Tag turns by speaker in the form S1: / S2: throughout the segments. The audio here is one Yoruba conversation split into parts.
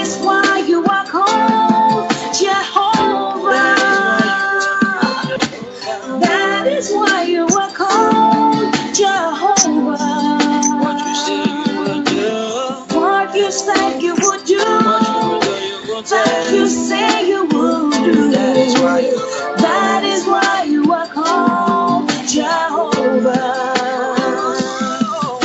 S1: is why you are called Jehovah. That is why you are called Jehovah.
S2: What you say you will do.
S1: What you said you would do.
S2: What you will do, you will
S1: That you
S2: do.
S1: say you will do.
S2: That is why you are called.
S1: That is why you are called Jehovah.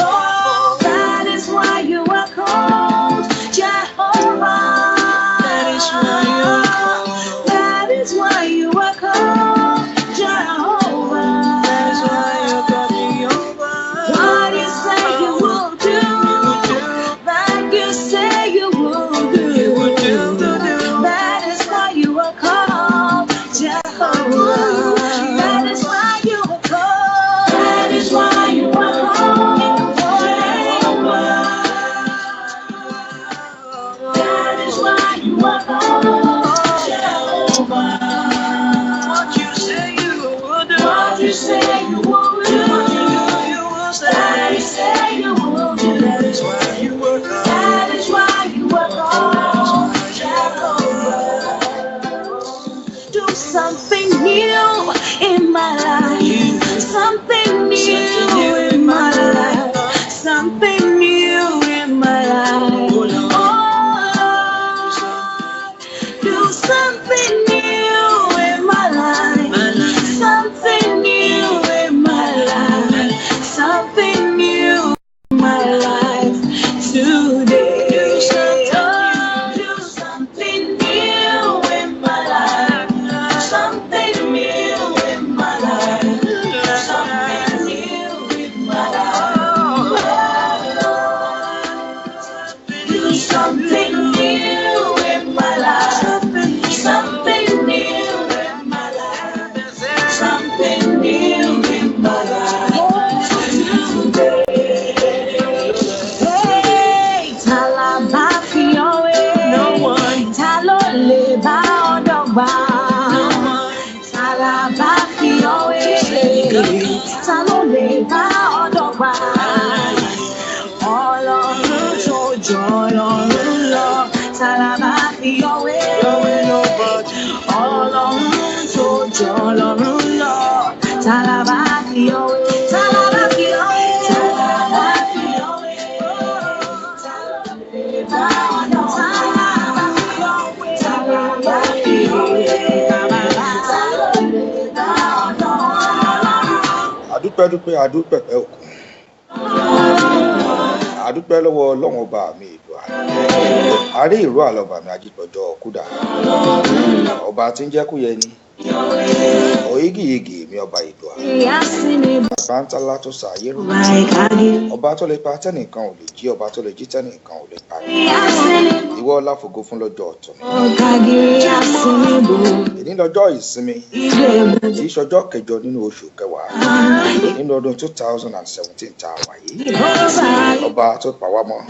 S1: Oh, that is why you are called Jehovah.
S2: That is why you are called.
S1: That is why you are called Jehovah.
S2: That is why you are called Jehovah.
S1: What you say you will do,
S2: You will do.
S1: that you say you will do.
S2: You will do, do, do.
S1: That is why you are called Jehovah. That is why you are called. That is why you are called Jehovah. That is why you are called Jehovah.
S2: What you say you will do.
S1: What you say you will do.
S2: What you do, you will
S1: That you
S2: say.
S1: say you will do.
S2: That is why you were called.
S1: That is why you are called Jehovah. Do something new in my life. Something new in my life. Something new in my life. Oh Lord, do something new in my life. Something new in my life. Something new in my life today. Oh, do something new in my life. Something new in my life. Something new in my life. Oh, Lord, do something new in my life. Something new in my life. Something new in my life today. Hey, ta la bá fi ọ́ wé?
S2: No one.
S1: Ta ló lè bá ọ dọ́gba?
S2: No one.
S1: Ta la bá fi ọ́ wé? Ta ló lè bá ọ dọ́gba? Ọlọ́run tó jọ Ọlọ́run lọ, ta la bá fi ọ́ wé?
S2: Nobody.
S1: Ọlọ́run tó jọ Ọlọ́run lọ, ta la bá fi ọ́ wé? Ta la bá fi ọ́ wé? Ta la bá fi ọ́ wé? Ta ló lè bá ọ dọ́gba? Ta la bá fi ọ́ wé? Ta ló lè bá ọ dọ́gba?
S3: Àdúpẹ́ dúpẹ́, àdúpẹ̀pẹ́ òkun, àdúpẹ́ lọ́wọ́ Ọlọ́run ọba mi ìlú àná àrí ìró àlọ́ba mi ajípọ̀jọ́ kúdà, ọba tí ń jẹ́ kó yẹ ni òyígìyigì mi, ọba ìlú àná bàbá ńlá tó ṣàyérò, ọba tó lè pa tẹ́nìkan ò lè jí, ọba tó lè jí tẹ́nìkan ò lè pa ní. Ìwọ láfògo fún lọ́jọ́ ọ̀tún èní, lọ́jọ́ ìsinmi tí í ṣọjọ́ 8 nínú oṣù 10 nínú ọdún 2017 tá a wà yìí. Ọba tó pa wá mọ́,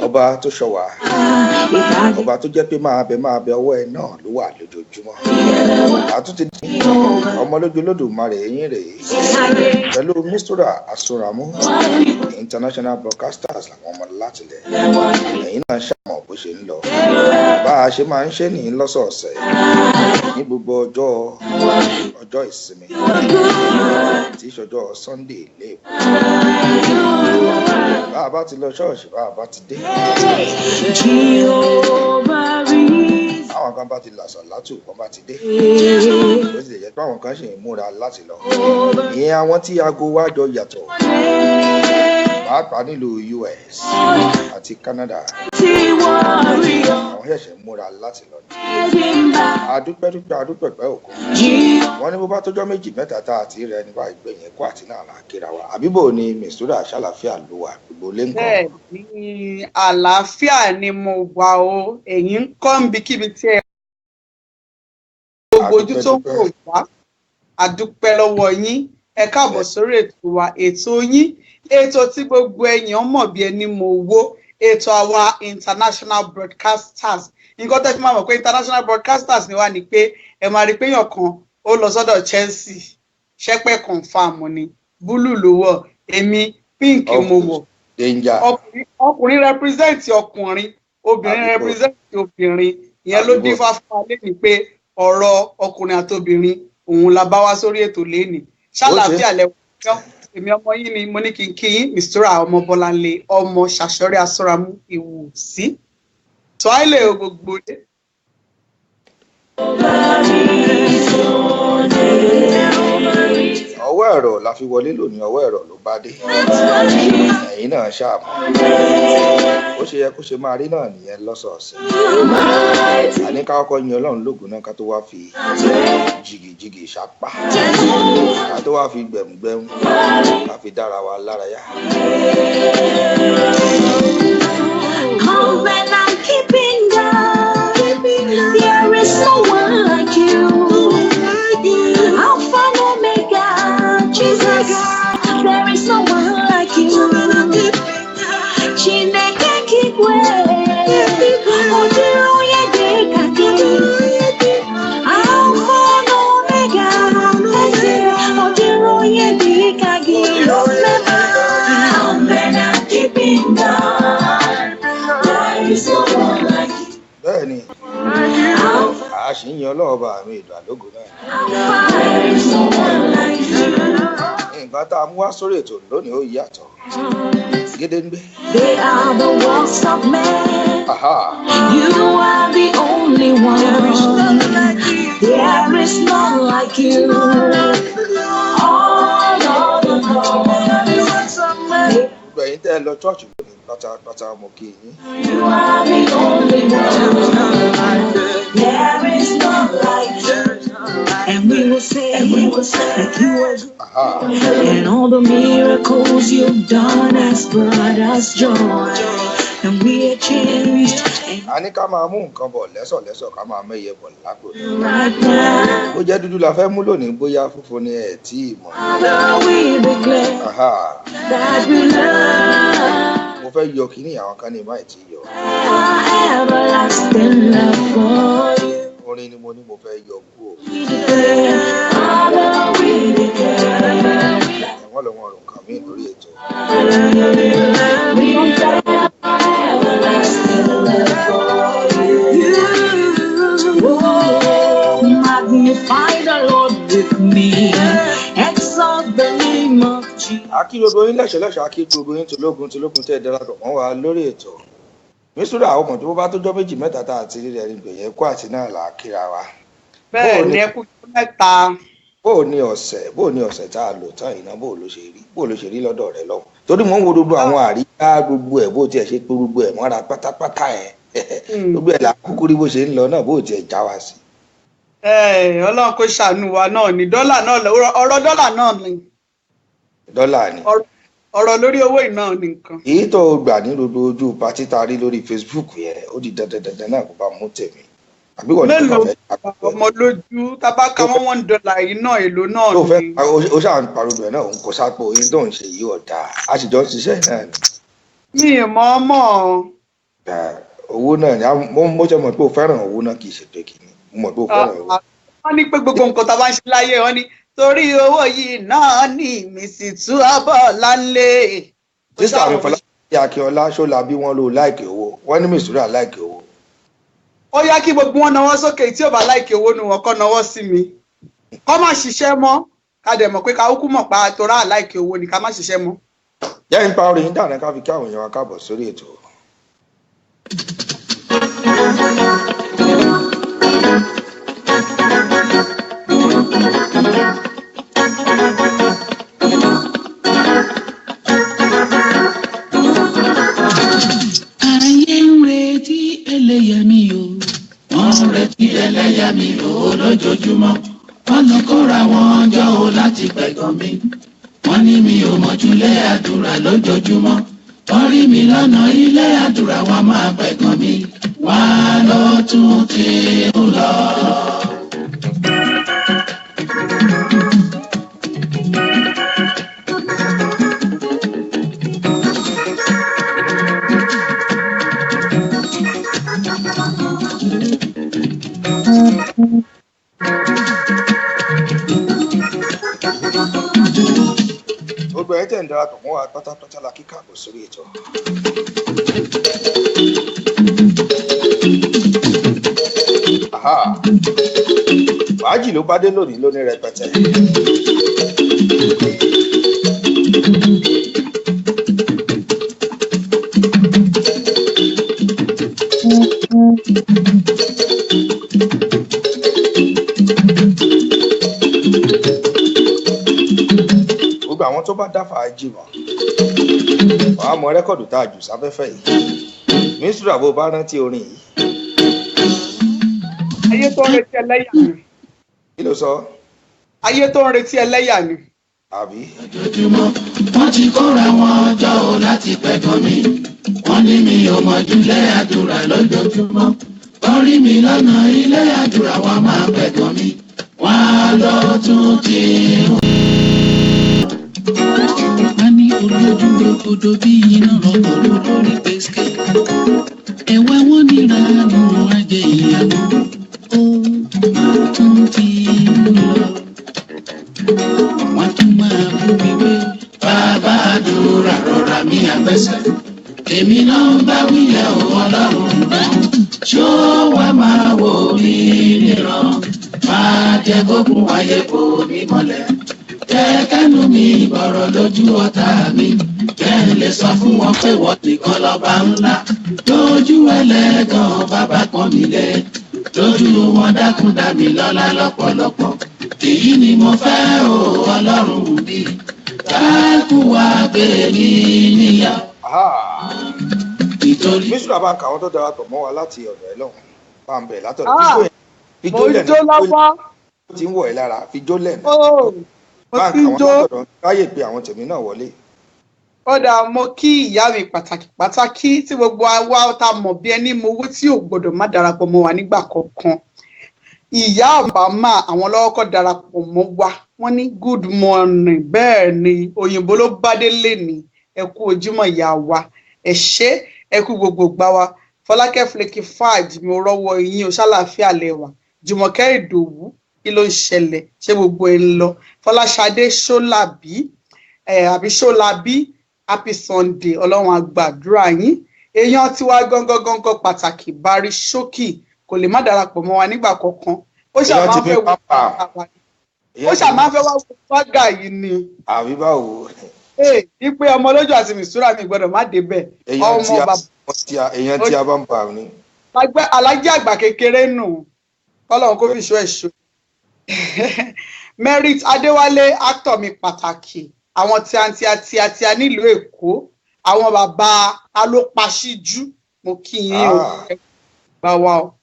S3: ọba tó ṣọ́ wa, ọba tó jẹ́ pé máa bẹ máa bẹ, ọwọ́ ẹ náà ló wà lójoojúmọ́. Àtúntì ọmọ lójú Olódùmarè eyín rèé pẹ̀lú Mistura Asunramu International Broadcasters làwọn ọmọ látìlẹ̀. Ẹ̀yin náà ṣàmọ̀ bó ṣe ń lọ, bá a ṣe máa ń ṣe nìyí lọ́sọ̀ọ̀sẹ̀ ní gbogbo ọjọ́ ọjọ́ ìsinmi tí í ṣọjọ́ Sunday léèkó. Bá a bá ti lọ ṣọ́ọ̀ṣì, bá a bá ti dé, àwọn kan bá ti làṣà látù, wọn bá ti dé, ó sì lè jẹ́ pé àwọn kan ṣì ń múra láti lọ, ìyẹn àwọn tí aago wá jọ yàtọ̀, pàápàá nílùú US àti Canada, àwọn ṣẹ̀ṣẹ̀ ń múra láti lọ ní. Àdúpẹ́dúpẹ́, àdúpẹ̀pẹ́ òkú. Wọ́n ní bó bá tọ́jọ́ 2 mẹ́ta tá a ti rẹ ní báyìí, gbẹ̀yìn kó àti náà là á kíra wa. Àbíbò ni Mistura, ṣàlàáfíà ló wà? Gbogbo lé ń kọ́?
S4: Bẹ́ẹ̀ ni, àlàáfíà ni mo wà o. Ẹ̀yin ń kọ́ níbikíbi tí ẹ gbogbo ojú tó ń
S3: Àdúpẹ́dúpẹ́.
S4: wò wá, àdúpẹ́ lọ́wọ́ yín. Ẹ káàbọ̀ sórí ètò wa, ètò yín, ètò tí gbogbo èèyàn mọ̀ bí ẹni mọ̀ owó, ètò àwa international broadcasters. Nǹkan tẹ́ fi máa mọ̀ pé international broadcasters ni wá ni pé ẹ máa rí pé èèyàn kan ó lọ sọ́dọ̀ Chelsea, ṣẹ́pẹ́ confam ni, blue ló wọ̀, èmi pink mo wọ̀.
S3: Danger.
S4: Ọkùnrin, ọkùnrin represent ọkùnrin, Obìnrin
S3: Àbíkó.
S4: represent obìnrin. Ìyẹn ló
S3: Àbíkó.
S4: dífá fún wa lénìí pé ọ̀rọ̀ ọkùnrin àtobìnrin òun la bá wá sórí ètò lénìí. Ṣàlàáfíà lẹ́wọ̀n. Èmi ọmọ yín ni mo ní kí n kí yín, Mistura ọmọ Bọ́láńlé, ọmọ Ṣàṣọrí Asọ́ramú Ìwùsí. Tọ́ílẹ̀ gbogbo dé.
S3: Ọwọ́ ẹ̀rọ la fi wọlé lónìí, ọwọ́ ẹ̀rọ ló bá dé. Ẹ̀yin náà ṣáàmù. Ó ṣe yẹ kó ṣe máa rí náà nìyẹn lọ́sọ̀ọ̀sẹ̀. Àní ká kọ́kọ́ yin Ọlọ́run lógo náà ká tó wá fi jìgìjìgì ṣapá. Ká tó wá fi gbẹ̀mùgbẹ̀mù. Ká fi dára wa lárayá.
S1: Covenant keeping God, there is no one like you. Alpha and Omega, Jesus, there is no one like you. Chineke kigwe, ọ dịghị onye dị ka gị. Alpha and Omega, eze, ọ dịghị onye dị ka gị. Covenant keeping God, there is no one like you.
S3: Bẹ́ẹ̀ ni,
S1: Alpha,
S3: a ṣì ń yin Ọlọ́run bá mi ìdùn àlógo náà.
S1: there is no one like you.
S3: Nǹkan tá a mú wá sórí ètò lónìí ó yàtọ̀. Gédéńgbé.
S1: They are the works of men.
S3: Aha.
S1: You are the only one. There is none like you. All other gods.
S3: Gbogbo ẹ̀yin tẹ́ ẹ lọ ṣọ́ọ̀ṣì lónìí pátápátá mo kí yín.
S1: You are the only one. There is none like you. And we will say, that you are good.
S3: Aha.
S1: And all the miracles you've done has brought us joy. And we are changed. And
S3: A ní ká máa mú nǹkan bọ̀ lẹ́sọ̀lẹ́sọ̀ ká máa mẹ́yẹ bọ̀ lápò.
S1: right now,
S3: Bó jẹ́ dúdú la fẹ́ mú lónìí bóyá funfun ni ẹ̀ tí ì mọ̀.
S1: Father, we declare
S3: Aha.
S1: that we love
S3: Mo fẹ́ yọ kíní àwọn kan ní ìmáì tí yọ.
S1: our everlasting love for you.
S3: Orin ni mo ní mo fẹ́ yọ kú o.
S1: We declare, Father, we declare
S3: Ẹ̀wọ̀n lọ́wọ́ ọ̀rùn kan mí lórí ètò.
S1: we declare our everlasting love for you. Oh, magnify the Lord with me. Exalt the name of Jesus.
S3: A kí gbogbo yín lẹ́sọ̀lẹ́sọ̀, a kí gbogbo yín tológun tológun tẹ́ ẹ darapọ̀ mọ́ wa lórí ètò. Mísúrà àwọn ọmọ tó bá tó jọ́ méjì mẹ́ta tá a ti rí rẹ̀ nígbè yẹn kó àti náà là á kíra wa.
S4: Bẹ́ẹ̀ ni, ẹ kú ọjọ́ mẹ́ta.
S3: Bó o ní ọ̀sẹ̀, bó o ní ọ̀sẹ̀ tá a lò tán iná, bó o ló ṣe rí, bó o ló ṣe rí lọ́dọ̀ rẹ lọ́hùn. Torí mò ń wo gbogbo àwọn àríyá gbogbo ẹ̀ bó tiẹ̀ ṣe pé gbogbo ẹ̀ mọ́ra pátápátá ẹ̀. Gbogbo ẹ̀ là kúkú rí bó ṣe ń lọ náà bó tiẹ̀ já wa sí.
S4: Ọlọ́run kò ṣàánú wa náà ni dọ́là náà ọ̀rọ̀ dọ́là náà ni
S3: Dọ́là ni.
S4: Ọ̀rọ̀ lórí owó iná ni nǹkan.
S3: Èyí tó o gbà ní gbogbo ojú patí tá a rí lórí Facebook yẹn, ó di dandan dandan náà kó bá mú tèmi. Àbí wọ́n ní kó
S4: Mélòó
S3: fẹ́
S4: ọmọ lójú tábàkà wọn $1 yìí náà èlò náà
S3: tó fẹ́
S4: ni.
S3: o ṣáà ń pariwo ẹ̀ náà òun kò sápò yín tó ń ṣe yìí ọ̀dà a sì jọ ń ṣiṣẹ́ náà ni.
S4: Mi ì mọ̀ ọ́ mọ̀.
S3: Owó náà ni mo ṣe mọ̀ pé o fẹ́ràn owó náà kì í ṣe pé kìíní mo mọ̀ pé o fẹ́ràn owó.
S4: Wọ́n ní pé gbogbo nǹkan tá a bá ń ṣe láyé wọ́n ní torí owó yìí náà ní mísì tú abọ́ láńlé.
S3: Sísá mi Fọláṣadé Akínọlá ṣó la bí wọ́n lò láìkè owó wọ́n ní Mistura láìkè owó.
S4: Ó yá kí gbogbo wọn nawọ́ sókè tí ò bá láìkè owó nu wọn kọ́ nawọ́ sí mi. Kọ́ má ṣiṣẹ́ mọ́ ká dẹ̀ mọ̀ pé ká kúkú mọ̀ pa torá láìkè owó ni ká má ṣiṣẹ́ mọ́.
S3: Jẹ́ ń pa orin dáná ká fi kí àwọn èèyàn wa káàbọ̀ sórí ètò.
S5: Ayé ń retí ẹlẹ́yàmí o. Wọ́n ń retí ẹlẹ́yàmí o lójoojúmọ́. Wọ́n lọ kóra wọn jọ o láti pẹ̀gàn mi. Wọ́n ní mi ò mọ̀júlé àdúrà lójoojúmọ́. Wọ́n rí mi lọ́nà ilé àdúrà wọn máa pẹ̀gàn mi. Wọ́n á lọ tún ti ń lọ.
S3: Gbogbo ẹ̀yin tẹ̀ ń darapọ̀ mọ́ wa pátápátá la kí káàbọ̀ sórí ètò. Fàájì ló bá dé lónìí lónìí rẹpẹtẹ. Gbogbo àwọn tó bá dá fàájì mọ̀, wàá mọ rẹ́kọ̀dù tá a jù sáfẹ́fẹ́ yìí. Mísírà, bó bá rántí orin yìí.
S4: Ayé tó ń retí ẹlẹ́yà ni.
S3: Kí ló sọ?
S4: Ayé tó ń retí ẹlẹ́yà ni.
S3: Àbí?
S5: Lójoojúmọ́ wọ́n ti kóra wọn jọ ò láti pẹ̀gàn mi. Wọ́n ní mi ò mọ̀júlẹ̀ àdúrà lójoojúmọ́. Wọ́n rí mi lọ́nà ilé àdúrà, wọn máa pẹ̀gàn mi. Wọ́n á lọ tún ti ń. Wọ́n ní olójú rogodo bí iná rọ̀bọ̀ lórí gbèsè. Ẹ̀wẹ̀ wọn nira nù ajẹ́ ìyàwó. Ó máa tún ti ń lọ, wọ́n tún máa bú mi pé bàbá àdúrà rọra mi àgbẹ̀sẹ̀. Èmi náà ń bá wíyẹ̀ o, ọlọ́run náà. Ṣó wàá máa wò mí níran? Máa jẹ́ kókun wáyé bò mí mọ́lẹ̀. Jẹ́ kẹ́nu mi bọ̀rọ̀ lójú ọ̀tá mi. Jẹ́ n lè sọ fún wọn pé wọ́n nìkan lọ́ba ńlá. Lójú ẹlẹ́gàn, bàbá pọ́n mi lé. Lójú wọn, dákun dá mi lọ́lá lọ́pọ̀lọpọ̀. Èyí ni mo fẹ́ o, ọlọ́run mi. Dákun wá gbé mi níyà.
S3: Aha.
S5: Nítorí
S3: Mísírà, bá ń kà àwọn tó darapọ̀ mọ́ wa láti ọ̀dọ̀ ẹ lọ́hùn, bá ń bẹ̀ látọ̀dọ̀.
S4: Ah,
S3: Fijó
S4: mo
S3: yẹn,
S4: ń jó lọ́wọ́.
S3: Ó ti ń wọ̀ ẹ́ lára, fijó lẹ̀.
S4: Ó mo
S3: Bá ń
S4: ti
S3: kà
S4: ń
S3: wọ́n
S4: jó.
S3: látọ̀dọ̀ ráyè pé àwọn tèmi náà wọlé.
S4: Ó dáa, mo kí ìyá mi pàtàkì pàtàkì tí gbogbo wa ta mọ̀ bí ẹni mowó, tí ò gbọdọ̀ má darapọ̀ mọ́ wa nígbà kọ̀ọ̀kan. Ìyá Obama, àwọn lọ́wọ́ kọ́ darapọ̀ mọ́ wa. Wọ́n ní good morning. Bẹ́ẹ̀ ni, òyìnbó ló bá délé ní. Ẹ kú ojúmọ́, ìyá wa, ẹ ṣé, ẹ kú gbogbo gbà wa. Fọlákẹ́ Flake Faj, mi ò rọ́wọ́ yín o, ṣàlàáfíà lẹ́wà? Jùmọ̀kẹ́ Ìdòwú, kí ló ń ṣẹlẹ̀? Ṣé gbogbo ẹ ń lọ? Fọláṣadé Ṣọlábí ẹ àbí Ṣọlábí, happy Sunday, Ọlọ́run á gbàdúrà yín. Èèyàn tiwa gangan gangan pàtàkì, Bari Ṣókì, kò lè má darapọ̀ mọ́ wa nígbà kankan. Ó ṣáà
S3: Èèyàn
S4: máa
S3: ti
S4: ń
S3: fi
S4: fẹ́ wo
S3: pápá.
S4: ó ṣáà máa ń fẹ́ wá wo fágà yìí ni.
S3: Àbí báwo?
S4: Ee, wípé ọmọ lójú àti mistura mi gbọ́dọ̀ má débẹ̀.
S3: Èèyàn tí
S4: Ọmọ
S3: a
S4: bàbá
S3: èèyàn tí a bá ń pa ni.
S4: Alájẹ àgbà kékeré nù, kọ́lọ́run kó fi ṣọ́ ẹ̀ṣọ́. Merit Adéwálé, actor mi pàtàkì, àwọn tíantíantíantíá nílùú Èkó, àwọn bàbá alópaṣíjú, mo kí yín o.
S3: Ah.
S4: Ẹ bá wa o,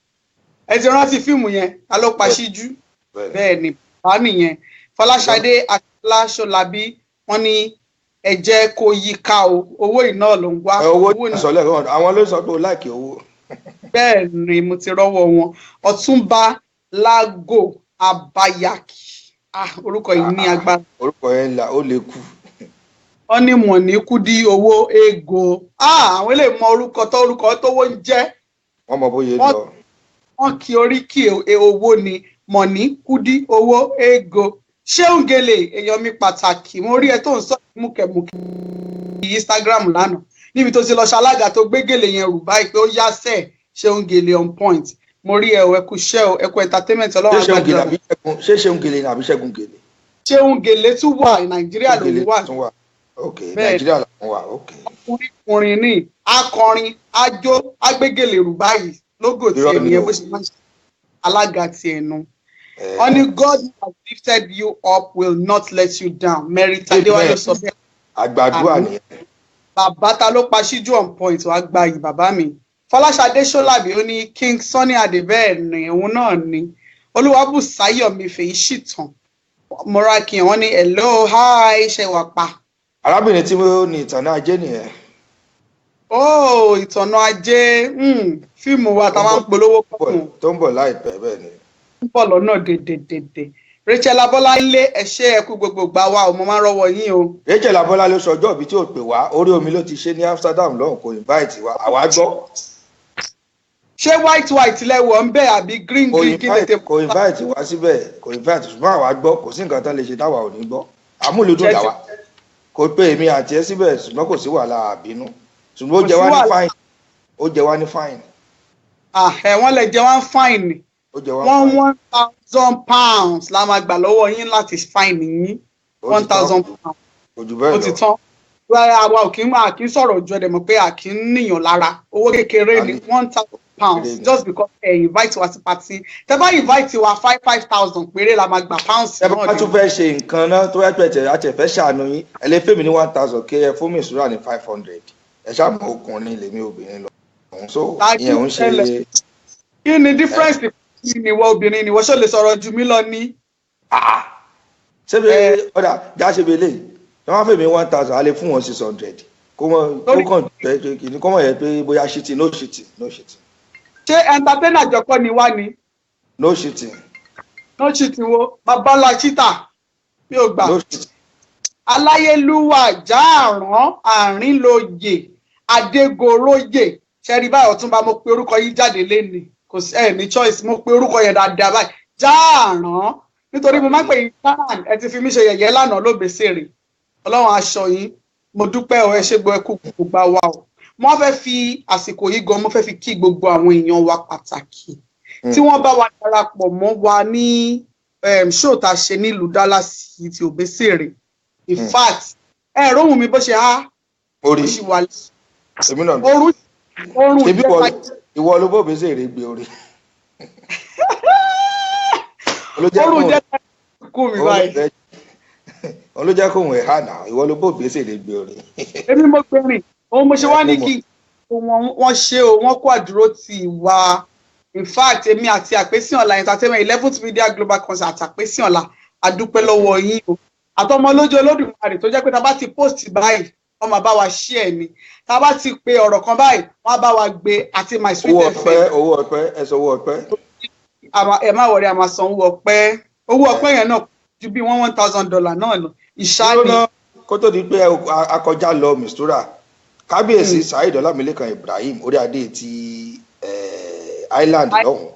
S4: ẹ ti rántí fíìmù yẹn, alópaṣíjú?
S3: Bẹ́ẹ̀ ni.
S4: Bẹ́ẹ̀ ni, bàbá nìyẹn. Fọláṣadé Akínọlá Ṣọlábí, wọ́n ní ẹ jẹ́ kó yí ká o, owó iná ló ń wá.
S3: Ẹ, owó
S4: iná.
S3: sọ lẹ́ẹ̀kan, àwọn ló sọ pé o láìkí owó.
S4: Bẹ́ẹ̀ ni, mo ti rọ́wọ́ wọn. Ọ̀túnba Lágò Abayaki, ah, orúkọ yìí ní agbára.
S3: Orúkọ yẹn là ó lè kú.
S4: Wọ́n ní mọ̀ ní kúdí owó ego. Ah, àwọn eléyìí mọ orúkọ tó orúkọ tówó ń jẹ́.
S3: Wọ́n mọ bóyá lọ.
S4: Wọ́n kí oríkì owó ni mọ̀ní kúdí owó ego. Ṣéun Gèlè, èèyàn mi pàtàkì, mo rí ẹ tó ń sọ múkẹmúkẹ Instagram lánàá níbi tó ti lọ ṣalága tó gbé gèlè yẹn rù báyìí pé ó yá sẹ. Ṣéun Gèlè on point, mo rí ẹ o. Ẹ kú iṣẹ́ o, ẹ kú entertainment.
S3: Ṣé
S4: Ọlọ́run
S3: Ṣéun Gèlè
S4: àgbàdo.
S3: àbí Ṣẹ́gun? Ṣé Ṣéun Gèlè ni àbí Ṣẹ́gun Gèlè?
S4: Ṣéun Gèlè tún wà, Nàìjíríà ló
S3: Gèlè
S4: wà.
S3: tún wà, ok.
S4: Bẹ́ẹ̀.
S3: Nàìjíríà làwọn wà, ok.
S4: Ọkùnrin ní akọrin ajó agbégèlè rù báyìí lógò
S3: Irọ́
S4: tiẹ̀
S3: ni
S4: nìyẹn
S3: o.
S4: bó ṣe máa ń ṣe alága tiẹ̀ nu.
S3: Ẹ,
S4: Wọ́n ní God who has lifted you up will not let you down. Mary Tadéwálé
S3: Amen.
S4: sọ bẹ́ẹ̀.
S3: Àgbàdua
S4: Àmín.
S3: nìyẹn.
S4: Bàbá ta ló pa síjú on point, wàá gba yìí, bàbá mi. Fọláṣadé Ṣọlábí, ó ní King Sunny Adé. Bẹ́ẹ̀ ni, òun náà ni. Olúwabùsáyọ̀mí Fèyí Ṣìtàn Mọ́rákìyàn, wọ́n ní hello, hi, ṣe wà pa?
S3: Arábìnrin tí ó ní ìtàn náà jẹ́ nìyẹn.
S4: Ó ìtọ̀nà ajé, fíìmù wa tá a máa ń polówó fún.
S3: Tó ń bọ̀ láìpẹ́, bẹ́ẹ̀ ni.
S4: Ń bọ̀ lọ́nà dèdèdèdè. Rachel Abọ́láńlé, ẹ ṣé, ẹ kú gbogbo gbà wá o, mo máa ń rọ́wọ́ yín o.
S3: Rachel Abọ́lá ló sọ ọjọ́ ìbí tí ò pè wá. Orí omi ló ti ṣe ní Amsterdam lọ́hùn, kò invite wa, àwa gbọ́.
S4: Ṣé white white lẹ́wọ̀ ń bẹ̀ àbí green
S3: Kò
S4: green kí
S3: invite
S4: tètè?
S3: Kò invite wá síbẹ̀, kò invite, ṣùgbọ́n àwa gbọ́. Kò sí nǹkan tán lè ṣe táwa ò ní gbọ́. Àmúlùdùn
S4: Ṣé
S3: làwa kò pé èmi àti ẹ síbẹ̀, ṣùgbọ́n kò sí wàhálà, àbínú, ṣùgbọ́n ó
S4: Kò
S3: jẹ
S4: sí
S3: wá ní
S4: wàhálà.
S3: fine, ó jẹ wá ní fine.
S4: Ah, ẹ wọ́n lè jẹ wọ́n fine.
S3: Ó jẹ wá
S4: One
S3: fine.
S4: £1,000 la máa gbà lọ́wọ́ yín láti fine yín.
S3: Ó
S4: One
S3: ti tán.
S4: thousand pounds.
S3: Kò jù bẹ́ẹ̀
S4: Ó ti
S3: lọ.
S4: tán. Rárá, àwa ò kí ń máa kí ń sọ̀rọ̀ ju ẹ̀dẹ̀ mọ̀ pé a kì í níyàn lára. Owó kékeré ni
S3: Àní.
S4: £1,000
S3: Kékeré ni.
S4: just because ẹ invite wa sí party. Tẹ bá invite wa, 5,000 péré la máa gbà, pounds
S3: Ẹ
S4: náà
S3: bá
S4: ni.
S3: tún fẹ́ ṣe nǹkan náà tó yẹ pé àti ẹ̀fẹ́ ṣàánú yín, ẹ lè fèmí ní 1,000 kí ẹ fún mi ìṣúra ní 500. Ẹ ṣáà mọ ọkùnrin lèmi, obìnrin lọ òun, so
S4: Tàbí
S3: ìyẹn ò ń ṣe.
S4: tẹ́lẹ̀. Kí ni difference? Kí ni ìwọ obìnrin ni ìwọ ṣó lè sọ̀rọ̀ ju mí lọ ní?
S3: Ah, ṣébi
S4: Ẹ.
S3: ọ̀dà já ṣe bi eléyìí tí wọ́n fèmí 1,000, a lè fún wọn 600 kó wọ́n kó
S4: Lórí-
S3: kàn jẹ́ pé kìíní kó mọ̀ yẹ pé bóyá shitting, no shitting, no shitting.
S4: Ṣé entertainer jọkọ́ ni wá ni?
S3: No shitting.
S4: No cheating wo babalá cheater mi ò gbà.
S3: No shitting.
S4: Aláyélúwà jáàrán àrínlóye adégoróyè ṣẹ́rí báyìí, ọ̀túnba, mo pe orúkọ yín jáde lénìí, kò sí ẹ̀ ní choice. Mo pe orúkọ yẹn dáadáa báyìí, jáàrán, nítorí mo máa ń pè yín jáàrán. Ẹ ti fi mí ṣe yẹ̀yẹ́ lánàá lóbèsèrè. Ọlọ́run aṣọ yín, mo dúpẹ́ ọ, ẹ ṣé gbọ́, ẹ kú gbogbo wa o. Mo wá fẹ́ fi àsìkò yìí gan, mo fẹ́ fi kí gbogbo àwọn èèyàn wa pàtàkì tí wọ́n bá wa darapọ̀ mọ́ wa ní show tá a ṣe nílùú Dallas yìí ti Òbésèré. In fact, ẹ róhùn mi bó ṣe há
S3: Orí
S4: ó sì wà
S3: èmi náà.
S4: Orun orun
S3: Ṣebí
S4: ìjẹta.
S3: Ìwọ ló bó bèsè gbé orí. Ló jẹ́
S4: Orun
S3: kóhùn
S4: ìjẹta kú mi báyìí.
S3: Òun ló jẹ́ kóhùn ẹ̀ hà náà. Ìwọ ló bó bèsè gbé orí.
S4: Èmi mo gbé rìn òun, mo ṣe wá ní
S3: Mo mọ̀.
S4: kí wọ́n ṣe o, wọ́n kó àdúró tì wá. In fact, èmi àti Àpèsíọ̀lá Entertainment, 11th Media Global Concert, Àpèsíọ̀lá, àdúpẹ́ lọ́wọ́ yín o, àtọmọ lójú Olódùmarè tó jẹ́ pé tá a bá ti post báyìí, wọ́n máa bá wa share ni, tá a bá ti pe ọ̀rọ̀ kan báyìí, wọ́n á bá wa gbé, àti My Sweet
S3: Owó
S4: FM.
S3: ọpẹ́, owó ọpẹ́, ẹ sọ owó ọpẹ́.
S4: Ẹ má wọrí, a máa san owó ọpẹ́. Owó ọpẹ́ yẹn náà ju bí $1,000 náà lọ ìṣáni.
S3: Lọ́nà kó tó di pé akọjá lọ, Mistura, Kábíyèsí Saheed Ọlámilékan Ibrahim orí adé ti Island lọ́hùn,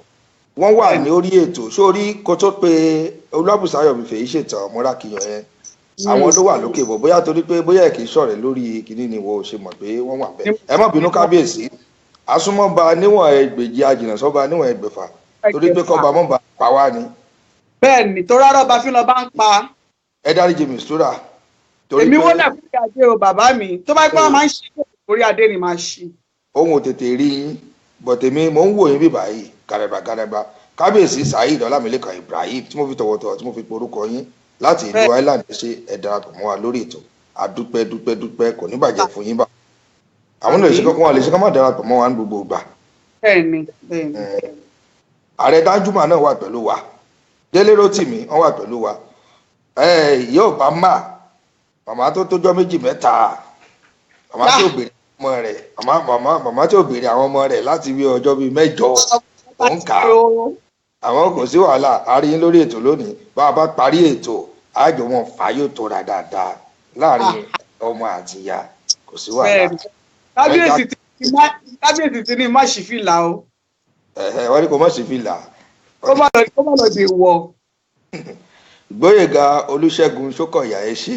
S3: wọ́n wà ní orí ètò sórí kó tó pé Olúwàbùsáyọ̀ fèyí ṣètàn mọ́rákìyàn yẹn. Àwọn ló wà lókè bọ̀, bóyá torí pé bóyá ẹ̀ kì í ṣọ̀rẹ́ lórí kinní ni wọ́n ò ṣe mọ̀ pé wọ́n wà bẹ́ẹ̀. Ẹ má bínú kábíyèsí, àsúnmọ́ba níwọ̀n ẹgbèjì, àjìnà sọ́ba níwọ̀n ẹgbẹ̀fà, torí pé kọ́ba mọ́ba pa wá ni.
S4: Bẹ́ẹ̀ ni, tó rárá ọba fi lọ bá ń pa.
S3: Ẹ dáríjì Mistura torí
S4: Èmi
S3: pé
S4: wọ́n lẹ̀ fún adé o, bàbá mi tó bá pẹ́, wọ́n máa ń ṣí orí adé ni máa ṣí.
S3: Òun ò tètè rí yín bọ̀tẹ̀mí, mò ń wò yín bí báyìí gàrẹ́bà gàrẹ́bà. Kábíyèsí Saheed Ọlámilékan Ibrahim, tí mo fi tọ̀wọ̀tọ̀wọ̀ tí mo fi porúkọ yín láti ìlú Island, ṣe ẹ darapọ̀ mọ́ wa lórí ètò. Àdúpẹ́, dúpẹ́, dúpẹ́, kò ní bàjẹ́ fún yín. Bá àwọn lè ṣe kọ́kọ́ wọn lè ṣe kọ́ má darapọ̀ mọ́ wa ní gbogbo ìgbà.
S4: Bẹ́ẹ̀ ni, bẹ́ẹ̀ ni.
S3: Ààrẹ Danjuma náà wà pẹ̀lú wa, Délé Rótìmí wọ́n wà pẹ̀lú wa, ìyá Obama, màmá tó tójọ́ méjì mẹ́ta, màmá tí ò béèrè ọmọ rẹ̀, màmá tí ò béèrè àwọn ọmọ rẹ̀ láti bí ọjọ́ bíi 8 òun kà á. Àwọn kò sí wàhálà, a rí yín lórí ètò lónìí. Bá a bá parí ètò, àjọ wọn fà yóò tóra dáadáa láàrin ọmọ àti ìyá, kò sí wàhálà.
S4: Bẹ́ẹ̀ ni. Kábíyèsí ti ní má ṣí fìlà o.
S3: Ẹ̀hẹ̀, wọ́n ní kò má sí fìlà.
S4: Kó má lọ dè wọ̀.
S3: Gbóyèga Olúṣẹ́gun Ṣókọ̀yà, ẹ ṣé.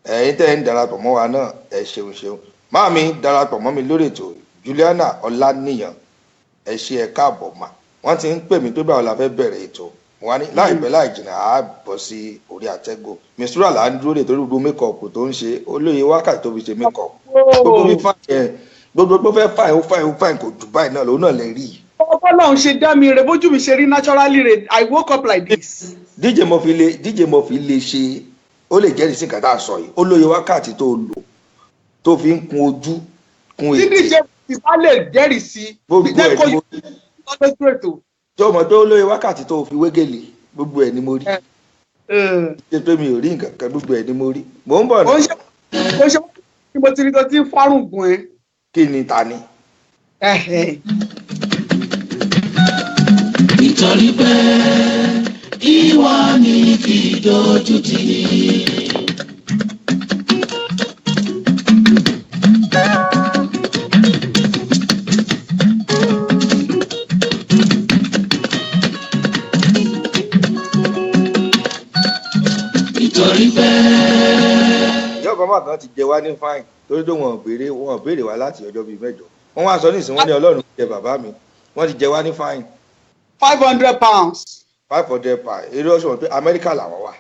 S3: Ẹ̀yin tẹ́ ń darapọ̀ mọ́ wa náà, ẹ ṣeun ṣeun. Máàmi darapọ̀ mọ́ mi lórí ètò, Juliana Ọláníyàn, ẹ ṣé, ẹ káàbọ̀ mà. Wọ́n ti ń pè mí pé báwo la fẹ́ bẹ̀rẹ̀ ètò. Wọ́n á ní láìpẹ́ láì jìnnà á bọ́ sí orí àtẹ́gùn. Mistura là ń dúró dè torí gbogbo mékọ̀ọ̀pù tó ń ṣe, olóye wákàtí tó fi ṣe mékọ̀ọ̀pù, gbogbo bí fáìn ẹ, gbogbo tó fẹ́ fáìn, ó fáìn, ó fáìn, kò jù báyìí náà lòun náà lè rí i.
S4: Ọlọ́run ṣe dá mi rè, bójú mi ṣe rí naturally rè, I woke up like this.
S3: DJ Murphy lè ṣe, ó lè jẹ́rìí sí nǹkan tá a sọ yìí. Ó lóye wákàtí tó lò tó fi ń kun ojú, kun
S4: Tí
S3: ètè.
S4: DJ ti bá lè jẹ́rìí sí,
S3: Gbogbo
S4: jẹ́
S3: ẹ̀
S4: kó
S3: ni mo
S4: yọ lójú ètò.
S3: Tó mọ̀ tó lóye wákàtí tó fi wégele, gbogbo ẹ̀ ni mo rí. Ṣe pé mi ò rí nǹkan kan, gbogbo ẹ̀ ni mo rí. Mò ń bọ̀
S4: Ó ń
S3: náà.
S4: ṣe ó ń ṣe tí mo ti rí tó ti ń fárùn gùn ẹ.
S3: Kí ni ta ni?
S4: Ẹ̀hẹ̀.
S5: Nítorí pé ìwọ ni kì í dojú tì ní. Nítorí pé
S3: Ìyá Obama kan ti jẹ wá ní fine torí tó wọn ò béèrè wá láti ọjọ́ bíi 8. Wọ́n wá sọ nísìnyí, wọ́n ní Ọlọ́run jẹ bàbá mi, wọ́n ti jẹ wá ní fine.
S4: £500.
S3: £500. Eré ọ̀sán pé Amẹ́ríkà làwọn wà.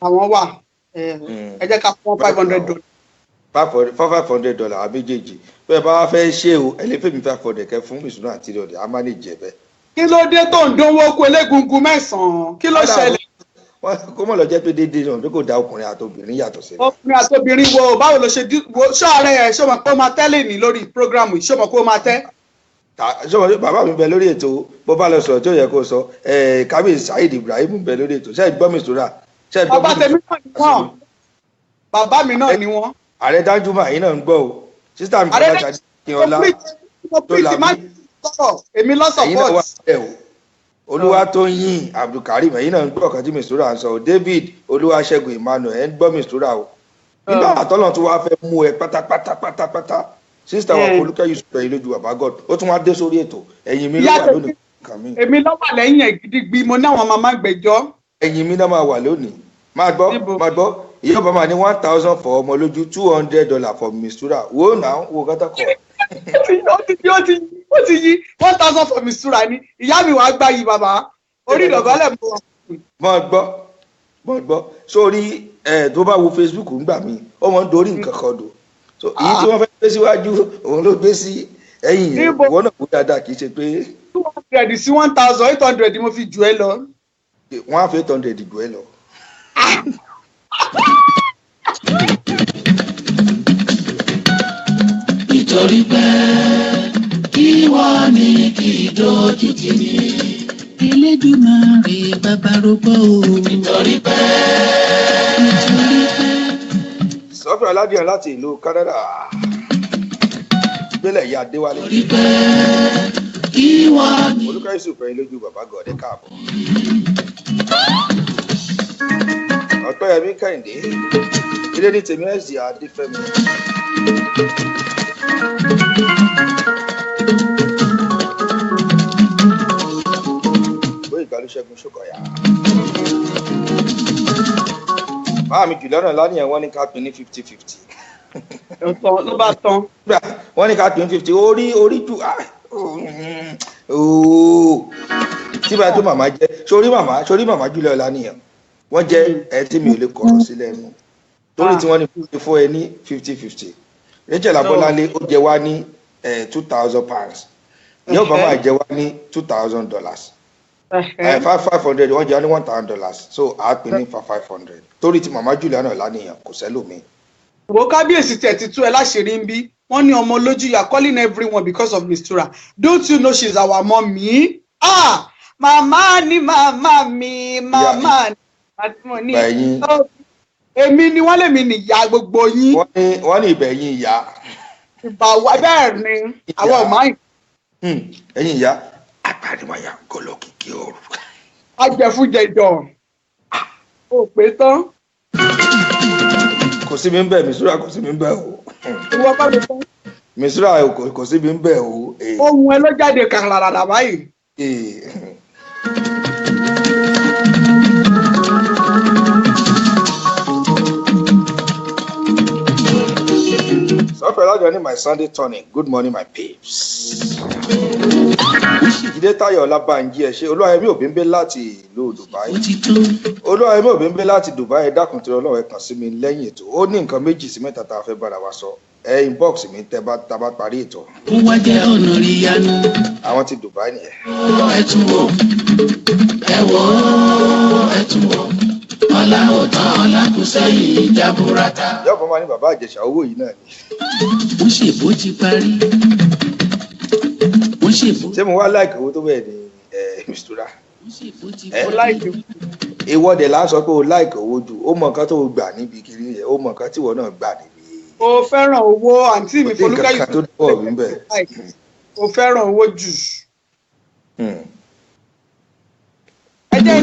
S4: Àwọn wà. Ẹ jẹ́ ká fún $500.
S3: $500 àwọn méjèèjì. Bẹ́ẹ̀ bá wá fẹ́ ṣe o, ẹ lè fẹ́ mi 500 kẹ́ fún Mistura àti 300, a máa lè jẹ bẹ́ẹ̀.
S4: Kí ló dé tó ń dánwó kó elégungun mẹ́sàn-án? Kí ló ṣẹlẹ̀?
S3: Kó mọ̀ lọ jẹ́ pé déédéé náà pé kò dá ọkùnrin àti obìnrin yàtọ̀ sí.
S4: Ọkùnrin àti obìnrin wo, báwo ló ṣe wo ṣọ́ọ̀rẹ́ ẹ̀, ṣé o mọ̀ pé ó máa tẹ́lẹ̀ ní lórí prógrámù yìí, ṣé o mọ̀ pé ó máa tẹ́?
S3: Ṣé o mọ̀ pé bàbá mi bẹ lórí ètò, bó bá lọ sọ̀rọ̀ tí ó yẹ kó sọ, Kábíyèsí Saheed Ibrahim bẹ lórí ètò, ṣé ẹ gbọ́ Mistura? Ṣé ẹ gbọ́
S4: Bàbá tèmi náà ni wọ́n. Bàbá mi náà ni wọ́n.
S3: Ààrẹ Danjuma yìí náà ń gbọ́ o. Sísá mi
S4: Ààrẹ
S3: Bọ́lá Ṣadé Akínọlá
S4: tó la bí. Èmi lọ
S3: Ẹ̀yin náà wà
S4: support.
S3: bẹ́ẹ̀ o. Olúwatóyìn Abdulkareem ẹ̀yin náà ń gbọ́ ọ̀kan tí Mistura ń sọ o. David Olúwaṣẹ́gun Emmanuel ẹ̀ ń gbọ́ Mistura o. Nígbà àtọ́lọ̀ tó wá fẹ́ mú ẹ pátápátá pátápátá. Sísá wa Folúkẹ́ Yusuf ẹ̀yin lójú bàbá God ó tún wá dé sórí ètò ẹ̀yin mi ló
S4: Ìyá
S3: wà
S4: tèmi-
S3: lónìí kàn mí.
S4: Èmi ló wà lẹ́yìn ẹ̀ gidigbi, mo ní àwọn màmá gbẹ̀jọ́.
S3: Ẹ̀yin mi náà máa wà lónìí. Máa gbọ́
S4: Níbo?
S3: máa gbọ́ ìyá ọba máa ní 1,000 for ọmọ lójú, $200 for Mistura. Wo náà wo kátàkọ̀.
S4: Ó ti yí 1,000 for Mistura ni ìyá mi wàá gbá yìí bàbá orí ìdọ̀bálẹ̀ mo wà.
S3: Mọ gbọ́ mọ gbọ́ sórí ẹ tó bá wo Facebook ńgbà mí ó mọ ń dorí nǹkan kan dò so èyí tí wọ́n fẹ́ gbé síwájú òun ló gbé sí ẹ̀yìn yẹn.
S4: Níbo?
S3: Ìwọ náà kó dáadáa, kì í ṣe pé
S4: 200 sí 1,800 mo fi jù ẹ lọ.
S3: Wọ́n á fi 800 jù ẹ lọ.
S5: Nítorí pé kí wọ́n ní kí dojú tì ní.
S1: Elédùmarè bàbá rògbò o.
S5: Nítorí pé
S1: Nítorí pé.
S3: Sọfẹ Aládìyàn láti ìlú Canada gbélé ìyá Adéwálé.
S5: Nítorí pé kí wọ́n ní.
S3: Olùkọ́ Yusuf ẹ̀yin lójú bàbá gọ̀ọ́dẹ káàbọ̀. Ọ̀pẹ́yẹmí Kẹ́hìndé ilé ní tèmi ẹ̀sìn Adéfẹ́mi. Bóyá Ìgbàlóṣẹ́gun Ṣókọ̀yà. Máàmí jùlọ náà lánìyàn wọ́n ní ká pín ní 50-50.
S4: Ọ̀tọ̀ ló bá tán.
S3: Wọ́n ní ká pín 50 orí orí jù ooo tí bá tó màmá jẹ́ sórí màmá jùlọ lánìyàn wọ́n jẹ́ ẹ tí mi ò lè kọ̀rọ̀ sílẹ̀ nù torí tí wọ́n ní fún ẹ ní 50-50. Rachel Abọ́láńlé ó jẹ wá ní £2,000, ní ọba máa jẹ wá ní $2,000, 500 wọ́n jẹ wá ní $1,000, so a pín ní 500 torí tí màmá jùlọ náà lánìyàn kò sẹ́lòmíì.
S4: Wo kábíyèsí tẹ̀ ti tú ẹ láṣìírí ń bí wọ́n ní ọmọ lójú, you are calling everyone because of Mistura. Don't you know she's our mommy? Ah, màmá ni màmá mi, màmá ni màmá ni.
S3: Ẹ̀yin.
S4: Èmi ni wọ́n lè mi nìyá gbogbo yín.
S3: Wọ́n ní ìbẹ̀yìn ìyá.
S4: Ìbà wa bẹ́ẹ̀ ni àwọn ò máa ń.
S3: Ẹ̀yin ìyá apariwaya gọlọ́kìkí ọ̀rọ̀.
S4: Ajẹ̀fúnjẹjọ ò pé tán.
S3: Kò sí mi ń bẹ̀ Mistura, kò sí mi ń bẹ̀ o.
S4: Ìwọ bá mi tán.
S3: Mistura kò sí mi ń bẹ̀ o.
S4: Ohun ẹ ló jáde kàràràrà báyìí.
S3: Sọfẹ̀ lájọ ní my Sunday tonic, good morning my babes. Jídé Táyọ̀ Ọlábànjí ẹ ṣé. Olúwayẹmí Òbímbé láti ìlú Dubai.
S5: Ó ti tó.
S3: Olúwayẹmí Òbímbé láti Dubai, ẹ dákun tí Ọlọ́run ẹ kàn sí mi lẹ́yìn ètò. Ó ní nǹkan méjì sí mẹ́ta tá a fẹ́ bára wa sọ. Ẹ inbox mi tẹ́ bá tá a bá parí ètò.
S5: Ó wá jẹ́ ọ̀nà ìyanu.
S3: Àwọn ti Dubai nìyẹn.
S5: Ó ẹ tún wò, ẹ wò ó, ẹ tún wò. Ọlá ò tán, ọlá kù sẹ́yìn jaburata.
S3: Ìyá ọ̀fọ̀ máa ní bàbá Ìjẹ̀ṣà owó yìí náà ni.
S5: Wọ́n ṣèbó ti parí. Wọ́n ṣèbó.
S3: Ṣé mo wá láìkì owó tó bẹ́ẹ̀ ni Mistura?
S5: Wọ́n ṣèbó ti
S3: Ẹ?
S4: Mo
S5: parí.
S4: láìkì.
S3: Ìwọ́de là ń sọ pé o láìkì owó jù. Ó mọ nǹkan tó o gbà níbi kiri yẹn, ó mọ nǹkan tí ìwọ náà gbà níbi.
S4: O fẹ́ràn owó àǹtí mi
S3: Kò sí
S4: Folúkẹ́
S3: nǹkan kan tó dọ̀wọ́ mi bẹ́ẹ̀.
S4: O fẹ́ràn owó jù. Ẹ jẹ́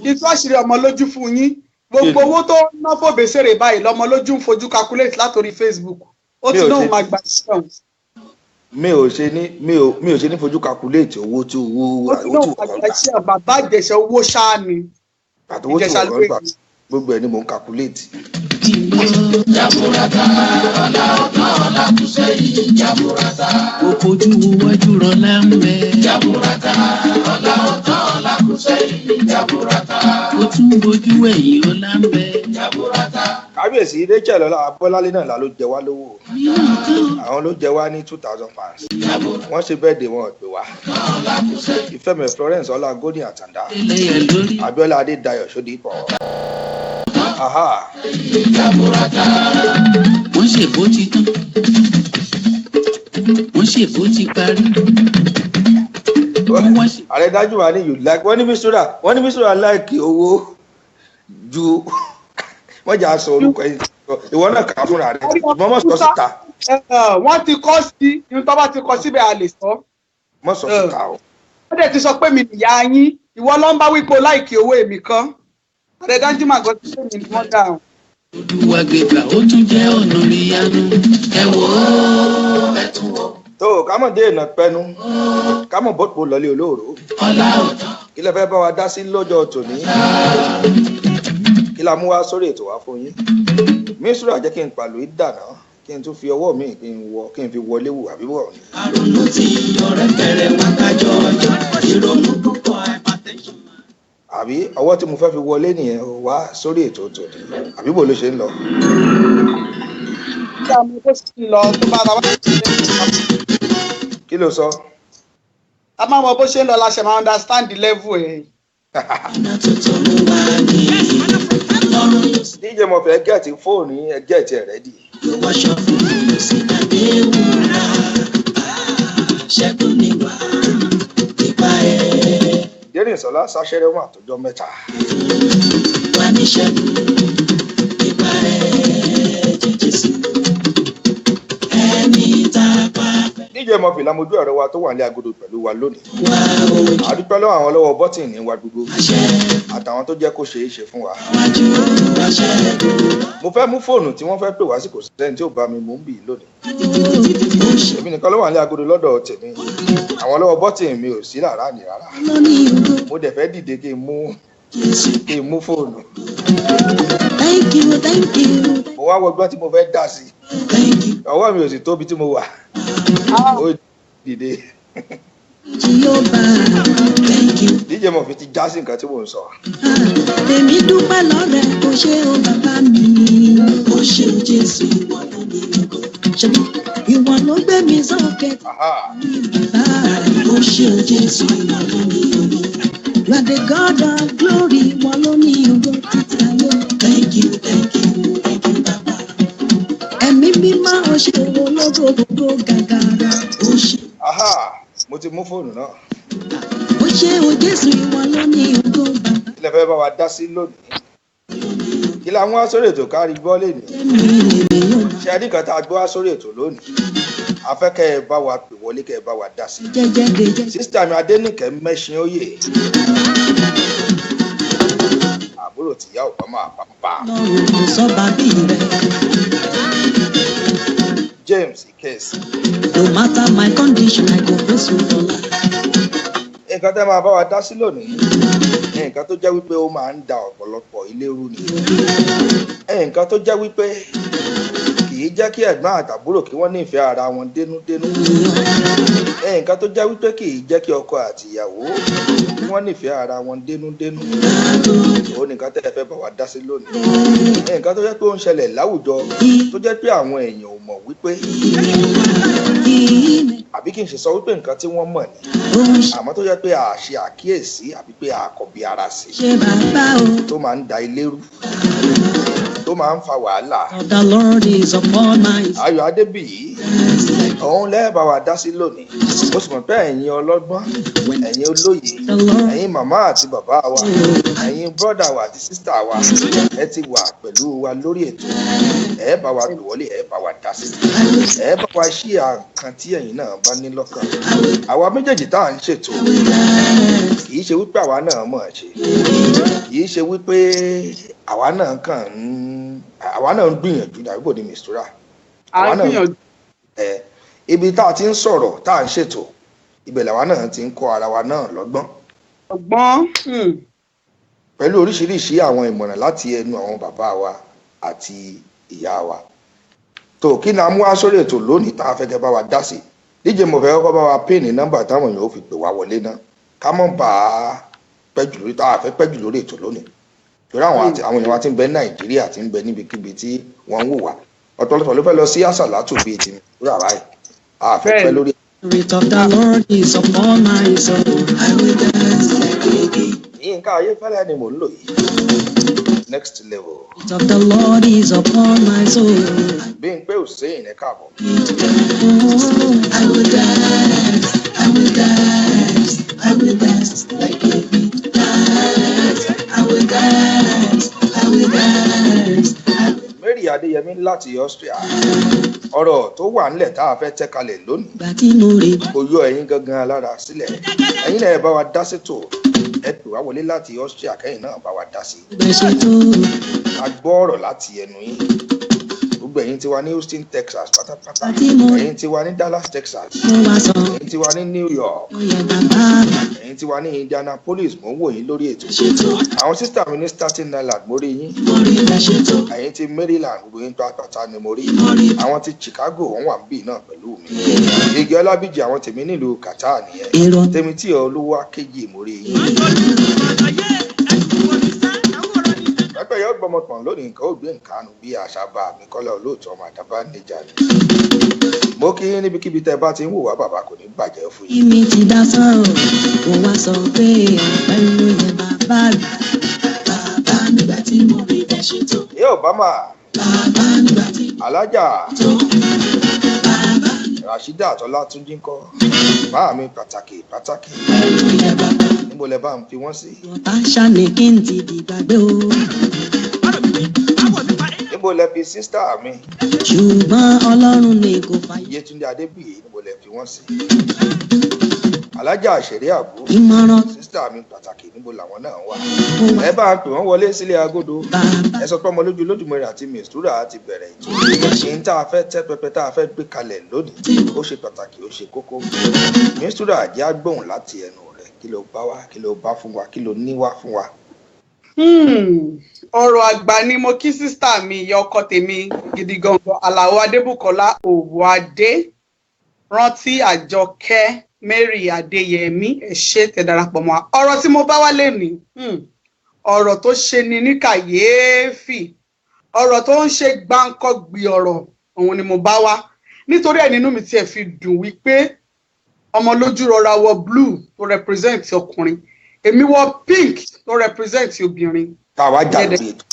S4: ìtú àṣírí ọmọ lójú fún yín. Gbogbo owó tó ń ná fòbèsèrè báyìí lọmọ lójú ń fojú calculate látòrí Facebook. Ó ti
S3: Mi ò
S4: náà
S3: ṣe-
S4: máa gbà iṣẹ́ òun.
S3: Mi ò ṣe ní fojú calculate owó tí owó
S4: Ó ti
S3: owó
S4: náà
S3: tí
S4: máa
S3: wọ́n
S4: gbà
S3: gbà
S4: iṣẹ́ òun. Bàbá Ìjẹ̀ṣà owó ṣáá ni.
S3: àti owó tí
S4: Ìjẹ̀ṣà
S3: wọ́n
S4: ló
S3: gbà
S4: yìí.
S3: gbogbo ẹ̀ ni mò ń calculate.
S5: Ti gbọ́. Jaburata, ọlá ò tán, ọlá kù sẹ́yìn jaburata. Ó fojú wo wájú rọlá ń bẹ. Jaburata, ọlá tún bojú ẹ̀yìn ọlá ń bẹ.
S3: Kábíyèsí Rachel Ọlá Abọ́lálé náà la ló jẹ wá lówó.
S5: Mìíràn tán.
S3: Àwọn ló jẹ wá ní £2,000. Wọ́n ṣe bẹ́ẹ̀ dé, wọn ò pè wá. Ìfẹ́mi Florence Ọlá Goni Àtàndá.
S5: Ẹlẹ́yà lórí.
S3: Abíọ́lá Adédayọ̀ Ṣódìpọ̀. Aha.
S5: Wọ́n ṣe bó ti tán. Wọ́n ṣe bó ti parí. Wọ́n wá ṣe.
S3: Ààrẹ dájú wa ní you like, wọ́n ní Mistura, wọ́n ní Mistura like owó ju wọ́n jà sọ orúkọ ẹni ìwọ náà kà á fúnra rẹ̀, ṣùgbọ́n mọ̀ sọ síta.
S4: Wọ́n ti kọ́ sí ihun tó bá ti kọ síbẹ̀, a lè sọ.
S3: Mọ̀ sọ síta o.
S4: Wọ́n dẹ̀ ti sọ pé mi nìyá yín, ìwọ ló ń bá wípé o like owó, èmi kan. Ààrẹ Danjuma gan ti pé mi ní wọ́n dáhùn.
S5: Olúwàgbẹ̀gbà ó tún jẹ́ ọ̀nà ìyanu. Ẹ wò ó, ẹ tún wò.
S3: Tó o ká mọ̀ dé ìnà pẹ́nu, ká mọ̀ bọ́pọ̀ lọ́lé olóòró.
S5: Ọlá ọ̀tán.
S3: Kí lẹ fẹ́ bá wa dá sí lọ́jọ́ tòní? Kí la mú wá sórí ètò wa fún yín? Mistura, jẹ́ kí n pàlò ìdànà, kí n tún fi ọwọ́ mi kí n wọ kí n fi wọlé wò àbí wọ̀ ni.
S5: Àrònú tí ọ̀rẹ́ bẹ̀rẹ̀ wá kájọ ọjọ́. Ìrònú púpọ̀ hypertension.
S3: Àbí ọwọ́ tí mo fẹ́ fi wọlé nìyẹn wá sórí ètò tòní, àbí bò ló ṣe ń lọ?
S4: Kí a mọ bó ṣe ń lọ tó bá ra wá.
S3: Kí ló sọ?
S4: A máa mọ bó ṣe ń lọ la ṣe máa understand the level ẹ̀.
S5: Iná tuntun ló wà ní lọ́rùn yóò sì
S3: DJ mo fẹ́ get fóònù yín, ẹ get ẹ̀ ready.
S5: Yóò wáṣọ fún mi, yóò sì dàdé wúrà. Ṣẹ́gun ni wà nípa ẹ̀.
S3: Dérìnsọ́lá sáṣẹ́rẹ́ wọn àtọjọ́ mẹ́ta.
S5: Wà ní ṣẹ́gun nípa ẹ̀ Jésù. Ẹni tá a bá fẹ́
S3: DJ Murphy lamojú ẹ̀rọ wa tó wà ní agodo pẹ̀lú wa lónìí.
S5: wá o.
S3: A dúpẹ́ lọ́wọ́ àwọn lọ́wọ́ bọ́tìnì wa gbogbo
S5: Àṣẹ
S3: àtàwọn tó jẹ́ kó ṣeé ṣe fún wa.
S5: wájú àṣẹ.
S3: Mo fẹ́ mú fóònù tí wọ́n fẹ́ pè wá sí, kò sẹ́ni tí ò bá mi mú ń bì lónìí.
S5: Ó ṣe
S3: Èmi nìkan ló wà ní agodo lọ́dọ̀ tèmi. Àwọn lọ́wọ́ bọ́tìnì mi ò sí rárá ní rárá.
S1: Lónìí ògo.
S3: Mo dẹ̀ fẹ́ dìde kí n mú
S5: Jésù.
S3: kí n mú fóònù.
S1: Thank you, thank you.
S3: Mo wá wọgbọ́n tí mo fẹ́ dà sí.
S5: Thank you.
S3: Ọwọ́ mi ò sì tóbi tí mo wà. Ó dìde.
S1: Jehovah.
S5: Thank you.
S3: DJ Murphy ti já sí nǹkan tí mò ń sọ.
S1: Ah, èmi dúpẹ́ lọ́rẹ̀ kò ṣe o bàbá mi.
S5: Ó ṣe Jésù, ìwọ ló ní ògo.
S1: Ṣebí ìwọ ló gbé mi sókè
S3: Aha.
S1: bàbá.
S5: Ó ṣe Jésù, ìwọ ló ní ògo.
S1: You are the God of glory, ìwọ ló ní ògo títí ayé.
S5: Thank you, thank you, thank you, Baba.
S1: Ẹ̀mí mímọ́, o ṣe ológo gbogbo gàgàrà.
S5: Ó ṣe
S3: Aha. Mo ti mú fóònù náà.
S1: O ṣe o Jésù, ìwọ ló ní ògo bàbá.
S3: Kí lẹ fẹ́ bá wa dá sí lónìí? Kí la mú wá sórí ètò kárí gbọ́ lè ní?
S1: Èmi lèmi yóò máa
S3: Ṣé a ní kan tá a gbọ́ wá sórí ètò lónìí? A fẹ́ kẹ́ ẹ bá wa pè wọlé, kẹ́ ẹ bá wa dá sí.
S1: jẹ́jẹ́ jẹ́jẹ́.
S3: Sister mi Adénìkẹ́ Mẹ́ṣin Óyè. Àbúrò tìyá Obama àpapà.
S1: Lọ́run kò sọ́ba bí rẹ̀.
S3: James Ikesi.
S1: No matter my condition, I go praise you for life.
S3: Nǹkan tẹ́ máa bá wa dá sí lónìí. Nǹkan tó jẹ́ wípé ó máa ń da ọ̀pọ̀lọpọ̀ ilé rú ni. Nǹkan tó jẹ́ wípé kì í jẹ́ kí ẹ̀gbọ́n àtàbúrò kí wọ́n nífẹ̀ẹ́ ara wọn dénúdénú. Nǹkan tó jẹ́ wípé kì í jẹ́ kí ọkọ àti ìyàwó kí wọ́n nífẹ̀ẹ́ ara wọn dénúdénú. Òun nìkan tẹ́ ẹ fẹ́ bá wa dá sí lónìí. Nǹkan tó jẹ́ pé ó ń ṣẹlẹ̀ láwùjọ tó jẹ́ pé àwọn èèyàn ò mọ̀ wípé, àbí kí n ṣe sọ wípé nǹkan tí wọ́n mọ̀ ni, àmọ́ tó jẹ́ pé a ṣe àkíyèsí àbí pé a kọbi ara sí,
S1: Ṣé bàbá o.
S3: tó máa ń da ilé rú, tó máa ń fa wàhálà.
S1: The Lord is upon my
S3: Ayọ̀ Adébíyí, òun lẹ́ẹ̀ bá wa dá sí lónìí. Mo sì mọ̀ pé ẹ̀yin ọlọ́gbọ́n, ẹ̀yin olóye,
S1: The Lord.
S3: ẹ̀yin màmá àti bàbá wa, ẹ̀yin brother wa àti sister wa, ẹ ti wà pẹ̀lú wa lórí ètò. Ẹ bá wa pè wọlé, ẹ bá wa dá sí, ẹ bá wa ṣí nǹkan tí ẹ̀yin náà bá ní lọ́kàn. Àwa méjèèjì tá à ń ṣètò, kì í ṣe wípé àwa náà mọ̀ ọ́ ṣe, kì í ṣe wípé àwa náà kàn ń àwa náà ń gbìyànjú dàbí ní mistura.
S4: À ń
S3: Àwa náà
S4: gbìyànjú.
S3: Ẹ ibi tá a ti ń sọ̀rọ̀, tá à ń ṣètò, ibẹ̀ làwa náà ti ń kọ́ ara wa náà lọ́gbọ́n
S4: Ọgbọ́n.
S3: pẹ̀lú oríṣiríṣi àwọn ìmọ̀ràn láti ẹnu àwọn bàbá wa àti ìyá wa. Tó kí ni a mú wá sórí ètò lónìí tá a fẹ́ kẹ́ bá wa dá sí? DJ mo fẹ́ kọ́kọ́ bá wa pín ní nọ́mbà táwọn èèyàn ó fi pè wá wọlé náà, ká mọ̀ bá a pẹ́ jù lórí, tá a fẹ́ pẹ́ jù lórí ètò lónìí. Torí àwọn àti àwọn èèyàn wa ti ń bẹ ní Nàìjíríà, ti ń bẹ níbikíbi tí wọ́n ń wò wá, ọ̀tọ̀lọpọ̀ ló fẹ́ lọ sí àsàlátù bíi ti rà báyìí, àfẹ́ pẹ́ lórí.
S1: Spirit of the Lord is upon my soul. I will dance like a king.
S3: Yínká Ayéfẹ́lẹ́ ni mò ń lò yìí, Next Level.
S1: Spirit of the Lord is upon my soul.
S3: Bímpé Hussein, ẹ káàbọ̀.
S1: Oh, I will dance, I will dance, I will dance like a king. Dance, I will dance, I will dance. I will
S3: Mary Adéyẹmí láti Austria, ọ̀rọ̀ tó wà ńlẹ̀ tá a fẹ́ tẹ́ kalẹ̀ lónìí
S1: Ìgbà tí mo rè
S3: kò yọ ẹ̀yin gangan lára sílẹ̀. Ẹ̀yin náà, ẹ bá wa dá sétò. Ẹ pè wá wọlé láti Austria, kẹ́yìn náà bá wa dá sí i.
S1: bẹ̀ ṣe tó.
S3: A gbọ́ ọ̀rọ̀ láti ẹnu yín. Gbogbo ẹ̀yin tí wà ní Houston, Texas pátápátá, ẹ̀yin tí wà ní Dallas, Texas,
S1: Mo wá sọ
S3: ẹ̀yin tí wà ní New York,
S1: ó yẹ bàbá
S3: ẹ̀yin tí wà ní Indianapolis, mò ń wò yín lórí ètò.
S1: Ṣe tó.
S3: Àwọn sister mi ní Staten Island, mo rí yín.
S1: Mo rí bẹ̀ ṣe tó.
S3: Ẹ̀yin tí Maryland, gbogbo yín pátápátá ni mo rí.
S1: Mo rí.
S3: Àwọn tí Chicago, wọ́n wà níbí náà pẹ̀lú mi. Igi Ọlábíjì, àwọn tèmi nílùú Qatar nìyẹn.
S1: Èrò
S3: Tèmi tí olúwa kejì, mo rí yín. Pẹ́pẹ́ yóò gbọmọ pọ̀n lónìí, nǹkan ó gbé nǹkan nu bí àṣà bá mi kọ́lá olóòtú ọmọ àdàbà níjà ni. Mo kí yín níbikíbi tẹ́ ẹ bá ti ń wò wá, bàbá, kò ní bàjẹ́ fún yín.
S1: Mi ti dá sán o, mo wá sọ pé ọpẹ́ ló yẹ bàbá mi. Bàbá, nígbà tí mo rí bẹ̀ ṣe tó.
S3: Ní Obama.
S1: Bàbá, nígbà tí
S3: Alájà
S1: tó. Bàbá,
S3: Rashida Tọ́látúnjí ńkọ́? Máa mi pàtàkì pàtàkì.
S1: ọpẹ́ ló yẹ bàbá.
S3: Níbo lẹ bá ń fi wọ́n sí?
S1: Ọ̀tá ṣàní kí n ti dìgbàgbé o.
S3: Níbo lẹ fi sister mi
S1: Ṣùgbọ́n Ọlọ́run ni kò fàyè.
S3: Yétúndé Adébíyì, níbo lẹ fi wọ́n sí? Alájà Àṣẹrí Àbú,
S1: Ìmọ̀ràn
S3: sister mi pàtàkì, níbo làwọn náà wà?
S1: tó wà.
S3: Ẹ bá ń pè wọ́n wọlé sílé agodo.
S1: Bàbá
S3: Ẹ sọ pé ọmọ lójú Olódùmarè àti Mistura ti bẹ̀rẹ̀ ètò. Ní tá a fẹ́ tẹ́ pẹpẹ, tá a fẹ́ gbé kalẹ̀ lónìí, ó ṣe pàtàkì, ó ṣe kókó. Mistura, jẹ́ agbóhùn láti ẹnu rẹ̀. Kí ló bá wá? Kí ló bá fún wa? Kí ló ní wá fún wa?
S4: Ọ̀rọ̀ àgbà ni. Mo kí sister mi, ìyá ọkọ tèmi gidi gangan, Àlàó Adébùkọ́lá Òwòadé, Rántí Àjọkẹ́, Mary Adéyẹmí, ẹ ṣé tẹ́ darapọ̀ mọ́ wa. Ọ̀rọ̀ tí mo bá wá lénìí, ọ̀rọ̀ tó ṣe ni ní kàyééfì, ọ̀rọ̀ tó ń ṣe gbáǹkọ́gbì ọ̀rọ̀ òun ni mo bá wá. Nítorí ẹ̀ nínú mi tiẹ̀ fi dùn wípé ọmọ lójú rọra wọ blue tó represent ọkùnrin, èmi wọ pink tó represent obìnrin.
S3: Tá a wá jà lórí ètò,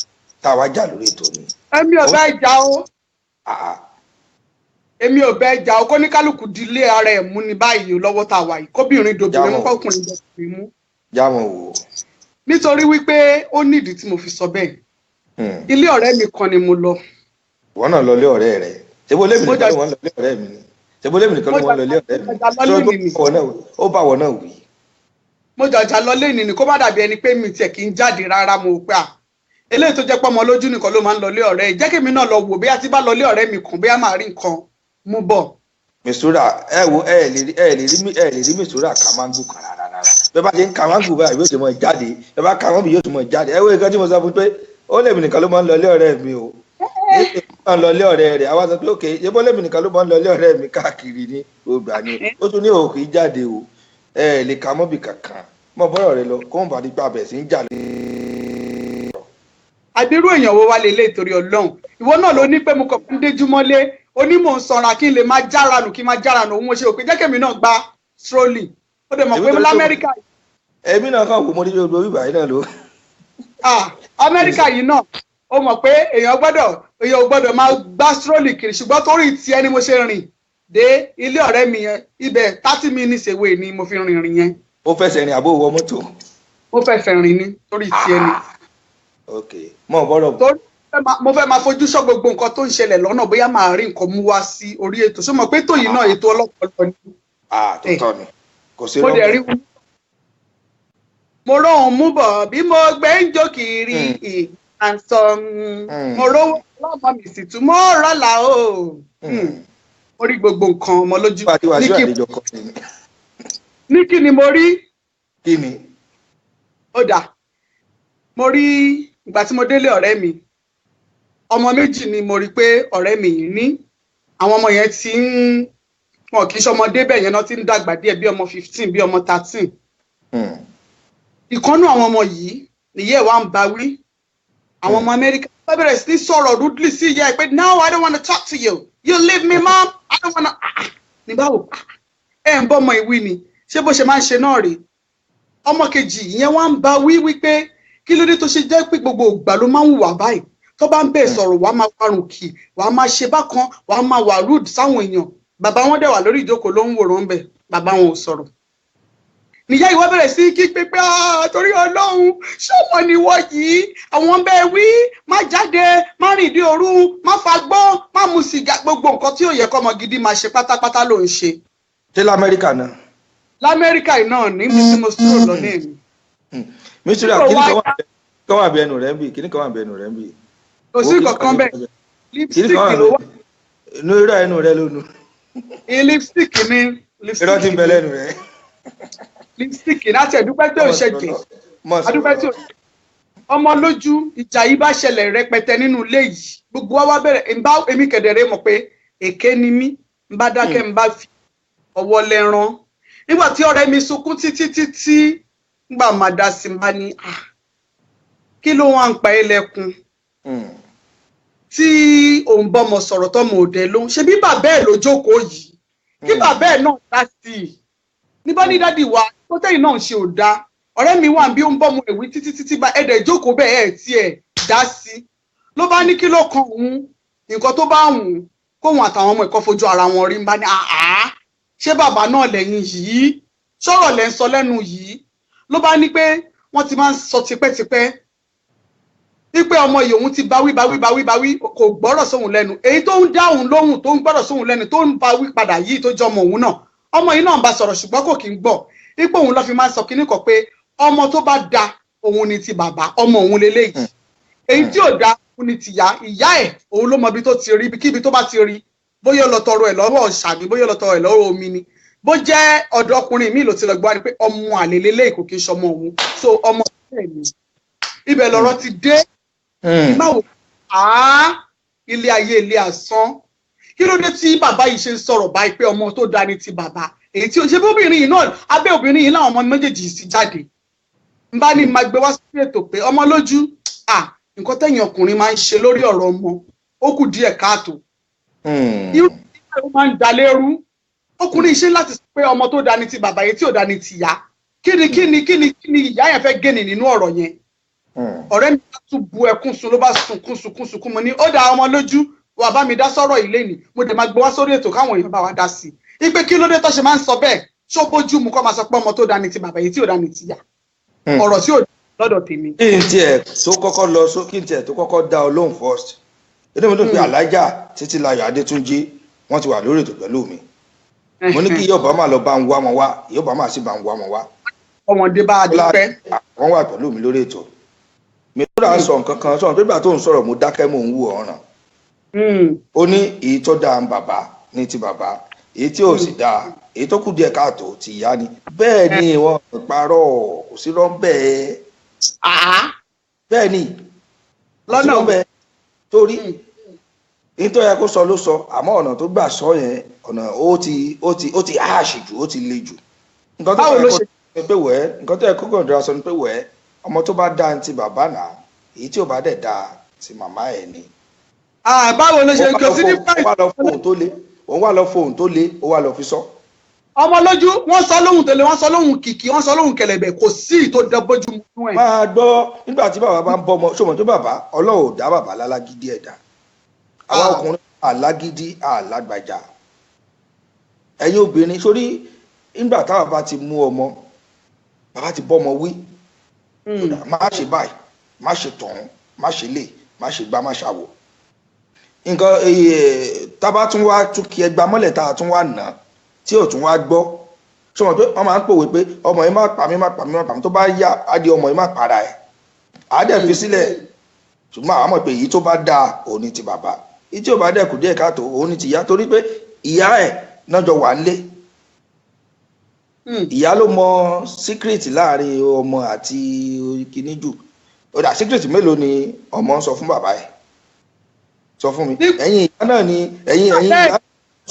S3: tá a wá jà lórí ètò ni.
S4: Èmi ò bá ìjà o.
S3: Ah, ah.
S4: Èmi ò bá ìjà o. Kóníkálukú dilé ara ẹ̀ mú ní báyìí lọ́wọ́ tá a wà yìí, kóbìnrin dobìnrin mú,
S3: Jámọ̀.
S4: kọkùnrin dobìnrin mú.
S3: Jámọ̀ wò.
S4: Nítorí wípé ó nídìí tí mo fi sọ bẹ́ẹ̀. Ilé ọ̀rẹ́ mi kan ni mo lọ.
S3: Ìwọ náà lọ lé ọ̀rẹ́ rẹ̀. Ṣebó lèmi
S4: Mo
S3: nìkan ló
S4: jà-
S3: wọ́n lọ lé ọ̀rẹ́ mi ni? Ṣebó lèmi nìkan ló wọ́n lọ lé ọ̀rẹ́ mi?
S4: Mo jà lọ
S3: Ṣé
S4: lé mi ni.
S3: ó bá wọ náà wí?
S4: Mo jàjà lọ léni ni, kó má dàbí ẹni pé mi tiẹ̀ kì í jáde rárá. Mo pé à, eléyìí tó jẹ́ pé ọmọ lójú nìkan ló máa ń lọ lé ọ̀rẹ́ yìí, jẹ́ kémi náà lọ wò bóyá tí bá lọ lé ọ̀rẹ́ mi kàn, bóyá máa rí nǹkan mú bọ̀.
S3: Mistura, ẹ wo, ẹ lè rí Mistura ká máńgù kan rárá rárá. Bẹ́ẹ̀ bá ṣe ń ka máńgù báyìí, yóò ti mọ jáde. Bẹ́ẹ̀ bá ka máńgù, yóò ti mọ jáde. Ẹ wo nǹkan tí mo sọ fún pé ó lèmi nìkan ló máa ń lọ ilé ọ̀rẹ́ mi o, ní máa ń lọ ilé ọ̀rẹ́ rẹ̀. Àwa sọ pé òkè yẹ́bọ́ lèmi nìkan ló máa ń lọ ilé ọ̀rẹ́ mi káàkiri ní ògbà ni ó tún ní òkè jáde o. Ẹ lè ka mọ́bì kankan mọ́ bọ́rọ̀ rẹ lọ, kó ń bá nípa bẹ̀ sí ń jà.
S4: Àbírú èèyàn wo wá lélẹ̀? Torí Ọlọ́run, ìwọ náà ló ní pé mo kàn ń déjú mọ́lé, ó ní mò ń sanra, kí n lè máa jára nù, kí n máa jára nù. Òun mo ṣe òpin jẹ́ kémi náà gba strolling. Ó dẹ̀ mọ̀
S3: Èmi
S4: pé
S3: tó ní
S4: lamẹ́ríkà
S3: Èmi náà kàn wò, mo ní gbogbo ìgbà yìí náà ló.
S4: Ah, Amẹ́ríkà yìí náà, ó mọ̀ pé èèyàn ò gbọ́dọ̀ máa gbá strolling kiri, ṣùgbọ́n torí tiẹ̀ ni mo ṣe rìn dé ilé ọ̀rẹ́ mi yẹn. Ibẹ̀ 30 minutes away ni mo fi rìn rìn yẹn.
S3: Ó fẹsẹ̀ rìn àbó wọ mọ́tò?
S4: Mo fẹsẹ̀ rìn ni, torí tiẹ̀ ni.
S3: Ok, mọ́ bọ́rọ̀ bọ̀.
S4: Torí mo fẹ́ máa fojú sọ gbogbo nǹkan tó ń ṣẹlẹ̀ lọ́nà, bóyá máa rí nǹkan mú wá sí orí ètò. Ṣé o mọ̀ pé tòyí náà, ètò ọlọ́pọlọ ni?
S3: Ah, tó tọ́ ni, kò sí
S4: Mo dẹ̀ rí
S3: rọ́ọ̀bù.
S4: mo róhun mú bọ̀ bí mo gbé ń jó kiri ìgbà ń sọ. Mo rówó ọlọ́mọ mi sì tún mọ́ rọ́lá o. Mo rí gbogbo nǹkan, ọmọ lójú.
S3: Nípa tí wàá
S4: Ní
S3: sí
S4: kí
S3: àlejò kan ni.
S4: Ní kí ni mo rí?
S3: Kí ni?
S4: Ó dà, mo rí ìgbà tí mo délé ọ̀rẹ́ mi, ọmọ méjì ni mo rí pé ọ̀rẹ́ mi yìí ní. Àwọn ọmọ yẹn ti ń, wọn kì í ṣọmọdé bẹ́ẹ̀ yẹn náà, ti ń dàgbà díẹ̀, bí ọmọ 15, bí ọmọ 13. Ìkànnú àwọn ọmọ yìí nìyẹ́ ẹ̀ wá ń bá wí. Àwọn ọmọ Amẹ́ríkà wọ́n bẹ̀rẹ̀ sí ní sọ̀rọ̀ rudely sí ìyá ẹ̀ pé, "No, I don't want to talk to you. You leave me, Mom. I don't want to." Ah, ah. Ní báwo ẹ ń bọ́ ọmọ ìwí ni? Ṣé bó ṣe máa ń ṣe náà rèé? Ọmọ kejì ìyẹn wá ń bá wí wípé kí ló dé tó ṣe jẹ́ pé gbogbo ìgbà ló máa ń hùwà báyìí? Tó bá ń bẹ̀ sọ̀rọ̀, wàá máa parùn kì, wàá máa ṣe bákan, wàá máa wà rude sáwọn èèyàn. Bàbá wọn dẹ̀ wà lórí ìjókòó, ló ń wòran bẹ̀. Bàbá wọn ò sọ̀rọ̀. Níyà ìwọ bẹ̀rẹ̀ sí kí pé, "Ah, torí Ọlọ́run, ṣọmọ ni wọ́n yìí? Àwọn bẹ́ẹ̀ wí, má jáde, má rìn dé òru, má fagbó, má mu sìgá, gbogbo nǹkan tí ò yẹ kọ́mọ gidi máa ṣe pátápátá ló ń ṣe."
S3: Ṣé lamẹ́ríkà náà?
S4: Lamẹ́ríkà yìí náà, níbi tí mo sọ̀rọ̀ lọ ní èmi.
S3: Mísírà.
S4: Kí ló
S3: kíní kan
S4: wá
S3: wà, kan wà bí ẹnu rẹ̀ ń bì, kíní kan wà bí ẹnu rẹ̀ ń bì.
S4: Kò sí kankan bẹ́ẹ̀.
S3: Kíní
S4: Lipstick
S3: kan wà
S4: ló wà.
S3: Inú irọ́ ẹnu rẹ̀ ló nu.
S4: Lipstick ni.
S3: Irọ́ tí ń bẹ
S4: Lipstick ni.
S3: lẹ́nu rẹ̀.
S4: Lipstick láti ẹ̀dúpẹ́ tí ò ṣẹ̀jẹ̀.
S3: Mọ̀ sọ̀rọ̀.
S4: Adúpẹ́ tí ò ọmọ lójú. Ìjà yìí bá ṣẹlẹ̀ rẹpẹtẹ nínú ilé yìí. Gbogbo wa wá bẹ̀rẹ̀ ń bá èmi kẹ̀dẹ̀rẹ́ mọ̀ pé èké ni mí. Ń bá dákẹ́, ń bá fi ọwọ́ lẹ́rán. Nígbà tí ọ̀rẹ́ mi sunkún títí títí, nígbà máa dá sí, ń bá ní, "Ah, kí ló wá ń pa ẹ́ lẹ́kún tí òun bọ́mọ sọ̀rọ̀ tọ́mọ òde ló ń ṣe? Bí bàbá ẹ̀ ló jókòó yìí, kí bàbá ẹ̀ náà dá sí i." Ní bá ní, "Daddy wa, tó tẹ̀yìn náà ń ṣe ò dáa. Ọ̀rẹ́ mi wà bí ó ń bọ́mọ ẹ̀wí títí títí, bá ẹ̀dẹ̀ jókòó bẹ́ẹ̀, ẹ̀ tiẹ̀ dá sí i." Ló bá ní kí ló kan òun, nǹkan tó bá wù ú kóun àtàwọn ọmọ ẹ̀kọ́ fojú ara wọn rí. Ń bá ní, "Àá, ṣé bàbá náà lẹ́yìn yìí? Sọ̀rọ̀ lẹ́ ń sọ lẹ́nu yìí." Ló bá ní pé wọ́n ti máa ń sọ tipẹ́tipẹ́ wípé ọmọ yìí, òun ti báwí báwí báwí báwí, kò gbọ́rọ̀ sóhun lẹ́nu. Èyí tó ń dá òun lóhùn, tó ń gbọ́rọ̀ sóhun lẹ́nu, tó ń báwí padà yìí, tó jọ ọmọ òun náà, ọmọ yìí náà ń bá sọ̀rọ̀, ṣùgbọ́n kò kí ń gbọ́. Ipò òun lọ́ fi máa ń sọ kínní kan pé ọmọ tó bá da òun ni ti bàbá, ọmọ òun leléyìí. Èyí tí ò da òun ni tìyá ìyá ẹ̀. Òun ló mọ ibi tó ti rí, ibikíbi tó bá ti rí, bóyá ó lọ tọrọ ẹ̀ lọ́wọ́ ọ̀ṣà ni, bóyá ó lọ tọrọ ẹ̀ lọ́wọ́ omi ni, bó jẹ́ ọ̀dọ̀ ọkùnrin míì ló ti lọ gbọ́ ni pé ọmọ àlè leléyìí, kò kí ń ṣọmọ òun. So ọmọ ẹ̀ ni. Ibẹ̀ lọ̀rọ̀ ti dé. Báwo àá ilé ayé, ilé asán. Kí ló dé tí bàbá yìí ṣe ń sọ̀rọ̀ báyìí pé ọmọ tó da ni ti bàbá, èyí tí ó ṣe bí obìnrin yìí náà, abẹ́ obìnrin yìí làwọn ọmọ méjèèjì sì jáde? N bá ní máa gbé wá sí ètò pé ọmọ lójú à, nǹkan tẹ̀yìn ọkùnrin máa ń ṣe lórí ọ̀rọ̀ ọmọ, ó kù díẹ̀ káàtó. Irú ìgbà ó máa ń da lérú. Ọkùnrin ṣe láti sọ pé ọmọ tó da ni ti bàbá, yìí tí ò da ni ti ìyá. Kí ni kí ni kí ni kí ni ìyá yẹn fẹ́ gẹ́ni nínú ọ̀rọ̀ yẹn? Ọ̀rẹ́ mi bá tún bu ẹkún sun, ló bá sunkún sunkún sunkún. Mo ní ó da, ọmọ lójú, wà bá mi dá sọ́rọ̀ ilé ni. Mo dẹ̀ máa gbé wá sórí ètò káwọn èèyàn bá wa dá sí i ipe kí ló dé tó ṣe máa ń sọ bẹ́ẹ̀? Ṣó bójú mu kó máa sọ pé ọmọ tó da ni ti bàbá, yìí tí ò da ni ti ìyá? Ọ̀rọ̀ tí ò lọ́dọ̀ tèmi.
S3: Kí n tiẹ̀ tó kọ́kọ́ lọ só, kí n tiẹ̀ tó kọ́kọ́ dá ọ lóhùn first, inú mi dùn pé Alájà Títílayọ̀ Adétúnjí, wọ́n ti wà lórí ètò pẹ̀lú mi. Mo ní kí Yọ̀bá máa lọ bá ń wá wọn wá, Yọ̀bá máa sì bá ń wá wọn wá.
S4: Ọmọdé bá a dúpẹ́.
S3: Wọ́n wà pẹ̀lú mi lórí ètò. Mi tó rà sọ nǹkan kan sọ̀rọ̀ pé tó ń sọ̀rọ̀, mo dákẹ́, mò ń wù ọ̀ràn. Ó ní èyí tó dáa ń bàbá ní ti bàbá, èyí tí ò sì dáa, èyí tó kù díẹ̀ káàtó, ti ìyá ni. Bẹ́ẹ̀ ni, wọ́n parọ́, kò sí rọ́ bẹ́ẹ̀. Bẹ́ẹ̀ ni.
S4: Lọ́nà
S3: kò sí rọ́ bẹ́ẹ̀, torí èyí tó yẹ kó sọ ló sọ, àmọ́ ọ̀nà tó gbà sọ yẹn, ọ̀nà ó ti harsh jù, ó ti le jù. Nǹkan tó
S4: Báwo
S3: yẹ
S4: ló
S3: kó
S4: ṣe
S3: ni pé wẹ́ẹ́, nǹkan tó yẹ kó kàn dára sọ ni pé wẹ́ẹ́, ọmọ tó bá dáa ní ti bàbá náà, èyí tí ò bá dẹ̀ dáa, ti màmá ẹ̀ ni.
S4: Ah, báwo ló ṣe
S3: Ó wá
S4: kò
S3: lọ
S4: sí ní
S3: fóun, ó wá lọ fóun tó le, òun wá lọ fóun tó le, ó wá lọ fi sọ.
S4: Ọmọ lójú, wọ́n sọ lóhùn tẹ́lẹ̀, wọ́n sọ lóhùn kìkì, wọ́n sọ lóhùn kẹlẹ̀bẹ̀, kò sí ìtò dẹbójú mú ẹ̀.
S3: Máa gbọ́, nígbà tí bàbá bá ń bọ́ ọmọ, ṣòmọ̀ tó bàbá Ọlọ́run ò dá bàbá lálágídí ẹ̀dá. Àwa ọkùnrin alágídí alágbàjà. Ẹ̀yin obìnrin sórí, nígbà táwa bá ti mú ọmọ, bàbá ti bọ́ ọmọ wí, má ṣe báyìí, má ṣe tọ̀hún, má ṣe lè, má ṣe gbá, má ṣàwò. Nǹkan tábà tún wá tún kí ẹgbàá mọ́lẹ̀, tá a tún wá nà á tí ò tún wá gbọ́, ṣé wọn pé wọ́n máa ń pòwe pé ọmọ yìí má pa mí, má pa mí, má pa mí, tó bá yá á di ọmọ yìí má para ẹ̀, á dẹ̀ fi sílẹ̀. Ṣùgbọ́n àwọn mọ̀ pé èyí tó bá dáa, òun ni ti bàbá, èyí tí ò bá dẹ̀ kù díẹ̀ káàtó, òun ni ti ìyá, torí pé ìyá ẹ̀ náà jọ wà nílé. Ìyá ló mọ secret láàrin ọmọ àti kinní jù. Ó dà, secret mélòó ni ọmọ ń sọ fún bàbá ẹ̀? Sọ fún mi. Ẹ̀yin ìyá náà ni ẹ̀yin ìyá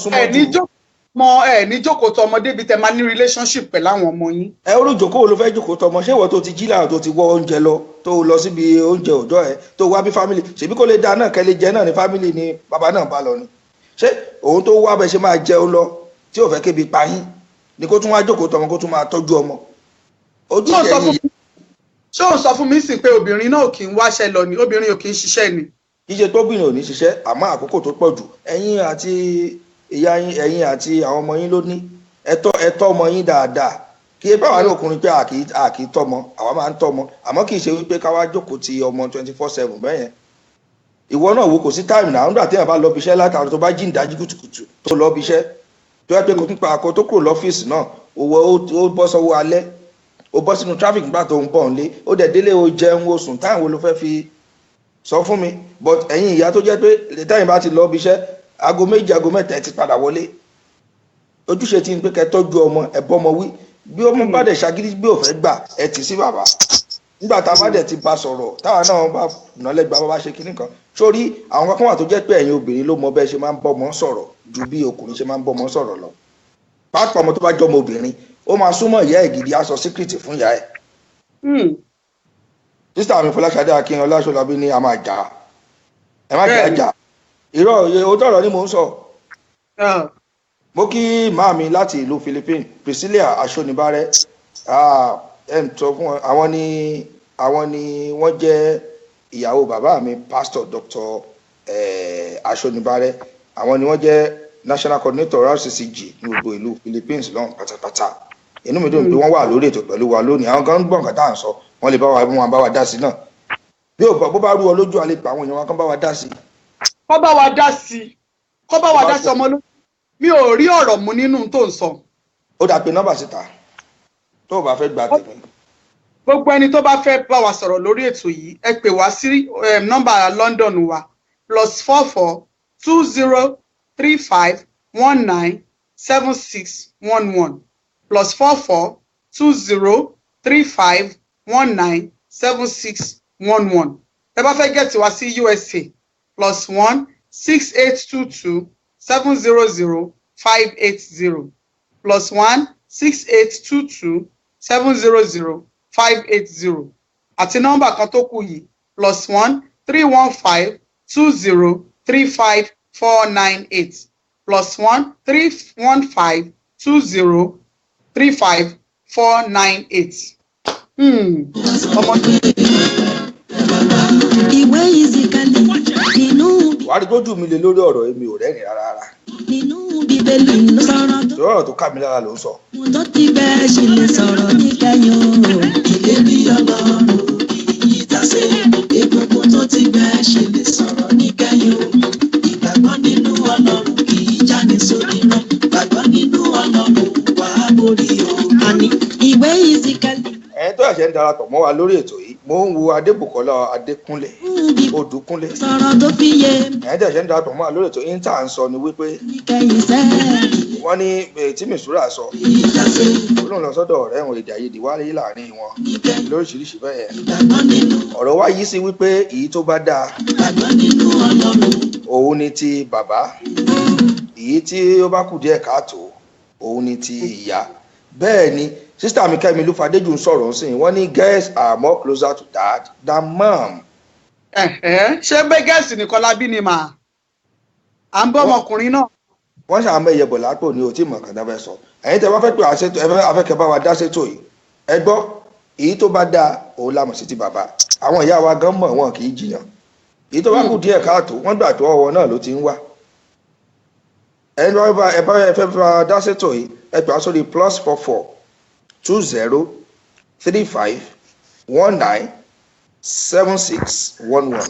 S3: súnmọ́
S4: Ẹ̀ ní
S3: jù.
S4: jókòó. Ọmọ ẹ ní jókòó tọ ọmọ débi tẹ máa ní relationship pẹ̀lú àwọn ọmọ yín.
S3: Ẹ olùjókòó ló fẹ́ jókòó tọmọ? Ṣé ìwọ tó ti jí láàárọ̀, tó ti wọ oúnjẹ lọ, tó lọ síbi oúnjẹ òòjọ́ ẹ, tó wá bí family, ṣèbí kó lè dáa náà, kẹ́ lè jẹ náà ní family ni bàbá náà bá lọ ni. Ṣé òun tó wá bẹ ṣe máa jẹun lọ tí ò fẹ́ kébi pa yín ni kó tún wá jókòó tọmọ, kó tún máa tọ́jú ọmọ?
S4: Ṣé ò ń sọ fún mi, ṣé ò ń sọ fún mi sì pé obìnrin náà kì í wáṣẹ́ lọ ni, obìnrin ò kì í ṣiṣẹ́ ni?
S3: Kì í ṣe tóbìnrin ò ní ṣiṣẹ́, àmọ́ àkókò tó pọ̀ jù, ẹ̀yin àti ìyá yín, ẹ̀yin àti àwọn ọmọ yín ló ní ẹ̀tọ́. Ẹ̀tọ́ ọmọ yín dáadáa. Kì í báwa ní ọkùnrin pé a kì í tọ́mọ, àwa máa ń tọ́mọ, àmọ́ kì í ṣe wípé ká wá jókòó ti ọmọ 24/7 bẹ́ẹ̀ yẹn. Ìwọ náà wo, kò sí time náà nígbà téèyàn bá lọ bí iṣẹ́ látàrí, tó bá jí ìdájí kùtùkùtù tó lọ bí iṣẹ́, tó yẹ pé kó tún pa àkó tó kúrò lọ́fíìsì náà, owó ó bọ́ sọ́wọ́ alẹ́, ó bọ́ sínú traffic nígbà tó ń bọ̀ nílé, ó dẹ̀ délé, ó jẹun, ó sùn. Táwọn wo ló fẹ́ fi sọ fún mi? But ẹ̀yin ìyá tó jẹ́ pé tẹ́yìn bá ti lọ bí iṣẹ́, aago 2, aago 3 ẹ ti padà wọlé, ojúṣe tí ń pé kẹ́ tọ́jú ọmọ, ẹ bọ́mọ wí. Bí ọmọ bá dẹ̀ ṣagídí, bí ò fẹ́ gbà, ẹ tì sí bàbá. Nígbà tá a bá dẹ̀ ti bá sọ̀rọ̀, táwa náà bá nálẹ́gbàá, bá ṣe kinní kan sórí àwọn kan wà tó jẹ́ pé ẹ̀yin obìnrin ló mọ bẹ́ẹ̀ ṣe máa ń bọ́mọ sọ̀rọ̀ ju bí ọkùnrin ṣe máa ń bọ́mọ sọ̀rọ̀ lọ. Pàápàá ọmọ tó bá jọmọ obìnrin, ó máa súnmọ́ ìyá ẹ̀ gidi, á sọ secret fún ìyá ẹ̀. Sister mi Fọláṣadé Akínọlá Ṣọlábí ní a máa jà á, ẹ má jà á jà. Irọ́, òótọ́ ọ̀rọ̀ ni mò ń sọ. Mo kí màámi láti ìlú Philippines, Priscilla Aṣonibárẹ́, ẹ ń sọ fún wọn, àwọn ni wọ́n jẹ́ ìyàwó bàbá mi, Pastor Dr. Aṣonibárẹ́. Àwọn ni wọ́n jẹ́ national coordinator RCCG ní gbogbo ìlú Philippines lọ́hùn pátápátá. Inú mi dùn pé wọ́n wà lórí ètò pẹ̀lú wa lónìí. Àwọn kan ń gbọ́ nǹkan tá à ń sọ, wọ́n lè bá wa, wọn bá wa dá sí náà. Bí ò bó bá rú ọ lójú, àlè pa àwọn èèyàn wa kan bá wa dá sí.
S4: Kọ́ bá wa dá sí i, kọ́ bá wa dá sí ọmọ lójú. Mi ò rí ọ̀rọ̀ mú nínú tó ń sọ.
S3: Ó dà, pé nọ́mbà síta tó o bá fẹ́ gba tèmi.
S4: Gbogbo ẹni tó bá fẹ́ bá wa sọ̀rọ̀ lórí ètò yìí, ẹ pè wá sí nọ́mbà London wa, +44 20 35 19 76 11, +44 20 35 19 76 11. Ẹ bá fẹ́ get wá sí USA, +1 6822 700 580, +1 6822 700 580. Àti nọ́mbà kan tó kù yìí, +1 315 20 35 498, +1 315 20 35 498. Ọmọ
S1: Ìwé ìzìkàlì nínú
S3: Wàá rí tójú mi lé lórí ọ̀rọ̀, èmi ò rẹ́rìn rárá rárá.
S1: Nínú Bíbélì ló sọ̀rọ̀ tó
S3: Torí ọ̀rọ̀ tó ká mi lára ló ń sọ.
S1: mú tó ti bẹ́ẹ̀ ṣe lè sọ̀rọ̀ níkẹyìn o.
S5: Ìlérí Ọlọ́run kì í tàsé. Egungun tó ti gbẹ ṣe lè sọ̀rọ̀ níkẹyìn o. Ìgbàgbọ́ nínú Ọlọ́run kì í jáni sórí rán. Gbàgbọ́ nínú Ọlọ́run, wà á borí o.
S1: Àní ìwé ìzìkàlì
S3: Ẹ̀yin tó ẹ̀ṣẹ̀ ń darapọ̀ mọ́ wa lórí ètò yìí, mò ń wo Adébùkọ́lá Adékúnlé
S1: nínú
S3: Odùkúnlé.
S1: Sọ̀rọ̀ tó fi yé
S3: Ẹ̀yin tó ẹ̀ṣẹ̀ ń darapọ̀ mọ́ wa lórí ètò yìí, ń tà ń sọ ni wípé
S1: níkẹyìn sẹ́ẹ̀.
S3: wọ́n ní tí Mistura sọ
S5: Kì í tàsé
S3: ó lóun lọ sọ́dọ̀ ọ̀rẹ́ wọn, èdè àìyedè wáyé láàrin wọn
S5: níkẹyìn.
S3: lóríṣiríṣi bẹ́ẹ̀ yẹn.
S5: Ìgbàgbọ́ nínú
S3: Ọ̀rọ̀ wá yí sí wípé èyí tó bá dáa,
S5: gbàgbọ́ nínú Ọlọ́run.
S3: òun ni ti bàbá, èyí tí ó bá kù díẹ̀ káàtó, òun ni ti ìyá. Bẹ́ẹ̀ ni sister mi Kẹ́mi Lúfadéjù ń sọ̀rọ̀ ń sìn, wọ́n ní girls are more closer to dad than mom.
S4: Ẹ̀hẹ́, ṣé bẹ́gẹ́sì nìkan la bí ni mà à ń bọ́ ọmọkùnrin náà?
S3: Wọ́n ṣàmọ́ ẹ̀yẹ bọ̀ lápò ní o tí mọ̀ kàn fẹ́ sọ. Ẹ̀yin tẹ́ bá fẹ́ pé àṣetò, ẹ fẹ́ afẹ́kẹ́ bá wa dá sétò yìí, ẹ gbọ́, èyí tó bá dáa, òun la mọ̀ sí ti bàbá. Àwọn ìyá wa gan mọ̀, wọn kì í jiyàn. Èyí tó bá kù díẹ̀ káàtó, wọ́n gbà tó ọwọ́ náà ló ti ń wá. Ẹni bá ẹ bá ẹ fẹ́ bá wa dá sétò yìí, ẹ pè á sórí +44 20 35 19 76 11,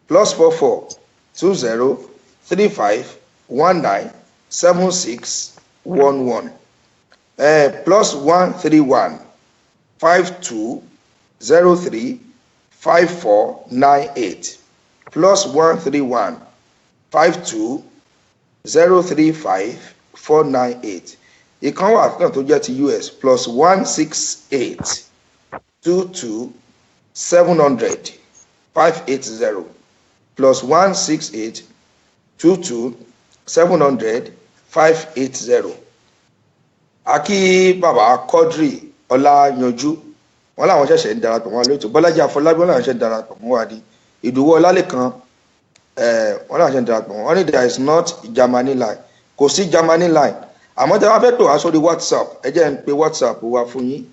S3: +44 20 35 19 76 11, +1 31 52 03 54 98, +1 31 52 03 54 98. Ìkan wà náà tó jẹ́ ti US, +1 68 22 700 580, +1 68 22 700 580. Akí bàbá Quadri Ọláyanjú, wọn làwọn ṣẹ̀ṣẹ̀ ń darapọ̀ mọ́ wa lóòótọ́. Bọ́lájí Afọlábí, wọn làwọn ṣẹ̀ṣẹ̀ ń darapọ̀ mọ́ wa ní. Ìdòwú Ọlálẹ́kan, wọn làwọn ṣẹ̀ṣẹ̀ ń darapọ̀ mọ́ wọn ní. There is not Germany line, kò sí Germany line, àmọ́ tí a bá fẹ́ pè wá sórí WhatsApp, ẹ jẹ́ n pe WhatsApp wa fún yín.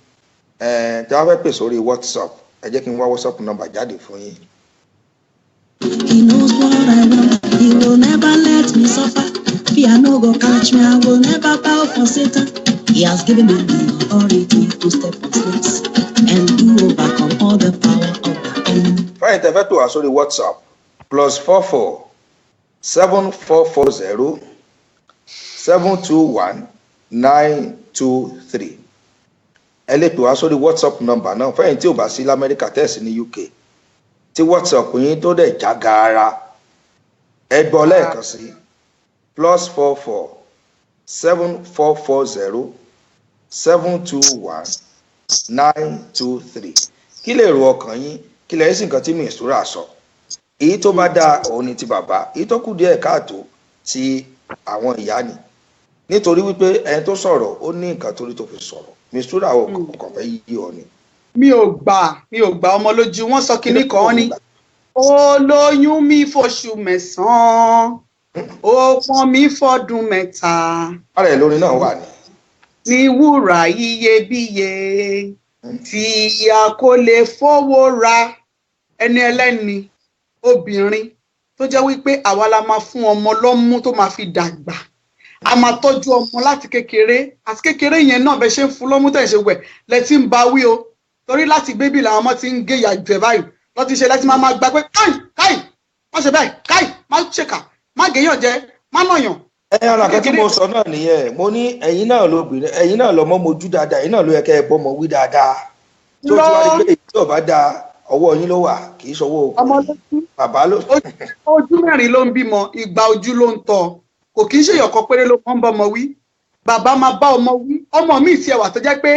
S3: Tí a bá fẹ́ pè sórí WhatsApp, ẹ jẹ́ kí n wá WhatsApp number jáde fún yín.
S1: He knows what I want. He will never let me suffer. Fear no go catch me. I will never bow for Satan. He has given me the authority to step on snakes and to overcome all the power of the enemy.
S3: Fáyìn tẹ́ fẹ́ pè wá sórí WhatsApp, +44 7440 721923. Ẹ lè pè wá sórí WhatsApp number náà. Fẹ́yìn tí ò bá sí lamẹ́ríkà, tẹ́ sí ní UK, tí WhatsApp yín tó dẹ̀ já gaara, ẹ gbọ́ lẹ́ẹ̀kan sí: +44 7440 721923. Kí lè ro ọkàn yín? Kí lè sí nǹkan tí Mistura sọ? Èyí tó bá dáa, òun ni ti bàbá. Èyí tó kù díẹ̀ káàtó, ti àwọn ìyá ni, nítorí wípé ẹni tó sọ̀rọ̀, ó ní nǹkan torí tó fi sọ̀rọ̀. Mistura ò kàn fẹ́ yí ọ ni.
S4: Mi ò gbà, mi ò gbà ọmọ lójú. Wọn sọ kinní kan ní ó lóyún mi fóṣù 9, ó pọ́n mi fọ́dún 3.
S3: Ara ẹ̀ lórin náà wà ní.
S4: Ní wúrà iyebíye tí a kò lè fowó ra. Ẹni ẹlẹ́ni obìnrin tó jẹ́ wípé àwa la máa fún ọmọ lọ́mú tó máa fi dàgbà, a máa tọ́jú ọmọ láti kékeré. Àti kékeré yẹn náà, bẹ ṣe ń fún lọ́mú, tẹ̀ ṣe wẹ̀ lẹ ti ń ba wí o, torí láti baby làwọn ọmọ ti ń gé ìyà jẹ báyìí lọ́ ti ṣe láti máa gba pé káì káì, má ṣe báyìí, káì, má ṣèkà, má gèèyàn jẹ, má nàyàn.
S3: Ẹ ọ̀nà kan tí mo sọ náà nìyẹn. Mo ní ẹ̀yin náà lóbìnrin, ẹ̀yin náà lọ́mọ mojú dáadáa, ẹ̀yin náà ló yẹ kẹ́ ẹ bọ́mọ wí dáadáa. Tó ti wá rí pé èyí tí ò bá dáa, ọwọ́ yín ló wà, kì í ṣọwọ́
S4: ọmọ
S3: ọkùnrin
S4: lójú.
S3: Bàbá ló.
S4: Ojú mẹ́rin ló ń bímọ, ìgbà ojú ló ń tọ́. Kò kí ń ṣèyàn kan péré ló mọ́ ń bọ́mọ wí. Bàbá máa bá ọmọ wí. Ọmọ mi tiẹ̀ wà tó jẹ́ pé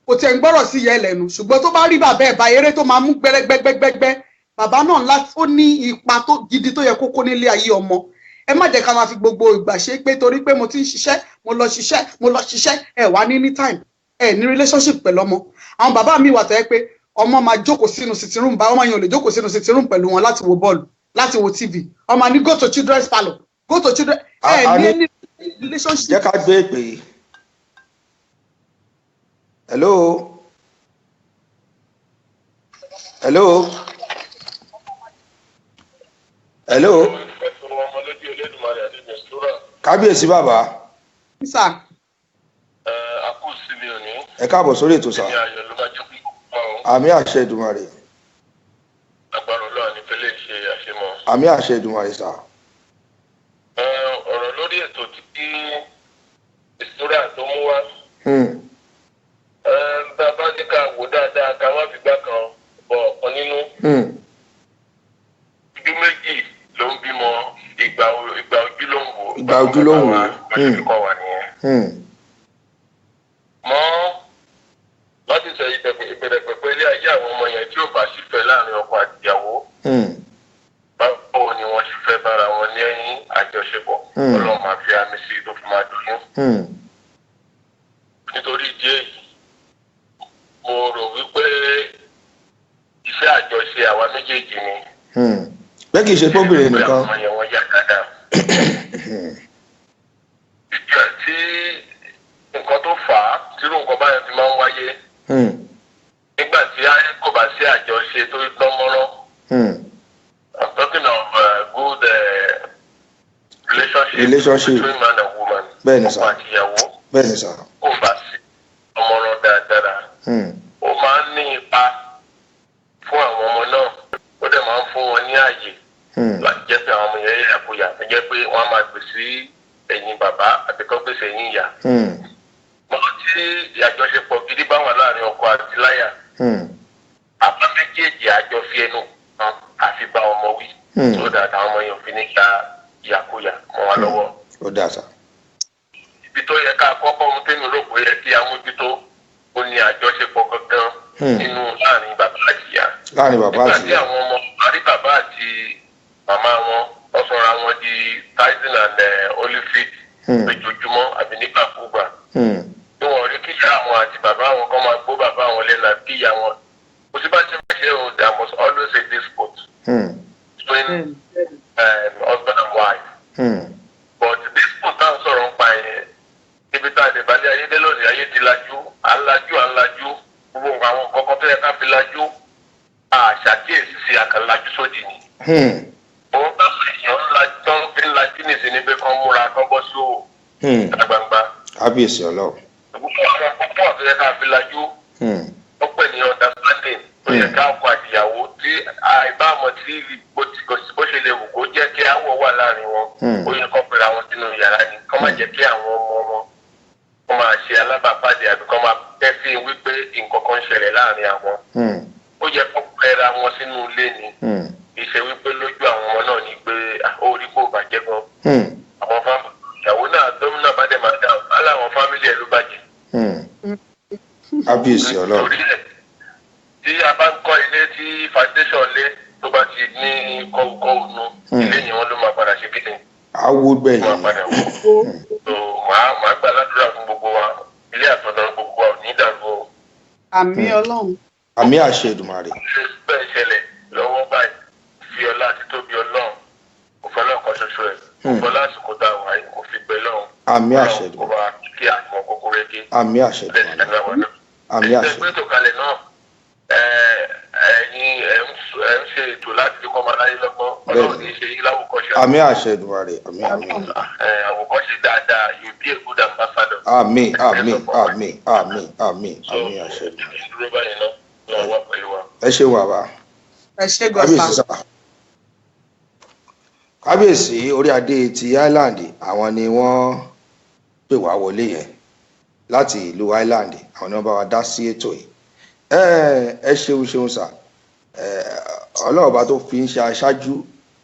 S4: kò tiẹ̀ ń gbọ́rọ̀ sí ìyá ẹ̀ lẹ́nu, ṣùgbọ́n tó bá rí bàbá ẹ̀ bá eré tó máa mú gbẹ́rẹ́gbẹ́gbẹ́gbẹ́. Bàbá náà ó ní ipa tó gidi tó yẹ kó kó nílé ayé ọmọ. Ẹ má jẹ́ ká máa fi gbogbo ìgbà ṣe pé torí pé mo ti ń ṣiṣẹ́, mo lọ ṣiṣẹ́, mo lọ ṣiṣẹ́, ẹ wá ní time, ẹ ní relationship pẹ̀lú ọmọ. Àwọn bàbá mi wà tó yẹ pé ọmọ máa jókòó sínú sitting room bá ọmọ yẹn ò lè jókòó sínú sitting room pẹ̀lú wọn láti wo bọ́ọ̀lù, láti wo TV. Ọmọ ní go to children's parlour, go to children ẹ ní any relationship.
S3: Jẹ́ ká gbé ìpè yìí. Hello, hello, hello. Kábíyèsí, bàbá.
S4: Sir.
S3: Ẹ káàbọ̀ sórí ètò, sir. Àmín, àṣẹ Èdùmàrè. Àmín, àṣẹ Èdùmàrè, sir.
S6: Ọ̀rọ̀ lórí ètò tí ìṣúra tó mú wá, bá a bá ní ká wò dáadáa, ká má fi gbá kan bọ̀ ọ̀kan nínú. Ojú méjì ló ń bímọ, ìgbà ojú ló ń wò.
S3: Ìgbà ojú ló ń wò.
S6: Bá ṣe kọ́ wa nìyẹn. Mọ́ láti sọ ìbẹ̀rẹ̀ pẹ̀pẹ̀ ilé ayé àwọn ọmọ yẹn, tí ò bá sì fẹ́ láàrin ọkọ àti ìyàwó, báwo ni wọ́n ṣe fẹ́ bára wọn ní àjọṣepọ̀? Ọlọ́run máa fi àmì sí tó fi máa dùn. Nítorí ìdí èyí, mo rò wípé iṣẹ́ àjọṣe àwa méjèèjì ni.
S3: Pé kì í ṣe tóbìnrin nìkan.
S6: Àwọn ọmọ yẹn wọ́n yà dáadáa. Ìgbà tí nǹkan tó fà á tírú nǹkan báyẹn fi máa ń wáyé, nígbà tí kò bá sí àjọṣe tó dán mọ́rán. I'm talking of good relationship,
S3: Relationship.
S6: between man and woman.
S3: Bẹ́ẹ̀ni, sir.
S6: Ọkọ àti ìyàwó.
S3: Bẹ́ẹ̀ni, sir.
S6: Kò bá sí ọmọràn dáadáa, ó máa ń ní ipa fún àwọn ọmọ náà. Ó dẹ̀ máa ń fún wọn ní ààyè láti jẹ́ pé àwọn ọmọ yẹn yàkuyà, tó jẹ́ pé wọ́n á máa gbè sí ẹ̀yìn bàbá àti kọ́ gbèsè ẹ̀yìn ìyá. Mọ́ tí àjọṣepọ̀ gidi bá wà láàrin ọkọ àti láyà, àbá méjèèjì àjọ fi ẹnu kan àfi bá ọmọ wí, tó dáa àwọn ọmọ yẹn ò fi ní gba ìyàkuyà mọ́ wa lọ́wọ́.
S3: Ó dáa, sir.
S6: Ibi tó yẹ ká kọ́kọ́ ohun tẹ́mi rò pé yẹ kí a mójútó, ó ní àjọṣepọ̀ gangan nínú láàrin bàbá àti ìyá.
S3: Láàrin bàbá
S6: Nígbà
S3: àti
S6: tí
S3: ìyá.
S6: àwọn ọmọ àrí bàbá àti màmá wọn, wọ́n sọra wọn di Tyson and Holyfield. Lójoojúmọ́ àbí nígbàkúgbà tí wọ́n rí kí ìyá àwọn àti bàbá àwọn kan máa gbó bàbá àwọn lẹ́nu àbí kí ìyá wọn. Kò sí bá ṣe máa ṣe o, there must always a dispute between husband and wife. But dispute tá à ń sọ̀rọ̀ ń pa yẹn, níbi tá a lè balẹ̀ ayé dé lónìí, ayé ti lajú, à ń lajú, à ń lajú. Gbogbo àwọn nǹkan kan tó yẹ ká fi lajú, àṣàkíyèsí sí àkànlájú sódì ni. Òun bá fún èèyàn ńlá tó ń fi lajú nìsín ní pé kán múra kán bọ́ sí òwò ìta gbangba.
S3: Kábíyèsí Ọlọ́run.
S6: Gbogbo àwọn púpọ̀ tó yẹ ká fi lajú, ó pè ní understanding tó yẹ ká ọkọ àtìyàwó tí àìbámọ̀ tí bó ṣe lè wù kó jẹ́ kí áwọ̀ wà láàrin wọn. Ó yẹ kó pera wọn sínú yàrá ni, kó má jẹ́ kí àwọn ọmọ wọn kó máa ṣe alábàápàdé àbí kó máa kẹ́fín wípé nǹkan kan ń ṣẹlẹ̀ láàrin àwọn. Ó yẹ kó pera wọn sínú ilé ni. Ìṣe wípé lójú àwọn ọmọ náà ni pé ó rí kó bàjẹ́ gan. Àwọn fámìlì ìyàwó náà gómìnà bá dẹ̀ máa dá aláwọn fámìlì ẹ̀ ló bàjẹ́.
S3: Kábíyèsí Ọlọ́run.
S6: Torí ẹ̀, tí a bá ń kọ́ ilé tí foundation lé tó bá ti ní kọ́wukọ́wu nu, ilé yẹn wọ́n ló máa padà ṣe kíni,
S3: awo gbẹ̀yìn.
S6: Máa padà wò. So màá gbà ládùúrà fún gbogbo wa, ilé àtọ̀nà gbogbo wa ò ní dàrú o.
S4: Àmín Ọlọ́run.
S3: Àmín àṣẹ Èdùmàrè.
S6: Ṣe bẹ́ẹ̀ ṣẹlẹ̀ lọ́wọ́ báyìí, fi ọlá àti tóbi Ọlọ́run, kò fọlá ọ̀kan ṣoṣo ẹ̀, kò fọlá àsìkò tá a wà yìí, kò fi bẹ lọ́run.
S3: Àmín àṣẹ
S6: Ọlọ́run kò
S3: Èdùmàrè.
S6: bá kí àwọn kókó régé.
S3: Àmín àṣẹ
S6: Bẹ́ẹ̀
S3: Èdùmàrè.
S6: ni àwọn náà.
S3: Àmín àṣẹ.
S6: Ẹgbẹ́ tó kalẹ̀ náà, ẹ̀yin ẹ̀ ń ṣe ètò láti fi kọ́ ọmọ aráyé lọ́gbọ́n. Ọlọ́run ní í ṣe yín láwòkọ́ṣe.
S3: Àmín àṣẹ Èdùmàrè. Àmín, àmín.
S6: Àwòkọ́ṣe dáadáa, you be a good ambassador.
S3: Àmín, àmín, àmín, àmín, àmín, àmín àṣẹ Èdùmàrè.
S6: Dúró báyìí náà, lọ́wọ́ wá pẹ̀lú wa.
S3: Ẹ ṣe wàwà.
S4: Ẹ ṣé gan
S3: Kábíyèsí
S4: sà.
S3: sà. Kábíyèsí orí adé ti Ireland, àwọn ni wọ́n pè wá wọlé yẹn láti ìlú Ireland, àwọn ni wọ́n bá wa dá sí ètò yìí. Ẹ ṣeun ṣeun sà. Ọlọ́run bá tó fi ń ṣe aṣáájú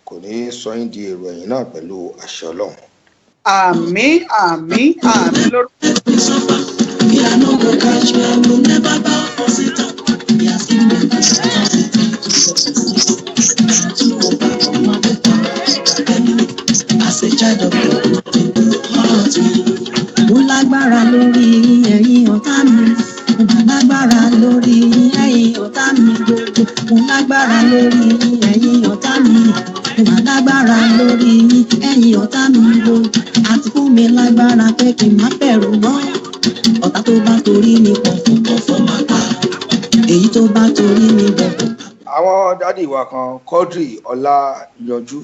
S3: kò ní í sọ yín di èrò ẹ̀yìn náà pẹ̀lú àṣẹ Ọlọ́run.
S4: Àmín, àmín, àmín lórúkọ.
S5: Me, I no go catch me, I will never bow for Satan. He has given me the authority to overcome all the powers of the enemy. As a child of God, nothing will hurt me.
S1: Mo lágbára lórí ẹ̀yin ọ̀tá mi. Mo mà lágbára lórí ẹ̀yin ọ̀tá mi gbogbo. Mo lágbára lórí ẹ̀yin ọ̀tá mi. Mo mà lágbára lórí ẹ̀yin ọ̀tá mi gbogbo. Àti fún mi lágbára pé kí n má bẹ̀rù mọ́. Ọ̀tá tó bá torí mi pọ̀fọ̀ pọ̀fọ̀ máa pa. Èyí tó bá torí mi bọ̀bọ̀.
S3: Àwọn dádì wa kan, Quadri Ọláyanjú,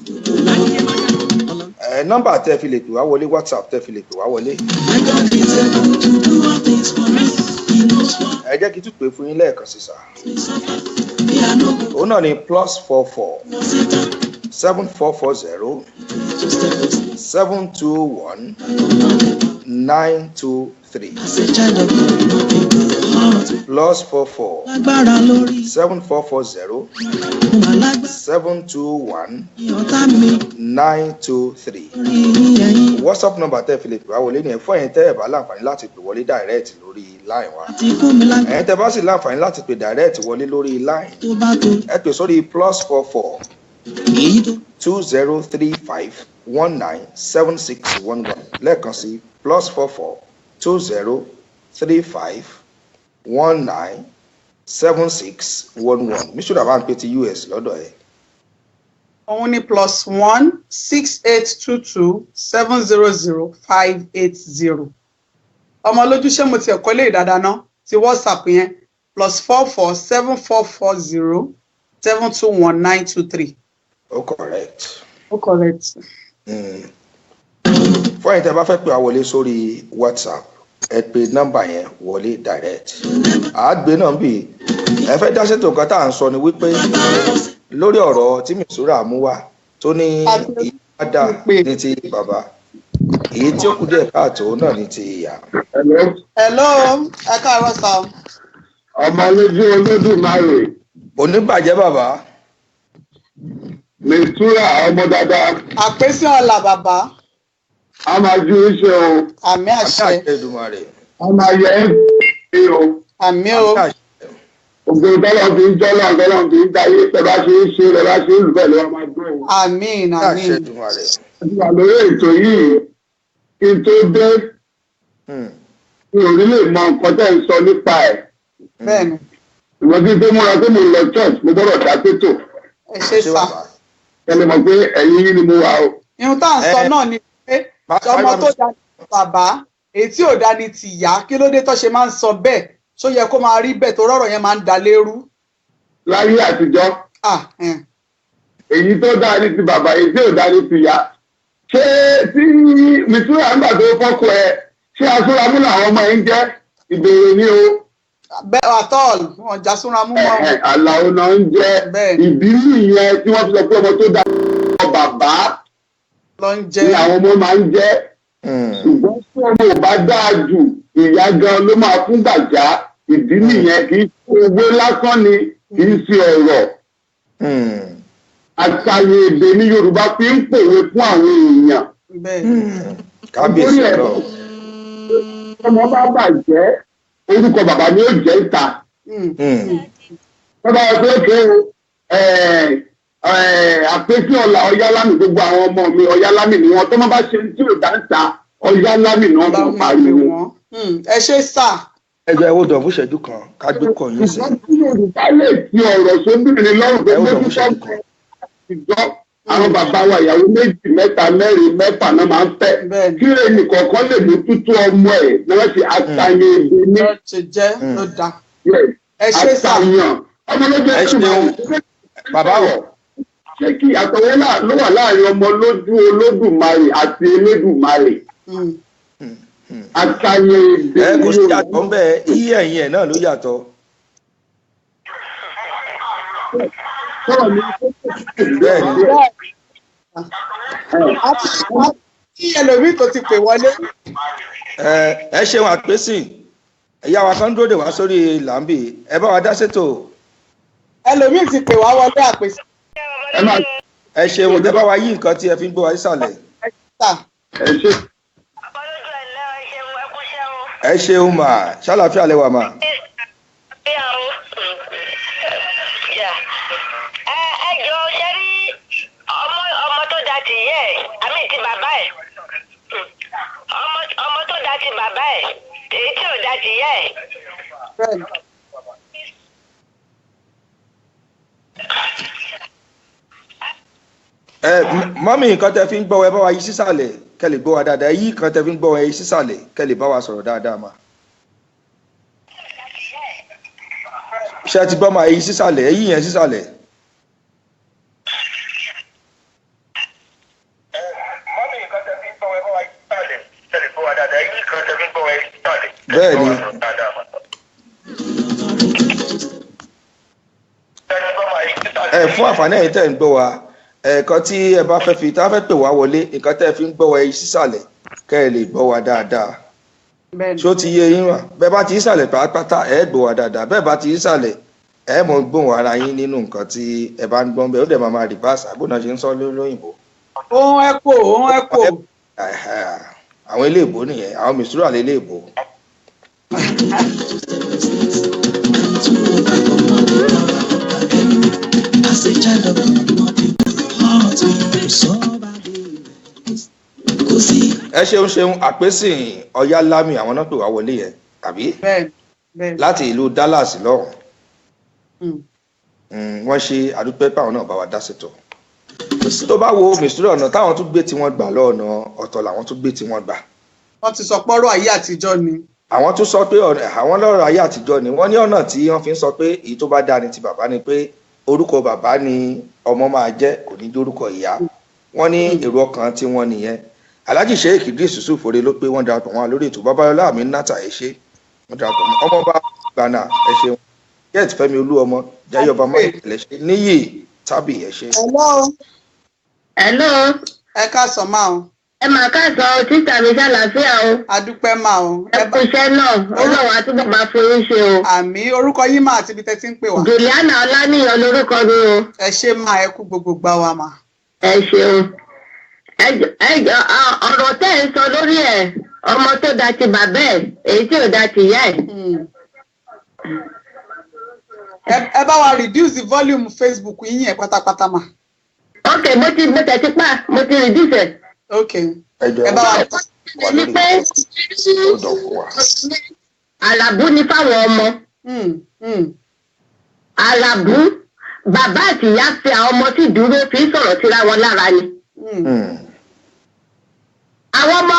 S3: ẹ nọ́mbà tẹ́ fi lè pè wá wọlé, WhatsApp tẹ́ fi lè pè wá wọlé,
S5: My God is able to do all things for me. He knows what
S3: ẹ jẹ́ kí n tún pè fún yín lẹ́ẹ̀kan sí sà.
S5: we suffer. Me, I no go
S3: Òun náà ni +44
S5: for Satan.
S3: 7440
S5: To step us
S3: 721 923.
S5: As a child of God, nothing will hurt me.
S3: +44
S5: Lágbára lórí,
S3: 7440
S5: mo mà lágbára
S3: 721
S5: ọ̀tá mi
S3: 923.
S5: lórí ẹ̀yin.
S3: WhatsApp number tẹ́ fi lè pè wá wọlé nìyẹn, fún ẹ̀yin tẹ́ ẹ̀ bá láǹfààní láti pè wọlé direct lórí line wa.
S5: Àti fún mi lágbára
S3: Ẹ̀yin tẹ́ bá sì láǹfààní láti pè direct wọlé lórí line,
S5: tó bá tó
S3: ẹ pè sórí +44
S5: èyí tó
S3: 2035197611. Lẹ́ẹ̀kan sí, +44 2035197611. Mísúra bá ń pè ti US lọ́dọ̀ ẹ̀.
S4: Òun ni +1 6822700580. Ọmọ lójúṣe mo tiẹ̀ kọ́ lé ìdáadáa ná ti WhatsApp yẹn, +44 7440721923.
S3: Ó correct.
S4: Ó correct.
S3: Fún ẹ̀yin tẹ́ bá fẹ́ pè wá wọlé sórí WhatsApp, ẹ pè nọ́mbà yẹn wọlé direct. Àágbé náà bì ẹ fẹ́ dá sétò kan tá à ń sọ ni wípé lórí ọ̀rọ̀ tí Mistura mú wá tó ní ìyáda ní ti bàbá, èyí tí ó kù díẹ̀ káàtó náà ní ti ìyá.
S7: Hello.
S4: Hello, ẹ káàárọ̀ sà.
S7: Ọmọ lójú Olódùmarè.
S3: Oníbàjẹ́ bàbá.
S7: Mistura ọmọ dáadáa.
S4: Àpèsè ọ̀la bàbá.
S7: A máa ju iṣẹ́ o.
S4: Àmín àṣẹ.
S3: Àmín àṣẹ Èdùmàrè.
S7: A máa yẹ ẹ́ ṣe o.
S4: Àmín o.
S3: Àmín àṣẹ.
S7: Ògbó tọ́lọ̀ fi ń jọ́lọ̀ tọ́lọ̀ fi ń dáyé tẹ́ bá ṣe ń ṣe tẹ́ bá ṣe ń lù bẹ́ẹ̀ ló wá máa dún o.
S4: Àmín,
S3: Àmín àṣẹ
S4: àmín.
S3: Èdùmàrè.
S7: A ti wà lórí ètò yìí. Kí n tó dé, mi ò rí lè mọ nǹkan tẹ́ ń sọ nípa ẹ̀.
S4: Bẹ́ẹ̀ni.
S7: Ìwọ́n kí n tó múra pé mo lọ church, mo gbọ́dọ̀ dá sétò.
S4: Ẹ ṣé
S3: Ṣé
S4: sà.
S3: bàbá?
S7: Ẹ lè mọ̀ pé ẹ̀yin yín ni mo wà o.
S4: Ihun tá à ń sọ náà ni pé ọmọ tó dá ní ti bàbá, èyí tí ò dá ní ti ìyá, kí ló dé tó ṣe máa ń sọ bẹ́ẹ̀? Ṣó yẹ kó máa rí bẹ́ẹ̀ tó rọ̀rọ̀ yẹn máa ń da lérú?
S7: Láyé àtijọ́,
S4: Ah, eh.
S7: èyí tó dáa ní ti bàbá, èyí tí ò dáa ní ti ìyá. Ṣé tí Mìtúrà ń gbà tó fọ́kọ ẹ, ṣé aṣọ́ramú làwọn ọmọ ẹ ń jẹ́? Ìbéèrè ni o.
S4: Bẹ́ẹ̀ àtọ́ọ̀l wọn já súnra mú mọ́.
S7: Ẹ̀hẹ̀, Àlàó náà ń jẹ́.
S4: Bẹ́ẹ̀ni.
S7: Ìbínú ìyẹn tí wọ́n fi sọ pé ọmọ tó dáa ní bàbá
S4: Lọ ń jẹ́.
S7: ni àwọn ọmọ máa ń jẹ́. Ṣùgbọ́n tí ọmọ ò bá dáa jù, ìyá gan ló máa fún gbàjá. Ìdí nìyẹn, kì í ṣe owó lásán ni, kì í ṣe ọ̀rọ̀. Àṣàyàn èdè ní Yorùbá fi ń pòwe fún àwọn èèyàn.
S4: Bẹ́ẹ̀ni.
S3: Kábíyèsí
S7: Lórí ẹ̀,
S3: Ọlọ́run.
S7: ọmọ bá bàjẹ́, orúkọ bàbá ni ó jẹ́ ìta. Wọ́n bá wọ pé òkè o, àpèsè ọ̀la Ọ̀yálámì, gbogbo àwọn ọmọ mi Ọ̀yálámì ni wọ́n. Tó má bá ṣe tí ò dá ń ta, Ọ̀yálámì ni wọ́n
S4: Bá
S7: mọ̀
S4: wọn pè
S7: pariwo.
S4: wọ́n. Ẹ ṣé sà.
S3: Ẹ jọ̀ọ́, ẹ wò dọ̀ fún ìṣẹ́jú kan ká gbé kọ̀ yín sí.
S7: Ṣùgbọ́n tí Yorùbá lè fi ọ̀rọ̀ sóbìnrin lọ́rùn pé
S3: Ẹ wò dọ̀ fún
S7: mójútó
S3: ìṣẹ́jú kan.
S7: àtijọ́, àwọn bàbá wa, ìyàwó méjì, mẹ́ta, mẹ́rin, mẹ́fà náà máa ń fẹ́.
S4: Bẹ́ẹ̀ni.
S7: Kí ẹnì kọ̀ọ̀kan lè mú tútú ọmọ ẹ̀ ni wọ́n ṣe àṣàyàn èdè ní.
S4: Lọ ṣe jẹ́ ló dáa.
S7: Yes.
S4: Ẹ ṣé sà.
S7: Àṣàyàn ọmọ lójú
S3: Ẹ ṣeun. Bàbá o.
S7: Ṣé kí àtọwọ́ ló wà láàrin ọmọ lójú Olódùmarè àti Elédùmarè? Àṣàyàn èdè
S3: Ẹ
S7: ní
S3: kò sí
S7: Yorùbá.
S3: yàtọ̀ ń bẹ́ẹ̀, iye ẹ̀yìn ẹ̀ náà ló yàtọ̀.
S7: Sọ̀rọ̀ mi.
S3: Bẹ́ẹ̀ni.
S4: Kí ẹlòmíì tó ti pè wọlé.
S3: Ẹ ṣeun àpèsìn. Ẹ̀yà wa kan dúró dè wá sórí làǹbì. Ẹ bá wa dá sétò.
S4: Ẹlòmíì ti pè wá wọlé, àpèsè.
S7: Ẹ máa
S3: Ẹ ṣeun, tẹ bá wa yí nǹkan tí ẹ fi ń gbọ́ wa sísàlẹ̀.
S4: Sà.
S7: Ẹ ṣe.
S3: Ẹ ṣeun mà, ṣàlàáfíà lẹ wà mà.
S8: Ẹ jọ, ṣe rí ọmọ tó da ti yẹ ẹ, àmì ti bàbá ẹ, ọmọ tó da ti bàbá ẹ, èyí tí ò da ti yẹ ẹ.
S4: Bẹ́ẹ̀ni.
S3: Ẹ mọ́mì, nǹkan tẹ fi ń gbọ́ wa, ẹ bá wa yí sísàlẹ̀ kẹ́ lè gbọ́ wa dáadáa. Ẹ yí nǹkan tẹ fi ń gbọ́ wa, ẹ yí sísàlẹ̀ kẹ́ lè bá wa sọ̀rọ̀ dáadáa mà. Ṣé ẹ ti gbọ́ mà? Ẹ yí sísàlẹ̀, ẹ yí yẹn sísàlẹ̀.
S6: Mọ́mí, nǹkan tẹ fi ń gbọ́ wa, ẹ bá wa yí sísàlẹ̀ kẹ́ lè gbọ́ wa dáadáa. Ẹ yí nǹkan tẹ fi ń gbọ́ wa, ẹ yí sísàlẹ̀ kẹ́ lè gbọ́ wa
S3: Bẹ́ẹ̀ni.
S6: sọ̀rọ̀ dáadáa mà. Ṣé ẹ ti gbọ́ mà? Ẹ yí sísàlẹ̀.
S3: Ẹ fún àǹfààní ẹ̀yin tẹ́ ń gbọ́ wa, ẹ̀ẹ̀kan tí ẹ bá fẹ́ fi tá a fẹ́ pè wá wọlé, nǹkan tẹ́ fi ń gbọ́ wa, ẹ yí sísàlẹ̀ kẹ́ ẹ lè gbọ́ wa dáadáa.
S4: Bẹ́ẹ̀ni.
S3: Ṣó ti yé yín wà? Bẹ́ẹ̀ bá ti ìsàlẹ̀ pátápátá, ẹ gbọ́ wa dáadáa. Bẹ́ẹ̀ bá ti ìsàlẹ̀, ẹ mọ̀ gbóhùn ara yín nínú nǹkan tí ẹ bá ń gbọ́n bẹ́ẹ̀, ó dẹ̀ máa máa rìvásà bó náà ṣe ń sọ lóyìnbó.
S4: Ohun ẹ kò, ohun ẹ kò.
S3: Ẹ̀hẹ̀, àwọn iléèbó nìyẹn, àwọn mìsúrà léléèbó.
S5: As a child of God, heart will kò sí.
S3: Ẹ ṣeun ṣeun àpèsìn Ọ̀yálámì, àwọn náà pè wá wọlé yẹn àbí?
S4: Bẹ́ẹ̀ni. Bẹ́ẹ̀ni.
S3: Láti ìlú Dallas lọ́hùn. Wọ́n ṣe àdúpẹ́ páwọn náà bá wa dá sétò. Tó bá wo mìsúrà, ọ̀nà táwọn tún gbé tí wọ́n gbà lọ́ọ̀nà ọ̀tọ̀ làwọn tún gbé tí wọ́n gbà.
S4: Wọ́n ti sọ pọ́rọ̀ ayé àtijọ́ ni.
S3: Àwọn tún sọ pé ọ̀nà àwọn lọ́rọ̀ ayé àtijọ́ ni. Wọ́n ní ọ̀nà tí wọ́n fi ń sọ pé èyí tó bá dáa ni ti bàbá ni pé orúkọ bàbá ni ọmọ máa jẹ́, kò ní jórúkọ ìyá. Wọ́n ní èrò ọkàn tí wọ́n nìyẹn. Alhaji Sheikh Idris Yusuf Ore ló pé wọ́n darapọ̀ wọn lórí ètò. Babalọlá àmì nata, ẹ ṣé, wọ́n darapọ̀ mọ́ ọmọọba gbana, ẹ ṣeun. Get Fẹ́mi Olúọmọ Jayọba Michael, ẹ ṣé. Níyì Tábì, ẹ ṣé.
S4: Hello.
S9: Hello.
S4: Ẹ káàsán máa o.
S9: Ẹ máa káàsán o, títà mi, ṣàlàáfíà o.
S4: Adúpẹ́ máa o.
S9: Ẹ kú iṣẹ́ náà, Ọlọ́run á túbọ̀ máa fún yín ṣe o.
S4: Àmì, orúkọ yín máa àti ibi tẹ́ ti ń pè wá.
S9: Juliana Ọláníyan lorúkọ mi o.
S4: Ẹ ṣé máa, ẹ kú gbogbo gbà wá mà.
S9: Ẹ ṣeun. Ẹ jọ, ọ̀rọ̀ tẹ́ ẹ ń sọ lórí ẹ̀, ọmọ tó da ti bàbá ẹ̀, èyí tí ò da ti ìyá ẹ̀.
S4: Ẹ bá wa reduce the volume Facebook yín yẹn pátápátá mà.
S9: Ok, mo ti, mo tẹ̀ ti pa, mo ti reduce ẹ̀.
S4: Ok.
S3: Ẹ jọ̀ọ́.
S4: Ẹ bá wa.
S3: wà
S9: ni
S3: lórí
S9: pé
S3: ètò ó dọ̀ fún wa.
S9: Àràbù ni fáwọn ọmọ. Àràbù, bàbá àti ìyá fi àwọn ọmọ sí dúró fi ń sọ̀rọ̀ síra wọn lára ni. Àwọn ọmọ,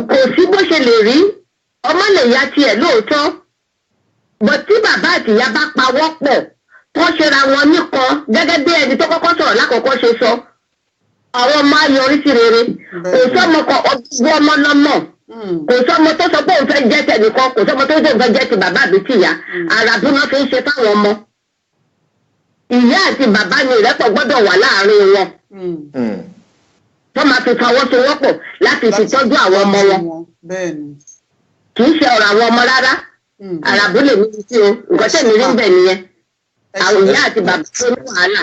S9: kò sí bó ṣe lè rí, ọmọ lè ya tiẹ̀ lóòótọ́ bọ̀, tí bàbá àti ìyá bá pawọ́ pọ̀ tó ṣera wọn nìkan, gẹ́gẹ́ bí ẹni tó kọ́kọ́ sọ̀rọ̀ lákọ̀ọ́kọ́ ṣe sọ, àwọn ọmọ á yọrí sí rere. Kò sọ́mọ kan ọgbọ́n ọmọ lọ́mọ, kò sọ́mọ tó sọ pé òun fẹ́ jẹ́ tẹnìkan, kò sọ́mọ tó sọ òun fẹ́ jẹ́ ti bàbá àbí tìyá. Àràbù náà fi ń ṣe fáwọn ọmọ. Ìyá àti bàbá ni ìrẹ́pọ̀ gbọ́dọ̀ wà láàárín wọn tó máa fi fọwọ́sowọ́pọ̀ láti fi tọ́jú àwọn ọmọ wọn. Kì í ṣe ọ̀rọ̀ àwọn ọmọ rárá. Àràbù lè ní sí o. Nǹkan tẹ̀mí rí ń bẹ̀ nìyẹn. Àwọn ìyá àti bàbá tó ní wàhálà,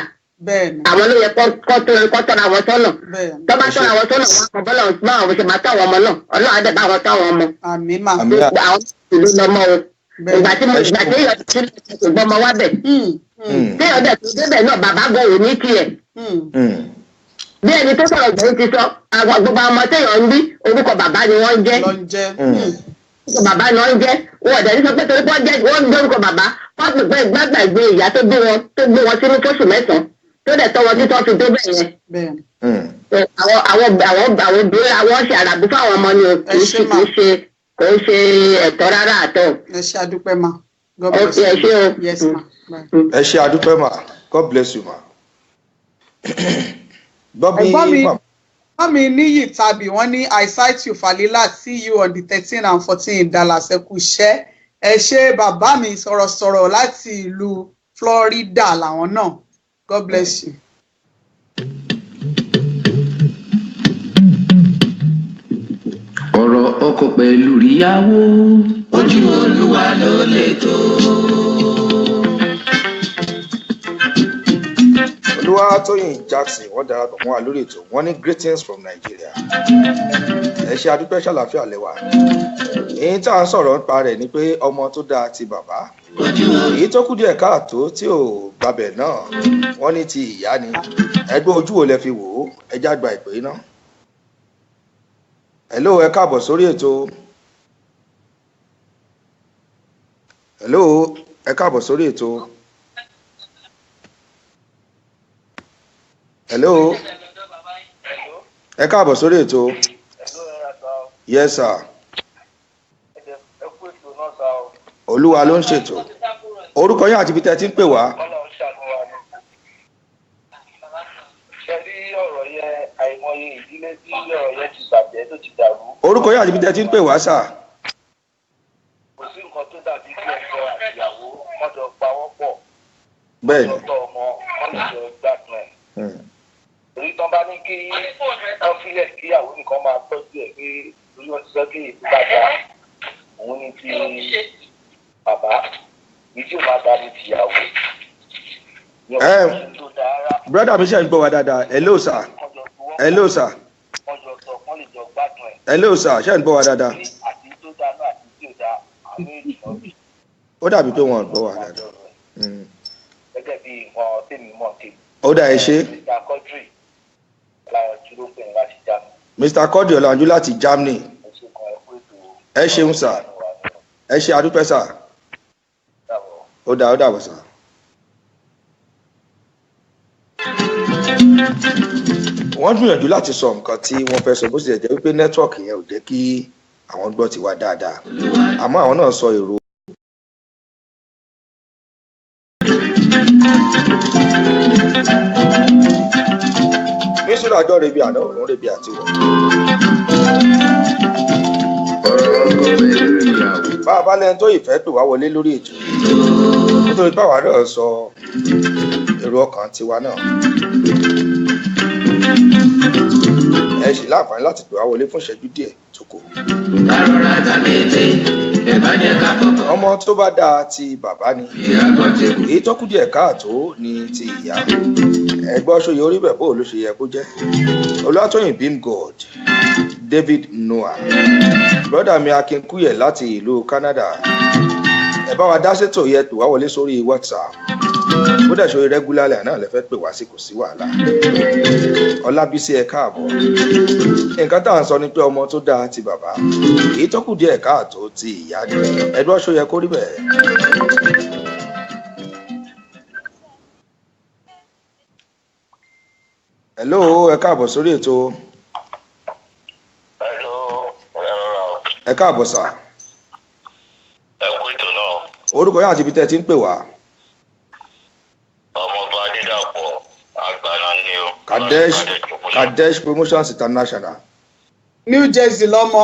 S9: àwọn ló yẹ kọ́ tọ́ra wọn sọ́nà. Tó bá tọ́ra wọn sọ́nà, wọn kọ́ bọ́lá báwọn ṣe máa tọ́ àwọn ọmọ náà. Ọlọ́run á dẹ̀ bá wọn tọ́ àwọn ọmọ.
S4: Àmín mà.
S9: Àwọn ìlú lọmọ o. Ìgbà tí mo ìgbà tí èèyàn ti kò gbọ́mọ wá bẹ̀, téèyàn dẹ̀ tó débẹ̀ náà, bàbá gan ò ní tiẹ̀. Bí ẹni tó sọ̀rọ̀ gbẹ̀yìn ti sọ, àwọn gbogbo ọmọ téèyàn ń bí, orúkọ bàbá ni wọ́n ń jẹ́, orúkọ bàbá ni wọ́n ń jẹ́. Wọn ò dẹ̀ ní sọ pé torí pé wọ́n jẹ́, wọ́n ń gbé orúkọ bàbá, wọ́n pè pé gbàgbàgbé ìyá tó bí wọn, tó gbé wọn sínú fóṣù 9, tó dẹ̀ tọ́ wọn títọ́ fi débẹ̀ yẹn. Àwọn obìnrin, àwọn ṣe àràbù fáwọn ọmọ ni o. Kì í ṣe, kò ń ṣe ẹ̀tọ́ rárá àtọ̀.
S4: Ẹ ṣe, àdúpẹ́ ma. God bless
S9: you. Ẹ ṣé o.
S4: Yes ma. Bye.
S3: Ẹ ṣe, àdúpẹ́ mà. God bless you ma. Gbọ́ bí
S4: Ẹ̀gbọ́n mi,
S3: màmá
S4: ẹ̀gbọ́n mi Níyì tàbí wọ́n ní, "I sight you, Falila. See you on the 13 and 14 in Dallas." Ẹ kú iṣẹ́, ẹ ṣé bàbá mi. Sọ̀rọ̀sọ̀rọ̀ láti ìlú Florida làwọn náà. God bless you.
S5: Ọ̀rọ̀ ọkọ pẹ̀lú ìyàwó, ojú Olúwa ló lè tó.
S3: Olúwatóyìn Jackson, wọ́n darapọ̀ mọ́ wa lórí ètò. Wọ́n ní, "Greetings from Nigeria." Ẹ ṣe, adúpẹ́. Ṣàlàáfíà lẹ́wà? Èyí tá à ń sọ̀rọ̀ nípa rẹ̀ ni pé ọmọ tó dáa ti bàbá, èyí tó kù díẹ̀ káàtó tí ò gbabẹ̀ náà, wọ́n ní ti ìyá ni. Ẹgbẹ́ ojú wo lẹ fi wò ó? Ẹ já gba ìpè iná. Hello, ẹ káàbọ̀ sórí ètò. Hello, ẹ káàbọ̀ sórí ètò. Hello, ẹ káàbọ̀ sórí ètò. Yes sir. Olúwa ló ń ṣètò. Orúkọ yín àti ibi tẹ́ ẹ ti ń pè wá.
S6: Ṣe rí ọ̀rọ̀ yẹn, àìmọye ìdílé tí ọ̀rọ̀ yẹn ti bàjẹ́, tó ti dàrú.
S3: Orúkọ yín àti ibi tẹ́ ẹ ti ń pè wá, sir.
S6: Kò sí nǹkan tó dàbí kí ọkọ àtìyàwó wọ́n jọ pawọ́ pọ̀,
S3: Bẹ́ẹ̀ni.
S6: tọ́ ọmọ, wọ́n lè jọ gbádùn ẹ̀. Torí tán bá ní kí wọ́n fílẹ̀ kíyàwó nìkan máa tọ́jú ẹ̀, pé torí wọ́n ti sọ pé èyí bá da òun ní ti bàbá, èyí tí ò bá da ní tìyàwó.
S3: Ẹ brother mi, ṣe ń gbọ́ wa dáadáa? Hello sir, hello sir, hello sir, ṣe ń gbọ́ wa dáadáa?
S6: Àti tó dáa náà àti tí ò dáa, àwọn èèyàn
S3: Ó dàbí pé wọn ò gbọ́ wa dáadáa.
S6: Gẹ́gẹ́ bí nǹkan tèmi mọ̀ tèmi.
S3: Ó dà, ẹ ṣé.
S6: Mr. Quadri Ọláyanjú ló pè ní láti Germany.
S3: Mr. Quadri Ọláyanjú láti Germany, ẹ ṣeun sir, ẹ ṣe, àdúpẹ́ sir. Ó dà, ó dàbọ̀ sir. Wọ́n gbìyànjú láti sọ nǹkan tí wọ́n fẹ́ sọ, bó sì jẹ́ wípé network yẹn ò jẹ́ kí àwọn gbọ́ tiwa dáadáa, àmọ́ àwọn náà sọ èrò. Mísúra àjọ rebi àná, òun rebi àti wọ̀.
S5: Ọ̀rọ̀ ọkọ pẹ̀lú ìyàwó.
S3: Bá a bá lẹ́ni tó ìfẹ́ pè wá wọlé lórí ètò, nítorí báwa náà sọ èrò ọkàn tiwa náà, ẹ sì láǹfààní láti pè wá wọlé fún ìṣẹ́jú díẹ̀ tó kù.
S5: Kárọ̀rà tàkété, ẹ bá jẹ́ ká kọ́kọ́.
S3: Ọmọ tó bá dáa ti bàbá ni,
S5: Ìyá gbọ́ tẹ̀kù.
S3: èyí tó kù díẹ̀ káàtó ni ti ìyá. Ẹgbọ́n ṣòye orí bẹ̀, bó ló ṣe yẹ kó jẹ́? Olùwàtòyìn Bim God, David Noah, brọ́dà mi Akínkúyẹ̀ láti ìlú Canada, Ẹ bá wa dá sétò yẹ pè wá wọlé sórí WhatsApp. Bó dẹ̀ ṣe regular line náà lẹ fẹ́ pè wá sí, kò sí wàhálà. Ọlábísí, ẹ káàbọ̀. Nǹkan tá à ń sọ ni pé ọmọ tó dáa ti bàbá, èyí tó kù díẹ̀ káàtó ti ìyá ni. Ẹdún ọ̀ṣọ́ yẹ kó rí bẹ́ẹ̀. Hello, ẹ káàbọ̀ sórí ètò.
S6: Hello, ẹ rọra o.
S3: Ẹ káàbọ̀ sà.
S6: Ẹ kú ètò náà.
S3: Orúkọ yóò àti ibi tẹ́ ẹ ti ń pè wá.
S6: Ọmọọba Adédàpọ̀ Àgbàlá ni o.
S3: Kadesh, Kadesh Promotions International.
S4: New Jersey lọmọ.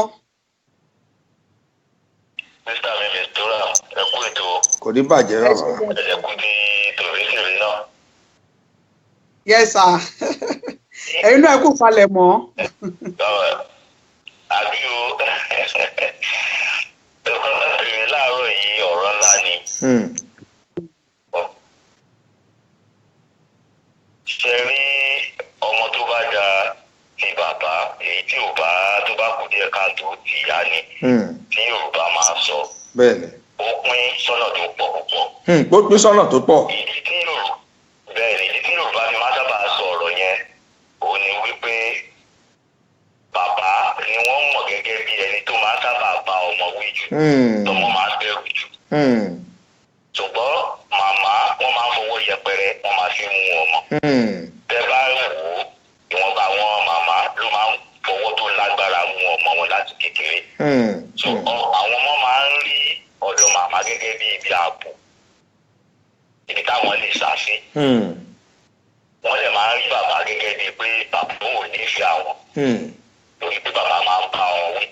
S6: Mr. mi Mistura, ẹ kú ètò.
S3: Kò ní bàjẹ́ bàbá.
S6: Ẹ kú ti tòrísìrì náà.
S4: Yes sir, ẹ̀yin náà kò falẹ̀ mọ́.
S6: Àbí o, ẹ̀kọ́ láti rí láàárọ̀ yìí, ọ̀rọ̀ ńlá ni. Ṣe rí ọmọ tó bá da ti bàbá, èyí tí ò bá tó bá kù díẹ̀ káàtó ti ìyá ni tí Yorùbá máa sọ.
S3: Bẹ́ẹ̀ni.
S6: Ó pín sọ́nà tó pọ̀ púpọ̀.
S3: Ó pín sọ́nà tó pọ̀.
S6: Ìdí tí Yorùbá, bẹ́ẹ̀ ni, ìdí tí Yorùbá fi máa sábà sọ ọ̀rọ̀ yẹn òun ni wípé bàbá ni wọ́n mọ̀ gẹ́gẹ́ bí ẹni tó máa sábà bá ọmọ wí jù, tọmọ máa bẹ̀rù jù. Ṣùgbọ́n màmá, wọ́n máa ń fọwọ́ yẹpẹrẹ, wọ́n máa fi mú ọmọ. Tẹ bá wò ó, ìwọ̀nba àwọn màmá ló máa ń fọwọ́ tó lágbára mú ọmọ wọn láti kékeré. So àwọn ọmọ máa ń rí ọ̀dọ̀ màmá gẹ́gẹ́ bí ibi ààbò, ibi táwọn lè sá sí. Wọ́n lè máa ń rí bàbá gẹ́gẹ́ bíi pé bàbá ò nífẹ̀ẹ́ àwọn, torí pé bàbá máa ń bá wọn wí.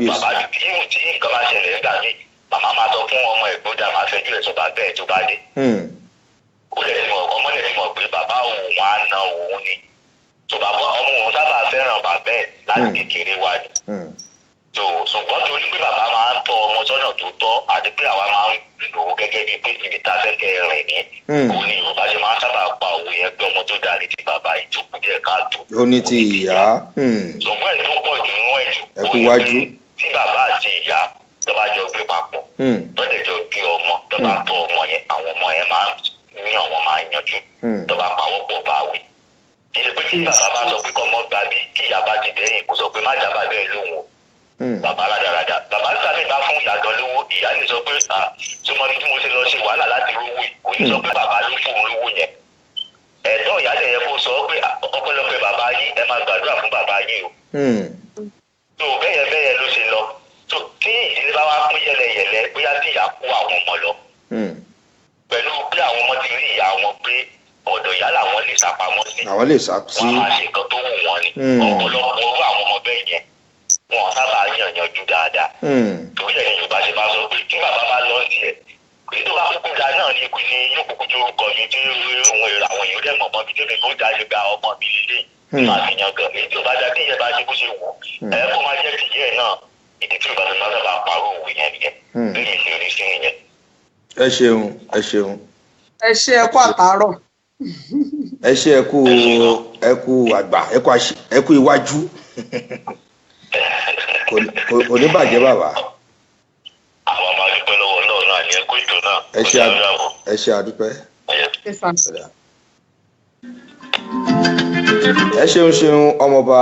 S6: Bàbá tí tí nǹkan bá ṣẹlẹ̀ nígbà míì, màmá máa sọ fún ọmọ ẹ̀ gbọ́dọ̀ máa fẹjú ẹ̀ sọ bàbá ẹ̀ tó bá dé. Ó lè ti mọ̀, ọmọ lè ti mọ̀ pé bàbá òun á na òun ni. Tó bàbá ọmọ òun sábà fẹ́ràn bàbá ẹ̀ láti kékeré wá ni. Tó ṣùgbọ́n torí pé bàbá máa ń tọ́ ọmọ sọ́nà tó tọ́, àti pé àwa máa ń lò ó gẹ́gẹ́ bíi pé ibi tá a fẹ́ kẹ́ rìn ní, òun ni Yorùbá ṣe máa ń sábà pa òwe yẹn pé ọmọ tó dáa ní ti bàbá, ìjókòó díẹ̀ káàtó
S3: Ó ní ti ìyá.
S6: Ṣùgbọ́n ẹ̀ tó pọ̀ jù nínú ẹ̀ jù,
S3: Ẹ kú wájú.
S6: tí bàbá àti ìyá tó bá jọ gbé papọ̀, tó lè jọ gbé ọmọ, tó bá tọ́ ọmọ yẹn, àwọn ọmọ yẹn máa ń ní àwọn máa ń yanjú tó bá pawọ́ pọ̀ bá wí. Kì í ṣe pé tí bàbá bá sọ pé kọ́mọ gbà bí, kí ìyá bá ti dẹ́yìn kó sọ pé má jábà bẹ́ẹ̀ lóhùn o. Bàbá rádaràda, bàbá sábẹ́ bá fún ìyá gan lówó, ìyá lè sọ pé tó mọ bí mo ṣe lọ ṣe wàhálà láti rówó yìí. Kò ní sọ pé bàbá ló fún òun lówó yẹn. Ẹ̀tọ́ ìyá lè yẹ kó sọ pé ọpẹ́lọpẹ́ bàbá yín, ẹ máa gbàdúrà fún bàbá yín o. Tó bẹ́yẹn bẹ́yẹn ló ṣe lọ. Tó tí ìdílé bá wá pín yẹlẹyẹlẹ, bóyá tí ìyá kó àwọn ọmọ lọ, pẹ̀lú pé àwọn ọmọ ti rí ìyá wọn pé ọ̀dọ̀ ìyá làwọn lè sápamọ́ sí,
S3: Àwọn lè sá sí.
S6: wọ́n á máa ṣe nǹkan tó wù wọ́n ni. Ọ̀pọ̀lọpọ̀ irú àwọn ọmọ bẹ́ẹ̀ yẹn, wọn sábà yànjú dáadáa. Torí ẹ̀ ní Yorùbá ṣe máa sọ pé tí bàbá bá lọ sí ẹ̀, èyí tó bá kúkú da náà ní ikú ni yóò kúkú tó orúkọ mi tí òun èrò àwọn èèyàn dẹ̀ mọ̀ mọ́ mi tó mi kó da ṣe gba ọmọ mi lélẹ̀ tí màá fi yan gan. Èyí tó bá da, tí ìyẹn bá ṣe bó ṣe wù ẹ kó máa jẹ́ tìyẹ́ náà. Ìdí tí Yorùbá fi máa sábà parọ́ òwe yẹn nìyẹn. Bí mi ṣe rí sí nìyẹn.
S3: Ẹ ṣeun, ẹ ṣeun.
S4: Ẹ ṣe, ẹ kú àtàárọ̀.
S3: Ẹ ṣe, ẹ kú, ẹ kú àgbà, ẹ kú ẹ kú iwájú. Kò ní bàjẹ́ bàbá.
S6: Àwọn máa dúpẹ́ lọ́wọ́ náà náà ní ẹkú ètò náà.
S3: Ẹ ṣe, ẹ ṣe, àdúpẹ́.
S4: Yes, sir.
S3: Ẹ ṣeun ṣeun, ọmọọba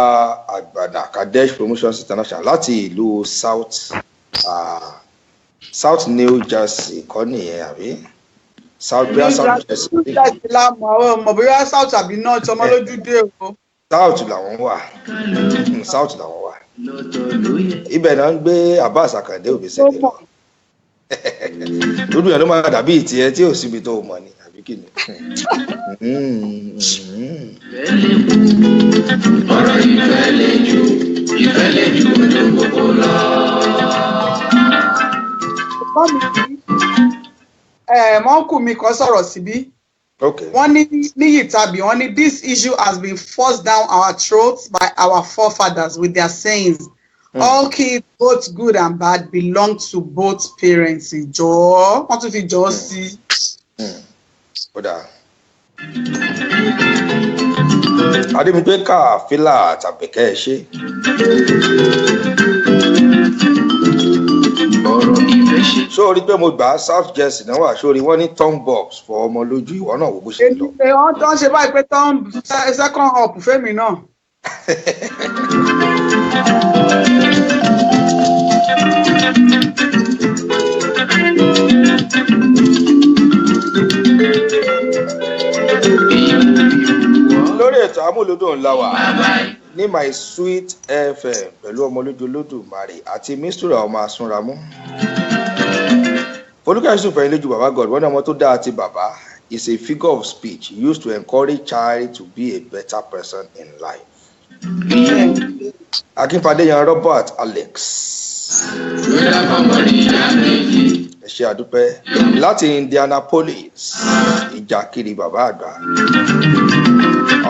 S3: Àgbàdà, Kadesh Promotions International láti ìlú South New Jersey kọ́ nìyẹn, àbí South, bóyá South Jersey?
S4: New Jersey la mọ̀, àwọn ọmọ bóyá South àbí North, ọmọ lójú dé o.
S3: South làwọn wà. South làwọn wà. Ibẹ̀ náà ń gbé Abbas Akande Obesere lọ. Dúdú yẹn ló máa dàbí ìtìẹ tí ò síbi tó mọ̀ ni, àbí kí ni?
S5: Ọ̀rọ̀ ìfẹ́ lè jù, ìfẹ́ lè jù ojú gbogbo lọ.
S4: Ẹ̀gbọ́n mi kì í mọ́ńkù mi kan sọ̀rọ̀ síbí. Wọ́n ní níyì tàbí wọ́n ní, "This issue has been forced down our throats by our forefathers with their sayings. All kids, both good and bad, belong to both parents." Jọ̀ọ́, wọ́n tún fi jọ̀ọ́ sí i.
S3: Ó dáa. Adébímpé káàfílà tàbíkẹ́, ẹ ṣe.
S5: Fọ̀rọ̀ ìfẹ́ ṣe.
S3: Ṣó o rí pé mo gbà á? South Jersey náà wà. Ṣó o rí wọ́n ní thumb box for ọmọ lójú? Ìwọ náà wò bó ṣe lọ.
S4: Èmi wọ́n tó ń ṣe báyìí pé tó ń second up fẹ́mi náà.
S3: Lórí ètò Amúlùdùn ńlá wà ní My Sweet FM pẹ̀lú Ọmọlójú Olódùmarè àti Mistura ọmọ Asúnramú. Folúkẹ́ Yusuf ẹ̀yin lójú bàbá God, wọ́n ní ọmọ tó dáa ti bàbá is a figure of speech used to encourage child to be a better person in life. Akínfadéyan Robert Alex, ẹ ṣé, àdúpẹ́. Láti Indianapolis, Ìjàkiri bàbá àgbà,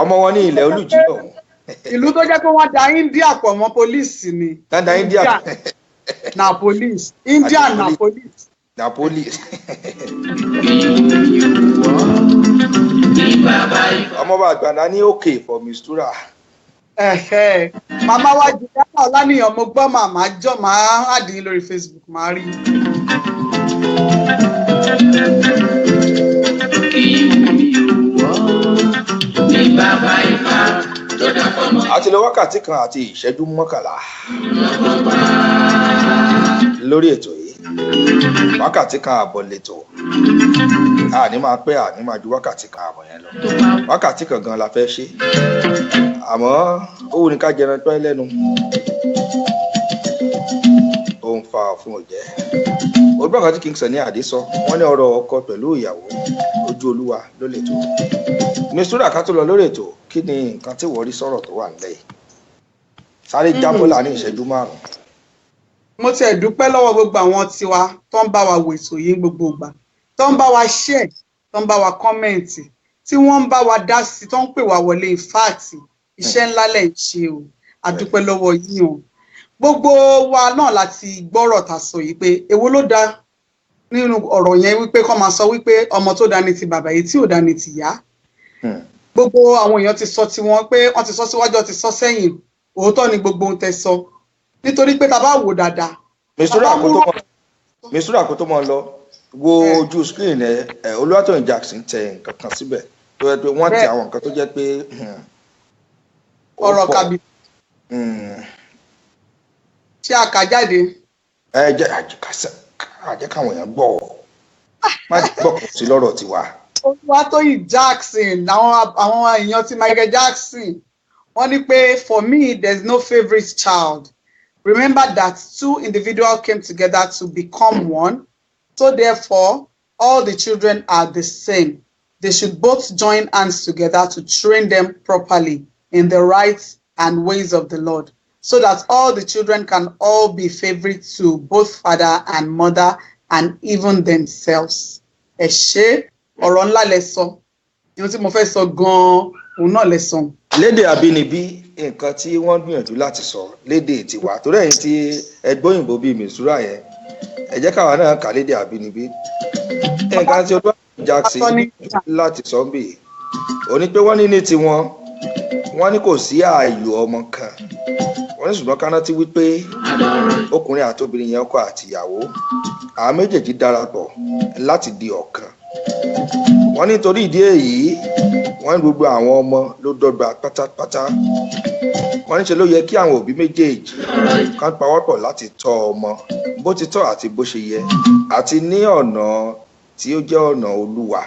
S3: ọmọ wọn ní ilẹ̀ Olùjì lọ́hùn.
S4: Ìlú tó jẹ́ pé wọ́n da India pọ̀ mọ́ police ni.
S3: Dáadáa, India.
S4: Na police, India
S3: Àti
S4: na police.
S3: Napoli. Ọmọọba àgbàdá ní òkè for Mistura.
S4: Ẹ̀hẹ́. Màmá wa Juliana Ọláníyàn, mo gbọ́ màmá jọ máa àdín lórí Facebook, máa rí.
S5: Ní bàbá ifá tó dá fọmọ.
S3: Àti lọ wákàtí 1 àti ìṣẹ́jú 11 lórí ètò yìí. Wákàtí 1.5 lẹ́tọ̀. Àní máa pẹ́, àní máa ju wákàtí 1.5 yẹn lọ. Wákàtí 1 gan la fẹ́ ṣe, àmọ́ ó wù ní ká jẹran pẹ́ lẹ́nu, ó ń fa ọ̀fun òjẹ́. Olùgbọ́n kan tí King Sunny Adé sọ, wọ́n ní ọ̀rọ̀ ọkọ pẹ̀lú ìyàwó, ojú Olúwa ló lè tó. Mistura, ká tó lọ lórí ètò, kí ni nǹkan tí wọ́n rí sọ̀rọ̀ tó wà nílẹ̀ yìí? Sáré jábọ́ láàrin ìṣẹ́jú 5.
S4: Mo tiẹ̀ dúpẹ́ lọ́wọ́ gbogbo àwọn tiwa tó ń bá wa wò ètò yìí ní gbogbo ìgbà, tó ń bá wa share, tó ń bá wa comment, tí wọ́n ń bá wa dá sí, tó ń pè wá wọlé. In fact, iṣẹ́ ńlá lẹ̀ ń ṣe o. A dúpẹ́ lọ́wọ́ yín o. Gbogbo wa náà láti gbọ́rọ̀ tà sọ yìí pé èwo ló dáa nínú ọ̀rọ̀ yẹn, wípé kọ́ máa sọ wípé ọmọ tó dáa ní ti bàbá, èyí tí ò dáa ní ti ìyá. Gbogbo àwọn èèyàn ti sọ tiwọn, pé wọ́n ti sọ síwájú, wọ́n ti sọ sẹ́yìn. Òótọ́ ni gbogbo ohun tẹ́ sọ, nítorí pé tá a bá wò dáadáa,
S3: Mistura,
S4: bàbá
S3: kó tó
S4: mú
S3: mọ, Mistura, kó tó mọ lọ, wo ojú screen ẹ. Ẹ Olúwatóyìn Jackson tẹ nǹkan kan síbẹ̀ tó yẹ pé wọ́n tẹ àwọn nǹkan tó jẹ́ pé ó
S4: ọ̀rọ̀
S3: pọ̀.
S4: Kàbí ṣé a kà jáde?
S3: Ẹ jẹ́ àjẹ́ káwọn èèyàn gbọ́ ọ, má gbọ́ kò sí lọ́rọ̀ tiwa.
S4: Olúwatóyìn Jackson, àwọn èèyàn ti Michael Jackson, wọ́n ní pé, "For me, there is no favourite child. Remember that two individuals came together to become one, so therefore all the children are the same. They should both join hands together to train them properly in the rights and ways of the Lord, so that all the children can all be favourite to both father and mother and even themselves." Ẹ ṣé, ọ̀rọ̀ ńlá lẹ sọ. Ohun tí mo fẹ́ sọ gan-an, òun náà lẹ sọ.
S3: Lédè àbínibí, nǹkan tí wọ́n gbìyànjú láti sọ lédè tiwa, torí ẹ̀yin tí ẹgbẹ́ òyìnbó bíi Mistura yẹn, ẹ jẹ́ káwa náà kà lédè àbínibí. Nǹkan tí Olúwatóyìn Jackson gbìyànjú láti sọ ń bì ó ní pé wọ́n ní ní tiwọn, wọ́n ní kò sí ààyò ọmọ kan. Wọ́n ní ṣùgbọ́n káná ti wí pé ọkùnrin àti obìnrin yẹn, ọkọ àti ìyàwó, àwọn méjèèjì darapọ̀ láti di ọ̀kan. Wọ́n nítorí ìdí èyí, wọ́n ní gbogbo àwọn ọmọ ló dọ́gba pátápátá. Wọ́n ní ṣe ló yẹ kí àwọn òbí méjèèjì kan pawọ́pọ̀ láti tọ́ ọmọ bó ti tọ́ àti bó ṣe yẹ, àti ní ọ̀nà tí ó jẹ́ ọ̀nà Olúwa,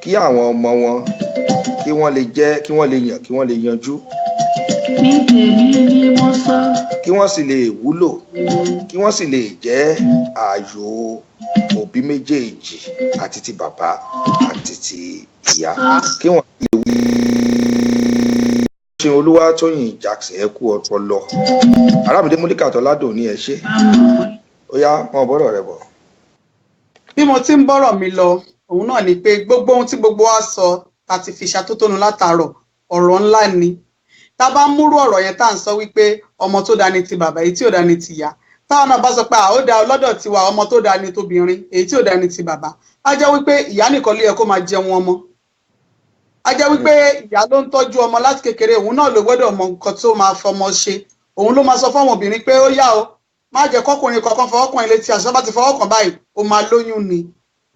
S3: kí àwọn ọmọ wọn kí wọ́n lè jẹ́, kí wọ́n lè yàn, kí wọ́n lè yanjú,
S5: Ní tèmi ni mo sọ.
S3: kí wọ́n sì lè wúlò, kí wọ́n sì lè jẹ́ ààyò òbí méjèèjì, àti ti bàbá àti ti ìyá, kí wọ́n lè wí. Ṣe Olúwatóyìn Jackson, ẹ kú ọpọlọ. Arábìnrin Múlíkà Tọ́ládùn ní, ẹ ṣé. Ó yá, wọn bọ́rọ̀ rẹ bọ̀.
S4: Bí mo ti ń bọ́rọ̀ mi lọ, òun náà ni pé gbogbo ohun tí gbogbo wa sọ ta ti fi ṣàtótónu látàárọ̀, ọ̀rọ̀ ńlá ni. Tá a bá múrú ọ̀rọ̀ yẹn tá à ń sọ wípé ọmọ tó dání ti bàbá, èyí tí ò dání ti ìyá, táwọn náà bá sọ pé ó dá ọlọ́dọ̀ tiwa, ọmọ tó dání tóbìnrin, èyí tí ò dání ti bàbá, á jẹ́ wípé ìyá nìkan ló yẹ kó máa jẹun ọmọ. Á jẹ́ wípé ìyá ló ń tọ́jú ọmọ láti kékeré, òun náà ló gbọ́dọ̀ mọ nǹkan tó máa fọmọ ṣe, òun ló máa sọ fáwọn obìnrin pé ó yá o. Má jẹ́ kọ́kùnrin kankan fọwọ́ kàn ẹ́ létí aṣọ, bá ti fọwọ́ kàn báyìí, ó máa lóyún ni.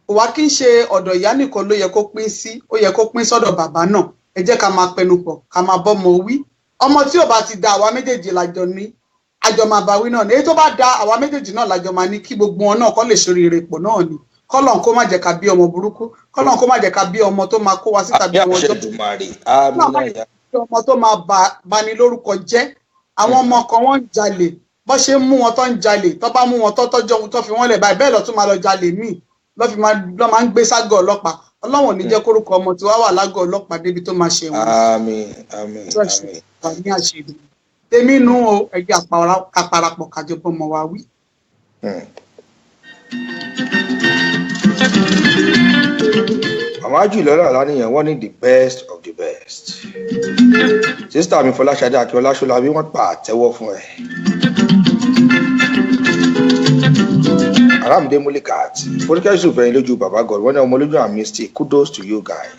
S4: Kò wá kí n ṣe ọ̀dọ̀ ìyá nìkan ló yẹ kó pín sí, ó yẹ kó pín sọ́dọ̀ bàbá náà. Ẹ jẹ́ ká máa pẹnu pọ̀, ká máa bọ́mọ wí. Ọmọ tí ò bá ti da, àwa méjèèjì lájọ ní, àjọ máa bá wí náà ni. Èyí tó bá da, àwa méjèèjì náà lájọ máa ní kí gbogbo wọn náà kọ́ lè ṣoríire pọ̀ náà ni. Kọ́lọ́n kó má jẹ́ ká bí ọmọ burúkú, kọ́lọ́n kó má jẹ́ ká bí ọmọ tó máa kó wa síta
S3: Àmì
S4: bí ọmọ
S3: àṣẹ
S4: ọjọ́
S3: Èdùmàrè,
S4: náà má
S3: àmín
S4: jẹ́
S3: náà.
S4: kí ọmọ tó máa bani lórúkọ jẹ́. Àwọn ọmọ kan wọ́n ń jalè, bó ṣe ń mú wọn tó ń jalè, tó bá mú wọn tó tọ́jọ́ ohun tó fi wọ́n lẹ̀ báyìí, bẹ́ẹ̀ lọ tún máa lọ jalè míì, lọ́ fi máa lọ́ máa ń gbé ságọ̀ ọlọ́pàá. Ọlọ́wọ̀n ò ní jẹ́ kórúkọ ọmọ tí wàá wà lágọ̀ ọlọ́pàá débi tó máa ṣẹ̀wọ̀n.
S3: Àmín, àmín,
S4: Ṣọ́ọ̀ṣì
S3: àmín.
S4: wà ní àṣírí tèmi nú o. Ẹ jẹ́ àparapọ̀ kájọ bọ́mọ wa wí.
S3: Màmá jùlọ náà lánìyàn, wọ́n ní the best of the best. Sísítà mi Fọláṣadé Akínọlá Ṣọlábí, wọ́n pa àtẹ́wọ́ fún ẹ. Aramide Mulikat, Fọlúkẹ́ Yusuf ẹ̀yin lójú bàbá God, wọ́n ní ọmọ lójú and mystic, kudos to you guys.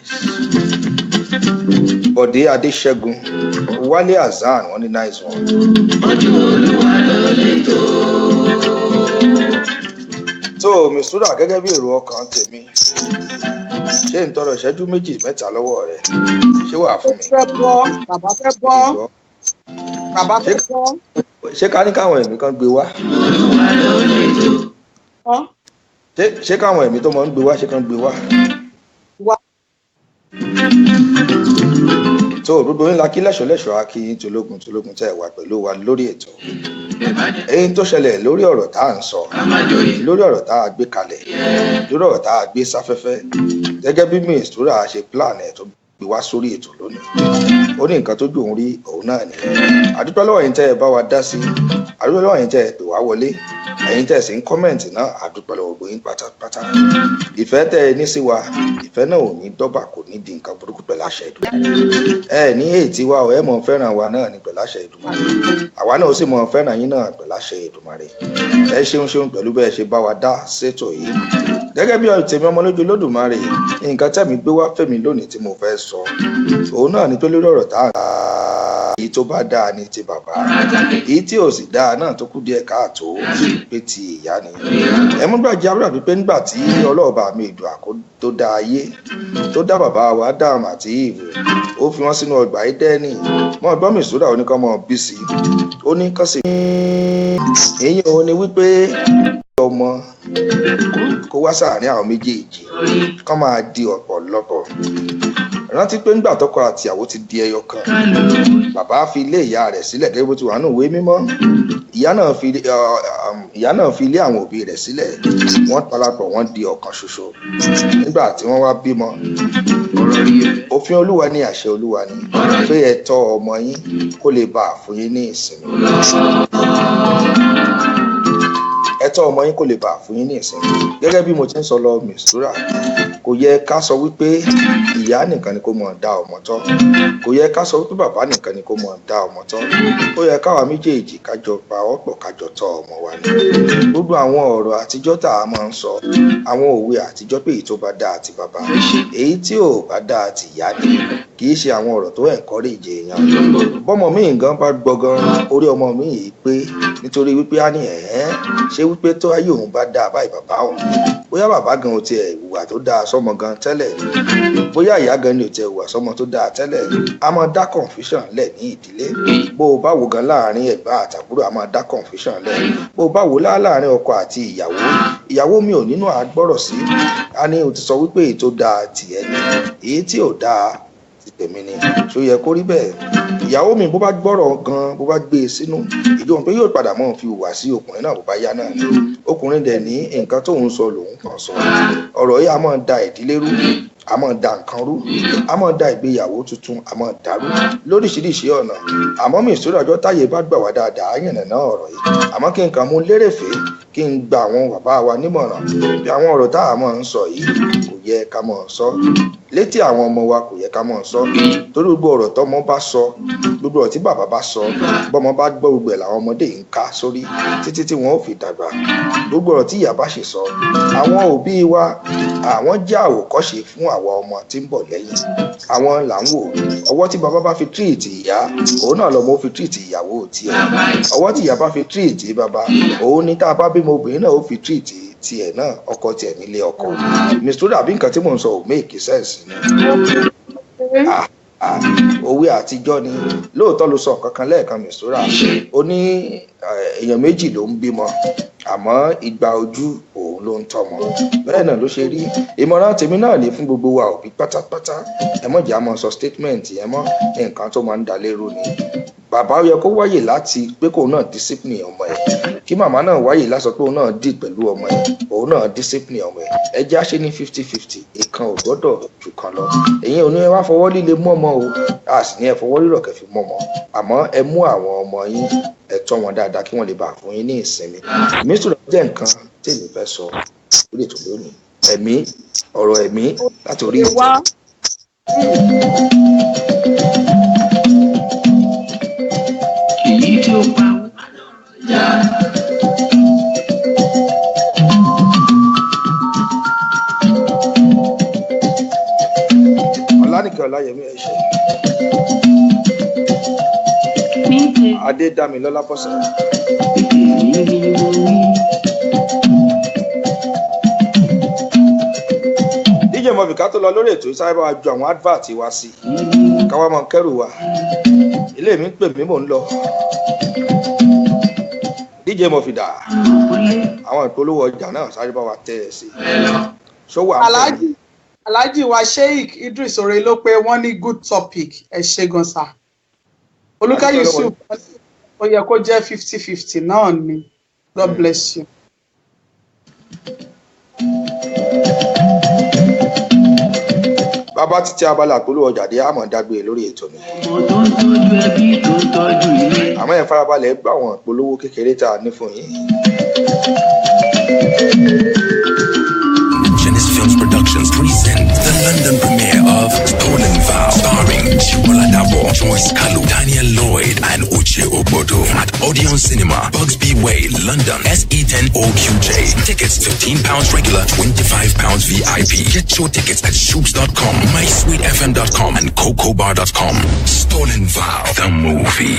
S3: Bọ̀dé Adéṣẹ́gun, Wálé Hasan, wọ́n ní nice one.
S5: Ojú Olúwa ló lè tó.
S3: Tó Mistura, gẹ́gẹ́ bí èrò ọkàn tèmi, ṣé ń tọrọ ìṣẹ́jú méjì mẹ́ta lọ́wọ́ rẹ̀, ṣé wàá
S4: Ó
S3: fún mi?
S4: fẹ́ bọ́, bàbá fẹ́ bọ́,
S3: Ìjọ.
S4: bàbá
S3: Ṣé
S4: fẹ́ bọ́.
S3: Ṣé ká ní káwọn ẹ̀mí kan gbé wá?
S5: Olúwa ló lè tó.
S4: Ọ́
S3: Ṣé káwọn ẹ̀mí tó máa ń gbé wá, ṣé kán gbé wá?
S4: Wá.
S3: Tó gbogbo ńlá kí lẹ́ṣọ̀lẹ́ṣọ̀ á kí yín tológun tológun tẹ́ ẹ wà pẹ̀lú wa lórí ètò.
S5: Ẹ bá jẹ́
S3: Èyí tó ṣẹlẹ̀ lórí ọ̀rọ̀ tá à ń sọ,
S5: ká má joyè.
S3: lórí ọ̀rọ̀ tá a gbé kalẹ̀, lórí ọ̀rọ̀ tá a gbé sáfẹ́fẹ́, gẹ́gẹ́ bí Mistura ṣe plan ẹ̀ tó gbé wá sórí ètò lónìí, ó ní nǹkan tójú òun rí òun náà nìyẹn. Àdúpẹ́ lọ́wọ́ yín tẹ́ ẹ bá wa dá sí, àdúpẹ́ lọ́wọ́ yín tẹ́ ẹ pè wá wọlé, ẹ̀yin tẹ́ ẹ sì ń kọ́mẹ̀ǹtì náà, àdúpẹ́ lọ́wọ́ gbogbo yín pátápátá. Ìfẹ́ tẹ́ ẹ ní sí wa, ìfẹ́ náà ò ní dọ́bà, kò ní di nǹkan burúkú pẹ̀lú àṣẹ Èdùmàrè. Ẹ ní ètí wa ò, ẹ mọ̀ fẹ́ràn wa náà ní pẹ̀lú àṣẹ Èdùmàrè. Àwa náà ó sì mọ̀ fẹ́ràn yín náà pẹ̀lú àṣẹ Èdùmàrè. Ẹ ṣeun ṣeun pẹ̀lú bẹ́ẹ̀ ṣe bá wa dá sétò yìí. Gẹ́gẹ́ bí tèmi ọmọlójú Olódùmarè, nǹkan tẹ̀mí gbé wá fèmí lónìí tí mo fẹ́ sọ òun náà ni pé lórí ọ̀rọ̀ tá à èyí tó bá dáa ní ti bàbá, èyí tí ò sì dáa náà tó kù díẹ̀ káàtó pé ti ìyá ni. Ẹ mú gbàgbé abúlé pé nígbà tí ọlọ́ọ̀bà mi ìdùn àkó tó dá ayé, tó dá bàbá wa Ádámù àti Éfà, ó fi wọ́n sínú ọgbà Édẹ́nì. Mọ́ gbọ́n Mistura, oníkan mọ́ bí sí, ó ní kán sì. Èyí òun ni wípé ọmọ kó wá sáàárín àwọn méjèèjì kán máa di ọ̀pọ̀lọpọ̀. Rántí pé ńgbà tọkọ àtìyàwó ti di ẹyọ kan, bàbá fi ilé ìyá rẹ̀ sílẹ̀ gẹ́gẹ́ bó ti wà nínú ìwé mímọ́. Ìyá náà fi ilé àwọn òbí rẹ̀ sílẹ̀, wọ́n parapọ̀, wọ́n di ọ̀kan ṣoṣo. Nígbà tí wọ́n wá bímọ, òfin Olúwa ní, àṣẹ Olúwa ní pé ẹ tọ́ ọmọ yín kó lè bá a fún yín ní ìsinmi. Ẹ tọ́ ọmọ yín kó lè bá a fún yín ní ìsinmi. Gẹ́gẹ́ bí mo ti ń sọ lọ, Mistura, kò yẹ ká sọ wípé ìyá nìkan ni kó mọ̀ dá ọmọ tọ́, kò yẹ ká sọ wípé bàbá nìkan ni kó mọ̀ dá ọmọ tọ́. Ó yẹ káwa méjèèjì kájọ pawọ́pọ̀ kájọ tọ́ ọmọ wa ni. Gbogbo àwọn ọ̀rọ̀ àtijọ́ tá a máa ń sọ, àwọn òwe àtijọ́ pé èyí tó bá dáa ti bàbá, èyí tí ò bá dáa ti ìyá ni, kì í ṣe àwọn ọ̀rọ̀ tó encourage èèyàn. Bọ́mọ mi nǹkan bá gbọ́ gan, orí ọmọ mi yìí pé nítorí wípé á ní ẹ̀hẹ́n, ṣé wípé tó ayé òun bá dáa báyìí bàbá òun, bóyá bàbá gan ò tiẹ̀ hùwà tó dáa sọ́mọ gan tẹ́lẹ̀, bóyá ìyá gan ni ò tiẹ̀ hùwà sọ́mọ tó dáa tẹ́lẹ̀, a máa dá confusion lẹ̀ ní ìdílé. Bó o bá wo gan láàrin ẹ̀gbọ́n àtàbúrò, a máa dá confusion lẹ̀. Bó o bá wo láàrin ọkọ àti ìyàwó, ìyàwó mi ò nínú àgbọ́rọ̀ sí, a ní o ti sọ wípé èyí tó dáa tiẹ̀ ni, èyí tí ò dáa ti tèmi ni. Ṣó yẹ kó rí bẹ́ẹ̀? Ìyàwó mi bó bá gbọ́rọ̀ gan, bó bá gbé e sínú ìjọba pé yóò padà mọ́ fi hùwà sí ọkùnrin náà bó bá yá náà ni. Ọkùnrin dẹ̀ ní nǹkan tóun sọ lòun kàn sọ. Ọ̀rọ̀ yìí a máa da ìdílé rú, a máa da nǹkan rú, a máa da ìgbéyàwó tuntun, a máa dàrú lóríṣiríṣi ọ̀nà. Àmọ́ mi ìṣòro àjọ táyé bá gbà wá dáadáa, á yànnàná ọ̀rọ̀ yìí. Àmọ́ kí n kàn mú lérèfé, kí n gba àwọn bàbá wa nímọ̀ràn bí àwọn ọ̀rọ̀ tá a máa ń sọ yìí kò yẹ ká máa sọ létí àwọn ọmọ wa, kò yẹ ká máa sọ, torí gbogbo ọ̀rọ̀ tọ́mọ bá sọ gbogbo Gbogbo ọ̀rọ̀ tí bàbá bá sọ, bọ́mọ bá gbọ́, gbogbo ẹ̀ làwọn ọmọdé yìí ń ká sórí títí tí wọ́n ó fi dàgbà. Gbogbo ọ̀rọ̀ tí ìyá bá ṣe sọ, àwọn òbí wa, àwọn jẹ́ àwòkọ́ṣe fún àwa ọmọ tí ń bọ̀ lẹ́yìn. Àwọn là ń wò. Ọwọ́ tí bàbá bá fi treat ìyá, òun náà lọmọ ó fi treat ìyàwó tiẹ̀. Ọwọ́ tí ìyá bá fi treat bàbá, òun ní tá a bá bímọ obìnrin náà ó fi treat tiẹ̀ náà, ọkọ tiẹ̀ nílé ọkọ. Mr. Dàbí nǹkan tí mò ń sọ ò make sense ni. Òwe àtijọ́ ni. Lóòótọ́ ló sọ nǹkan kan lẹ́ẹ̀kan, Mistura. Ó ní èèyàn méjì ló ń bímọ, àmọ́ igba ojú òun ló ń tọ́mọ. Bẹ́ẹ̀ náà ló ṣe rí. Ìmọ̀ràn tèmi náà ní fún gbogbo wa òbí pátápátá, ẹ mọ̀ jẹ́ àmọ́ sọ statement yẹn mọ́. Nǹkan tó máa ń da lérú ni. Bàbá ó yẹ kó wáyè láti pé kóun náà discipline ọmọ ẹ̀, kí màmá náà wáyè láti sọ pé òun náà dì pẹ̀lú ọmọ ẹ̀, òun náà discipline ọmọ ẹ̀. Ẹ jẹ́ àṣẹ ní 50-50, ìkan ò gbọ́dọ̀ jù kan lọ. Èyí ò ní ẹ wá fọwọ́ líle mú ọmọ o, a sì ní ẹ fọwọ́ rírọ̀ kẹ́ fi mú ọmọ, àmọ́ ẹ mú àwọn ọmọ yín, ẹ tọ́ wọn dáadáa kí wọ́n lè bá fún yín ní ìsinmi. Mísùlù jẹ́ nǹkan tèmi fẹ́ sọ lórí ètò lónìí. Ẹ̀mí, ọ̀rọ̀ ẹ̀mí láti orí ìtẹ́.
S5: Èyí tí ó pa já.
S3: Ọlánìkẹ́ Ọláyẹmí, ẹ ṣé. Adédámilọ́lá Bọ́sẹ̀. DJ Murphy, ká tó lọ lórí ètò, sáré bá wa ju àwọn advert wa sí káwá máa kẹ́rù wa. Ilé mi ń pè mí, mò ń lọ. DJ Murphy dà, àwọn ìpolówó ọjà náà, sáré bá wa tẹ́ ẹ sí. Ṣọwọ́ àǹfààní.
S4: Alhaji wa Sheikh Idris Ore ló pé wọ́n ní good topic, ẹ ṣé gan sa. Olúkẹ́ Yusuf, ó yẹ kó jẹ́ 50-50 náà ni. God bless you.
S3: Bàbá títí abala àpolówó ọjà dé, àmọ́ dágbére lórí ètò mi.
S5: Ọmọ tó ń tọ́jú ẹbí, tó ń tọ́jú ilé.
S3: Àmọ́ ẹ farabalẹ̀ gbọ́ àwọn ìpolówó kékeré tá a ní fún yín.
S10: Genesis Films Productions present the London premiere of Stolen Vow, starring Chibola Dabo, Joyce Kalu, Daniel Lloyd, and Uche Obodo at Odeon Cinema, Bugsby Way, London, SE10OQJ. Tickets £15 regular, £25 VIP. Get your tickets at shoops.com, mysweetfm.com, and cocobar.com. Stolen Vow, the movie.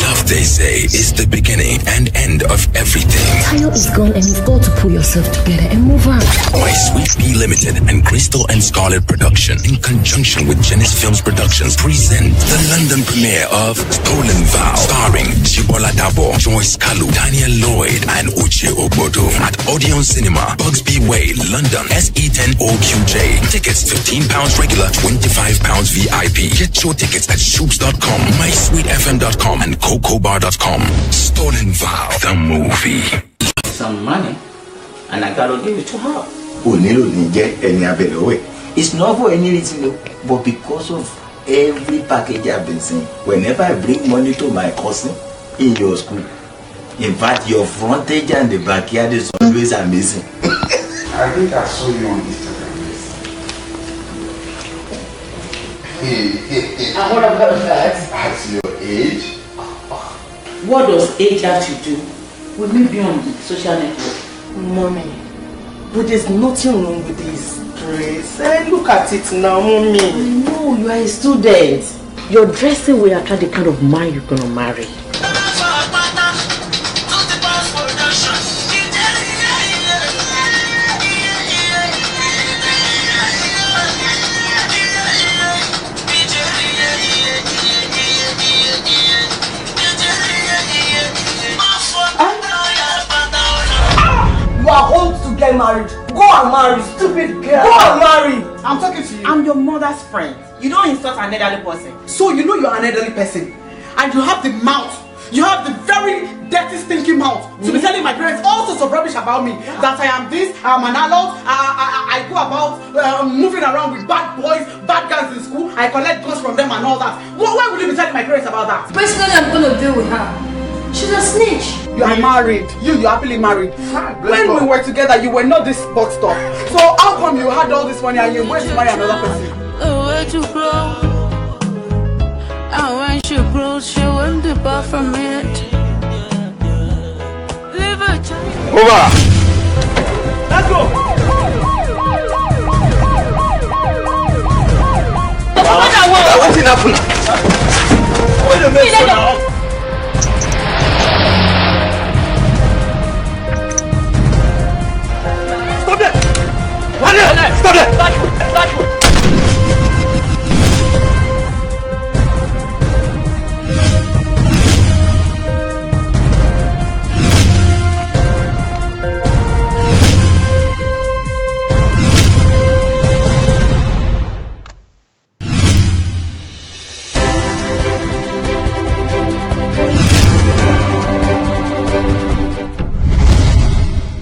S10: Love, they say, is the beginning and end of everything.
S11: Tayo is gone and you've got to pull yourself together and move on.
S10: My Sweet Pea Limited and Crystal and Scarlet Production, in conjunction with Genesis Films Productions, present the London premiere of Stolen Vow, starring Chibola Dabo, Joyce Kalu, Daniel Lloyd, and Uche Obodo at Odeon Cinema, Bugsby Way, London, SE10OQJ. Tickets £15 regular, £25 VIP. Get your tickets at shoops.com, mysweetfm.com, and cocobar.com. Stolen Vow, the movie.
S12: Some money, and I gotta give it to her.
S13: Òní ló ní jẹ́ ẹni abẹ lọ́wọ́ ẹ̀.
S12: It's not for any reason, o, but because of every package I've been seeing. Whenever I bring money to my cousin in your school, in fact, your frontage and the backyard is always amazing.
S13: I think I saw you on Instagram.
S14: And what about that?
S13: At your age?
S14: What does age have to do with me being on the social network?
S15: Mommy, but there's nothing wrong with this dress. Eh, look at it now, mommy.
S14: No, you are a student. Your dressing will attract the kind of man you're gonna marry.
S15: You are old to get married. Go and marry, stupid girl. Go and marry.
S4: I'm talking to you.
S16: I'm your mother's friend. You don't insult an elderly person.
S4: So you know you're an elderly person, and you have the mouth. You have the very dirty, stinking mouth to be telling my parents all sorts of rubbish about me. That I am this, I am an adult, I go about moving around with bad boys, bad guys in school, I collect guns from them and all that. Why would you be telling my parents about that?
S11: Personally, I'm gonna deal with her. She's a snitch.
S4: You are married. You're happily married. When we were together, you were not this boxed up. So how come you had all this money and you went to marry another person?
S1: The way to grow. And when she grows, she won't depart from it. Leave a child.
S13: Over.
S2: Let's go.
S13: Wetin happen? Wait a minute now. Stop there! Stop there! Stop there!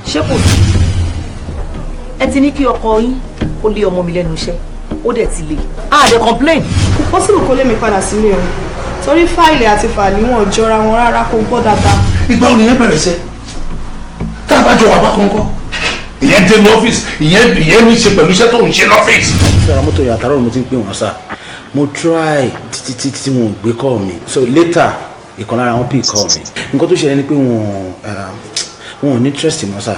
S14: Ṣé kò sí ẹ ti ní kí ọkọ yín ó lé ọmọ mi lẹ́nu iṣẹ́, ó dẹ̀ ti lè a dẹ̀ complain.
S15: Kò possible kó lé mi padà sílé o, torí fáìlì àti fàlì wọn ò jọra wọn rárá, kó gbọ́ dáadáa.
S13: Ìgbà wo nìyẹn bẹ̀rẹ̀ sẹ́? Tá a bá jọ wà bá kọ́ńkọ́. Ìyẹn dé lọ́fíìsì, ìyẹn ní í ṣe pẹ̀lú iṣẹ́ tó ń ṣe lọ́fíìsì.
S17: Fẹ́ra mọ́tò yàtọ̀ àárọ̀ mo ti ń pè wọ́n sá. Mo try títí títí wọn ò gbé call mi. So later, ìkan lára wọn pick call mi. Nǹkan tó ṣẹlẹ̀ ni pé wọn ò ní interest mọ́ sá.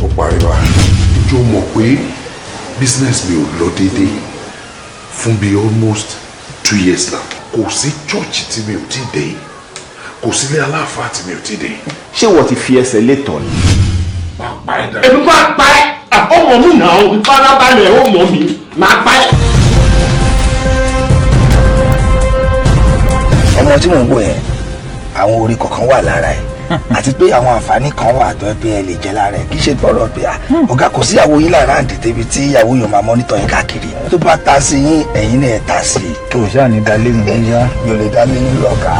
S13: Ó pariwo. Ìjọ mọ̀ pé business mi ò lọ déédéé fún bíi almost 2 years now. Kò sí church tí mi ò tí dé, kò sílé aláàfáà tí mi ò tí dé.
S12: Ṣé wọ́n ti fi ẹsẹ̀ lé tọ̀ ni?
S18: Èmi máa pa ẹ́, ọmọ mi náà farabalẹ̀, ó mọ̀ mi, máa pa ẹ́.
S3: Ọmọ tí mò ń wò yẹn, àwọn orí kọ̀ọ̀kan wà lára ẹ̀, àti pé àwọn àǹfààní kan wà tó ẹ pé ẹ lè jẹ lára ẹ. Kì í ṣe gbọ́dọ̀ pé ọ̀gá kò sí ìyàwó yín lára àǹdí débi tí ìyàwó yóò máa mọ́nítọ̀ yín káàkiri. Tó bá ta sí yín, ẹ̀yin náà ta sí i.
S12: Kò ṣáà ní dalé mi níyà.
S3: Mi ò lè dalé yín lọ́gàá.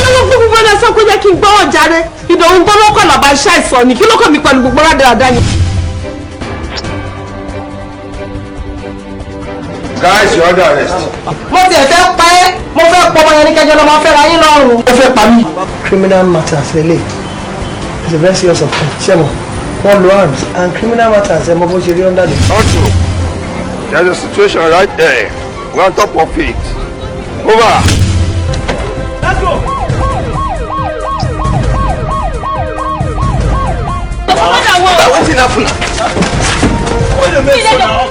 S19: Ọlọ́run gbogbo gbọ́dọ̀ sọ pé jẹ́ kí n gbọ́rọ̀ jáde. Ìdòwú gbọ́dọ̀ kọ̀ làbá ṣàìsàn ni, kí ló kàn mí pẹ̀lú gbogbo rádaràda yẹn.
S13: Guys, you're under arrest.
S19: Mo tiẹ̀ fẹ́ pa ẹ́, mo fẹ́ pọ ọmọ yẹn ní kẹjọ lọ máa fẹ́ra yín lọ́rùn.
S3: Ó fẹ́ pa mí.
S15: Criminal matters lele it's a very serious offence, ṣé mo wọ́n lo arms and criminal matters ẹ mọ bó ṣe rí under the.
S13: Also, there's a situation right there. We're on top of it. Over.
S2: Let's go.
S13: Wetin happen? Wait a minute now.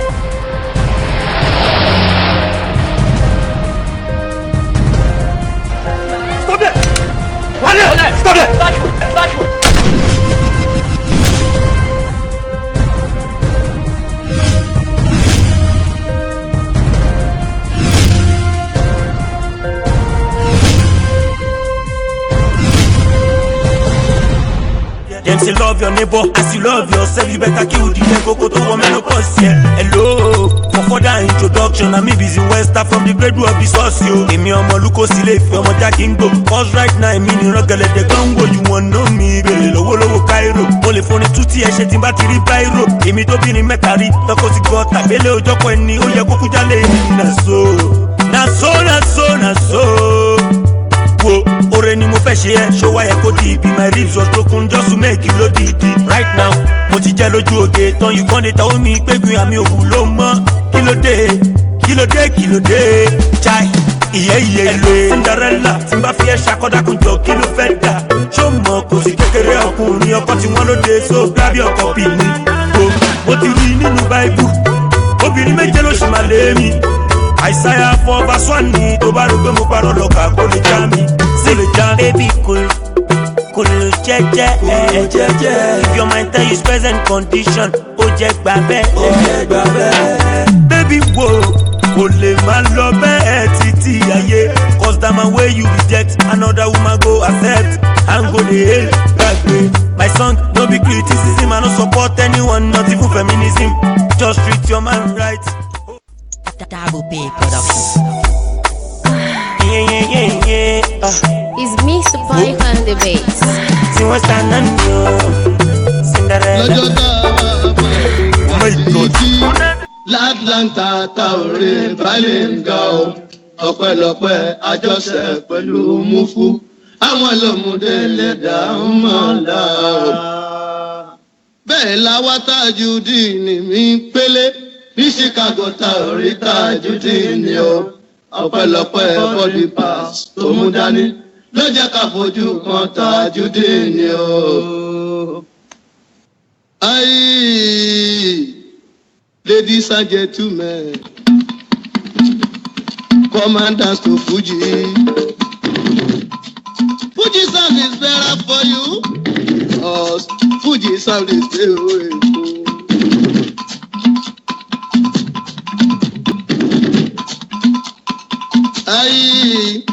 S13: Stop there! Stop there!
S2: Dem say love your neighbor as you love yourself. You better kill the ego kó tó wọ menopause yẹn. Hello, for further introduction, na me busy Westa from the cradle of the source yo. Èmi ọmọ Lukosi lè fi ọmọ Jákíngbò. Cause right now èmi nìran gẹlẹ́dẹ̀ kan wò. You wan know me, bèrè lọ́wọ́lọ́wọ́ Cairo. Mo lè foni tú tí ẹ ṣe tí n bá ti rí báírò. Èmi tóbìnrin mẹ́ta rí tọkọ sí gọ́ tàbílẹ̀ òjọ́pọ̀ ẹni ó yẹ kókó jálè. Na so, na so, na so, na so. Wo ore ni mo fẹ́ ṣe ẹ́, ṣó wáyẹ kó di ibi. My ribs was broken just to make you lódìdí. Right now, mo ti jẹ́ lójú oge tán. You kàn dé ta omi gbégun àmì òwú ló mọ́. Kí ló dé? Kí ló dé? Kí ló dé? Chai, ìyẹ́ ìyẹ́ ìlú. Cinderella tí n bá fi ẹ́ ṣakọ́dákùnjọ kí ló fẹ́ dà? Ṣó mọ̀ kò sí kékeré ọkùnrin ọkọ tí wọ́n lóde so grab your copy ni. Wo mo ti rí nínú Báíbù, obìnrin méje ló ṣì máa lé mi. Àìsáyà 4 verse 1 ni tó bá rò pé mo parọ́ lọ́kà kó lè já mi, sí lè já mi. Baby cool, cool jẹ́jẹ́ ẹ̀ jẹ́jẹ́. If your mind tell you present condition, ó jẹ́ gbà bẹ́ẹ̀. Ó jẹ́ gbà bẹ́ẹ̀. Baby wo kò lè máa lọ bẹ́ẹ̀ títí ayé. Cause that man wey you reject, another woman go accept and go dey hail gbàgbé. My song no be criticism, I no support anyone, not even feminism. Just treat your man right.
S20: Double B Production.
S2: Yeah, yeah, yeah, yeah.
S21: It's me, Spike on the bass.
S2: Cinderella.
S5: L'Atlanta ta òré balẹ̀ ń ga o, ọpẹ́lọpẹ́ àjọṣe pẹ̀lú mufu, àwọn lòmùdé lẹ́dà ń mọ̀ là o. Bẹ́ẹ̀ la wá Tajudeen mi pélé ní Chicago ta orí Tajudeen o, Ọpẹ́lọpẹ́ body pass tó mú dání ló jẹ́ ká fojú kan Tajudeen ni o. Ayi, ladies and gentlemen, come and dance to Fuji. Fuji sound is better for you, 'cause Fuji sound is beautiful. Aye,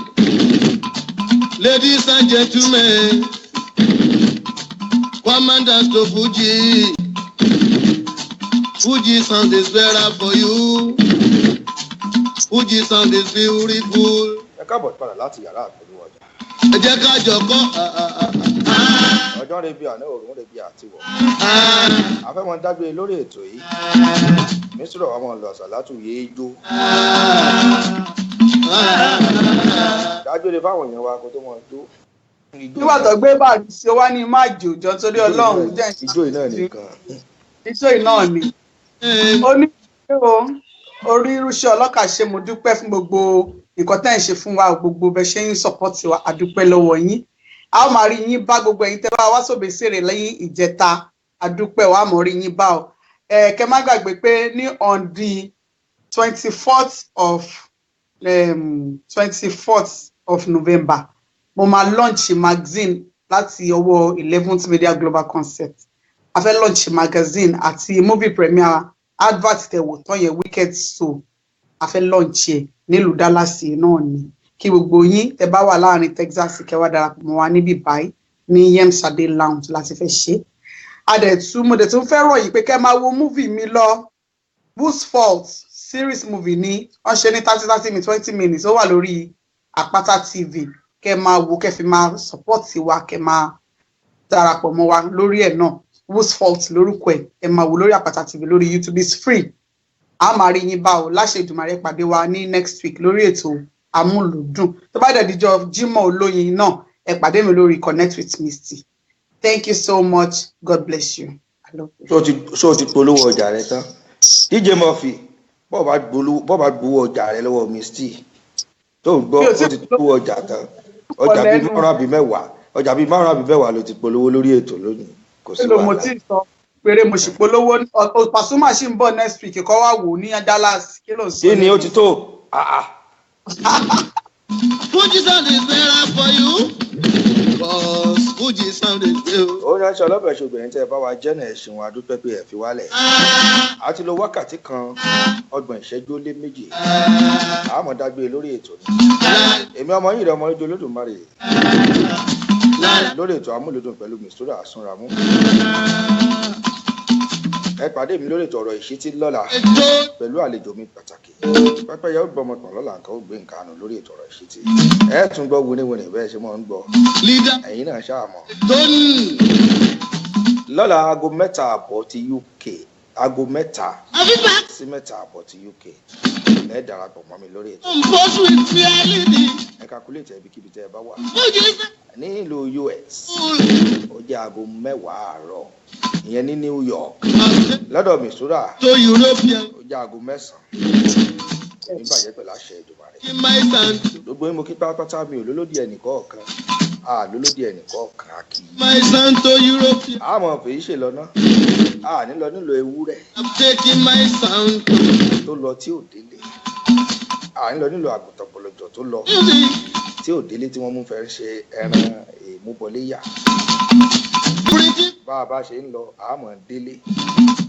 S5: ladies and gentlemen, come and dance to Fuji. Fuji sound is better for you. Fuji sound is beautiful.
S3: Ẹ káàbọ̀ padà láti yàrá àpolówó ọjà.
S5: Ẹ jẹ́ ká jọ kọ́.
S3: Ọjọ́ rẹ̀ bí àná, òòrùn rẹ̀ bí àtiwọ̀. Afẹ́mọ́ dágbére lórí ètò yìí. Mísírọ̀ wa máa lọ àsàlátù yéé jó. Dágbére fáwọn èèyàn wa kó tó máa jó.
S4: Nígbà tó gbé bàálù sí o wá ní má jòjọ torí Ọlọ́run jẹ́.
S3: Ijó yìí náà nìkan.
S4: Ijó yìí náà ni. Ó ní o orí irúṣẹ́ ọlọ́kà ṣe, mo dúpẹ́ fún gbogbo nǹkan tẹ́ ń ṣe fún wa, gbogbo bẹ́ ṣe ń sọ̀pọ̀tì wa, àdúpẹ́ lọ́wọ́ yín. A ó máa rí yín bá. Gbogbo ẹ̀yin tẹ́ bá wá sóbèsèrè lẹ́yìn ìjẹta, àdúpẹ́ wa, mọ̀ rí yín bá o. Ẹ kẹ́ má gbàgbé pé ní on the 24th of November, mo máa launch magazine láti ọwọ́ 11th Media Global Concept. A fẹ́ launch magazine àti movie premiere advert tẹ̀wò tán yẹn, Wicked Soul. A fẹ́ launch ẹ̀ nílùú Dallas náà ni. Kí gbogbo yín tẹ́ bá wà láàrin Texas, kẹ́ wá darapọ̀ mọ́ wa níbí báyìí ní Yemsade Lounge láti fẹ́ ṣe. Adẹ̀tún mo dẹ̀ tún fẹ́ rọ̀ yìí pé kẹ́ máa wo movie mi lọ, Whose Fault series movie ni wọ́n ṣe ní 30 30 minutes, 20 minutes. Ó wà lórí Àpáta TV. Kẹ́ máa wo, kẹ́ fi máa support wa, kẹ́ máa darapọ̀ mọ́ wa lórí ẹ̀ náà. Whose Fault lórúkọ ẹ̀. Ẹ máa wò lórí Àpáta TV lórí YouTube, is free. A máa rí yín bá o láṣẹ Ìdùmarè. Pàdé wa ní next week lórí ètò Amúlùdùn. Tó bá dẹ̀ díjọ́ Jímọ̀ Olóyin náà, ẹ pàdé mi lórí Connect with Misty. Thank you so much. God bless you. I love you.
S3: Ṣó o ti polówó ọjà rẹ tán, DJ Murphy? Bọ́ọ̀ bá gbowó ọjà rẹ lọ́wọ́ Misty tó ń gbọ́, ó ti polówó ọjà tán. Ọjà bíi márùn àbí mẹ́wàá, ọjà bíi márùn àbí mẹ́wàá ló ti polówó lórí ètò lónìí. Kò sí
S4: Mélòó mo
S3: wàhálà.
S4: tí ì sọ péré, mo sì polówó. Pasuma sì ń bọ̀ next week, kọ́ wá wò ní Dallas. Kí ló ń sọ?
S3: Kí ni ó ti tó? Ah, ah.
S5: Fuji sound is better for you. 'Cause Fuji sound is beautiful.
S3: Ó ní aṣọ ọlọ́bẹ̀ ṣògbìnrin tẹ́ ẹ bá wa jẹ́ náà. Ẹ̀sìn wa dúpẹ́ pé ẹ fi wálẹ̀. A ti lo wákàtí kan 32 ó lé 2. Àmọ́ dágbé lórí ètò ni èmi ọmọ yìí rẹ ọmọ lójú Olódùmarè lórí ètò Amúlùdùn pẹ̀lú Mistura Àsúnramú. Ẹ pàdé mi lórí ètò Ọ̀rọ̀ Ìṣítí lọ́la pẹ̀lú àlejò mi pàtàkì. Pẹ́pẹ́yẹ ó gbọ́mọ pọ̀n lọ́la, nǹkan ó gbé nǹkan àánú lórí ètò Ọ̀rọ̀ Ìṣítí. Ẹ tún gbọ́ winiwini bẹ́ẹ̀ ṣe mọ́ ń gbọ́, ẹ̀yin náà ṣáà mọ̀. Lọ́la, aago 3:30 ti UK, aago 3 sí 3:30 ti UK, ẹ darapọ̀ mọ́ mi lórí ètò.
S5: Compose with reality.
S3: Ẹ calculate ibikíbi tẹ́ ẹ bá wà
S5: Fuji
S3: ní ìlú US, ó jẹ́ aago 10 àárọ̀, ìyẹn ní New York. Lọ́dọ̀ Mistura,
S5: to European.
S3: ó jẹ́ aago 9. Níbàjẹ́ pẹ̀lú àṣẹ ìjọba rẹ̀.
S5: My sound.
S3: Gbogbo yín mo kí pátápátá. Mi ò lólódì ẹnì kọ̀ọ̀kan, a lólódì ẹnì kọ̀ọ̀kan, a kì í.
S5: My sound to European.
S3: Àmọ́ fèyí ṣe lọ ná, a ní lọ nílò ewúrẹ́
S5: I'm taking my sound.
S3: tó lọ tí ò délé, a ní lọ nílò àgùntàn pọ̀lọ̀jọ̀ tó lọ tí ò délé, tí wọ́n mú fẹ́ ṣe ẹran ìmúbọléyà. Bá a bá ṣe ń lọ, àmọ́ délé.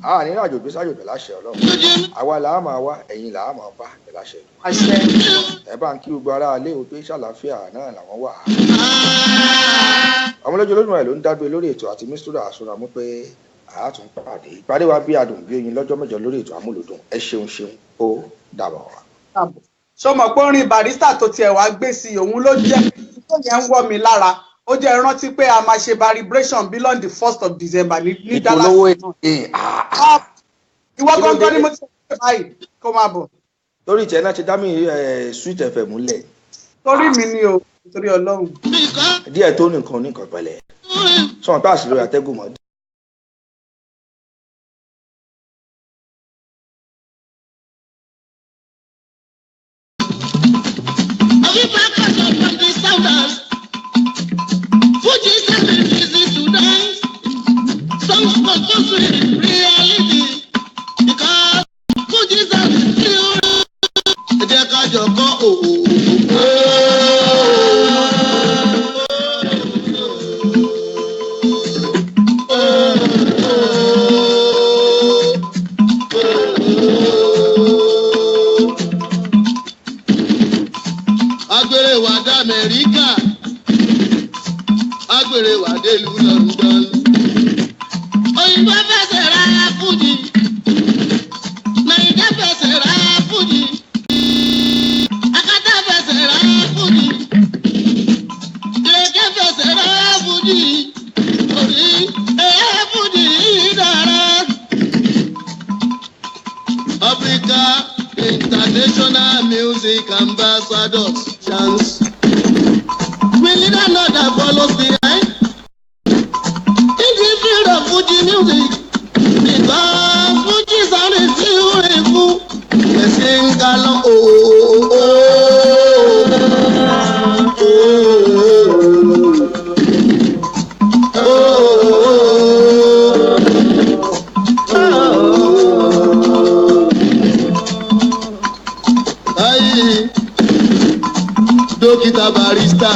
S3: A ní ìrìnàjò gbé sájò pẹ̀lú àṣẹ Ọlọ́run. Àwa là á máa wá, ẹ̀yin là á máa bá pẹ̀lú àṣẹ Ìlú.
S4: Àṣẹ.
S3: Ẹ bá ń kí gbogbo ará ilé o pé ṣàlàáfíà náà làwọn wà. Ọmọlójú Olódùmarè ló ń dágbé lórí ètò àti Mistura Àsúnramú pé àátún pàdé. Ìpàdé wa bí adùn bí oyin lọ́jọ́ mẹ́jọ lórí ètò Amúlùdùn. Ẹ ṣeun ṣeun, ó dàbọ̀.
S4: Ṣó mọ̀ pé orin Barrister tó tiẹ̀ wá gbé sí i, òun ló jẹ́ tó yẹn ń wọ́ mi lára. Ó jẹ́ rántí pé a máa ṣe baribration bí on the 1st of December ní Dallas.
S3: Ìpolówó ẹ̀.
S4: Ìwọ gangan ni mo ti ṣe báyìí, kó máa bọ̀.
S3: Torí ìtẹ́ náà ṣe dá mi Sweet FM múlẹ̀.
S4: Torí mi ni o, torí Ọlọ́run.
S3: Díẹ̀ tó nìkan oníkan pẹ̀lẹ́ sọ̀rọ̀ pé àṣírí atẹ́gùn mọ́.
S5: Too sweet reality because Fuji sound is beautiful. Ẹ jẹ́ ká jọ kọ́ òwò. Agbèrè wà dé Amẹ́ríkà, agbèrè wà dé ìlú London. Òyìnbó fẹsẹ̀ ra Fújì, Nàìjíríà fẹsẹ̀ ra Fújì, Akátá fẹsẹ̀ ra Fújì, Ìrèké fẹsẹ̀ ra Fújì, orí ẹ̀yà Fújì dára. Africa International Music Ambassadors chance. We lead another follows behind. In the field of Fuji music, because Fuji sound is beautiful. They sing along, oh, oh, oh, oh, oh, oh. Ayi, dókítà barista.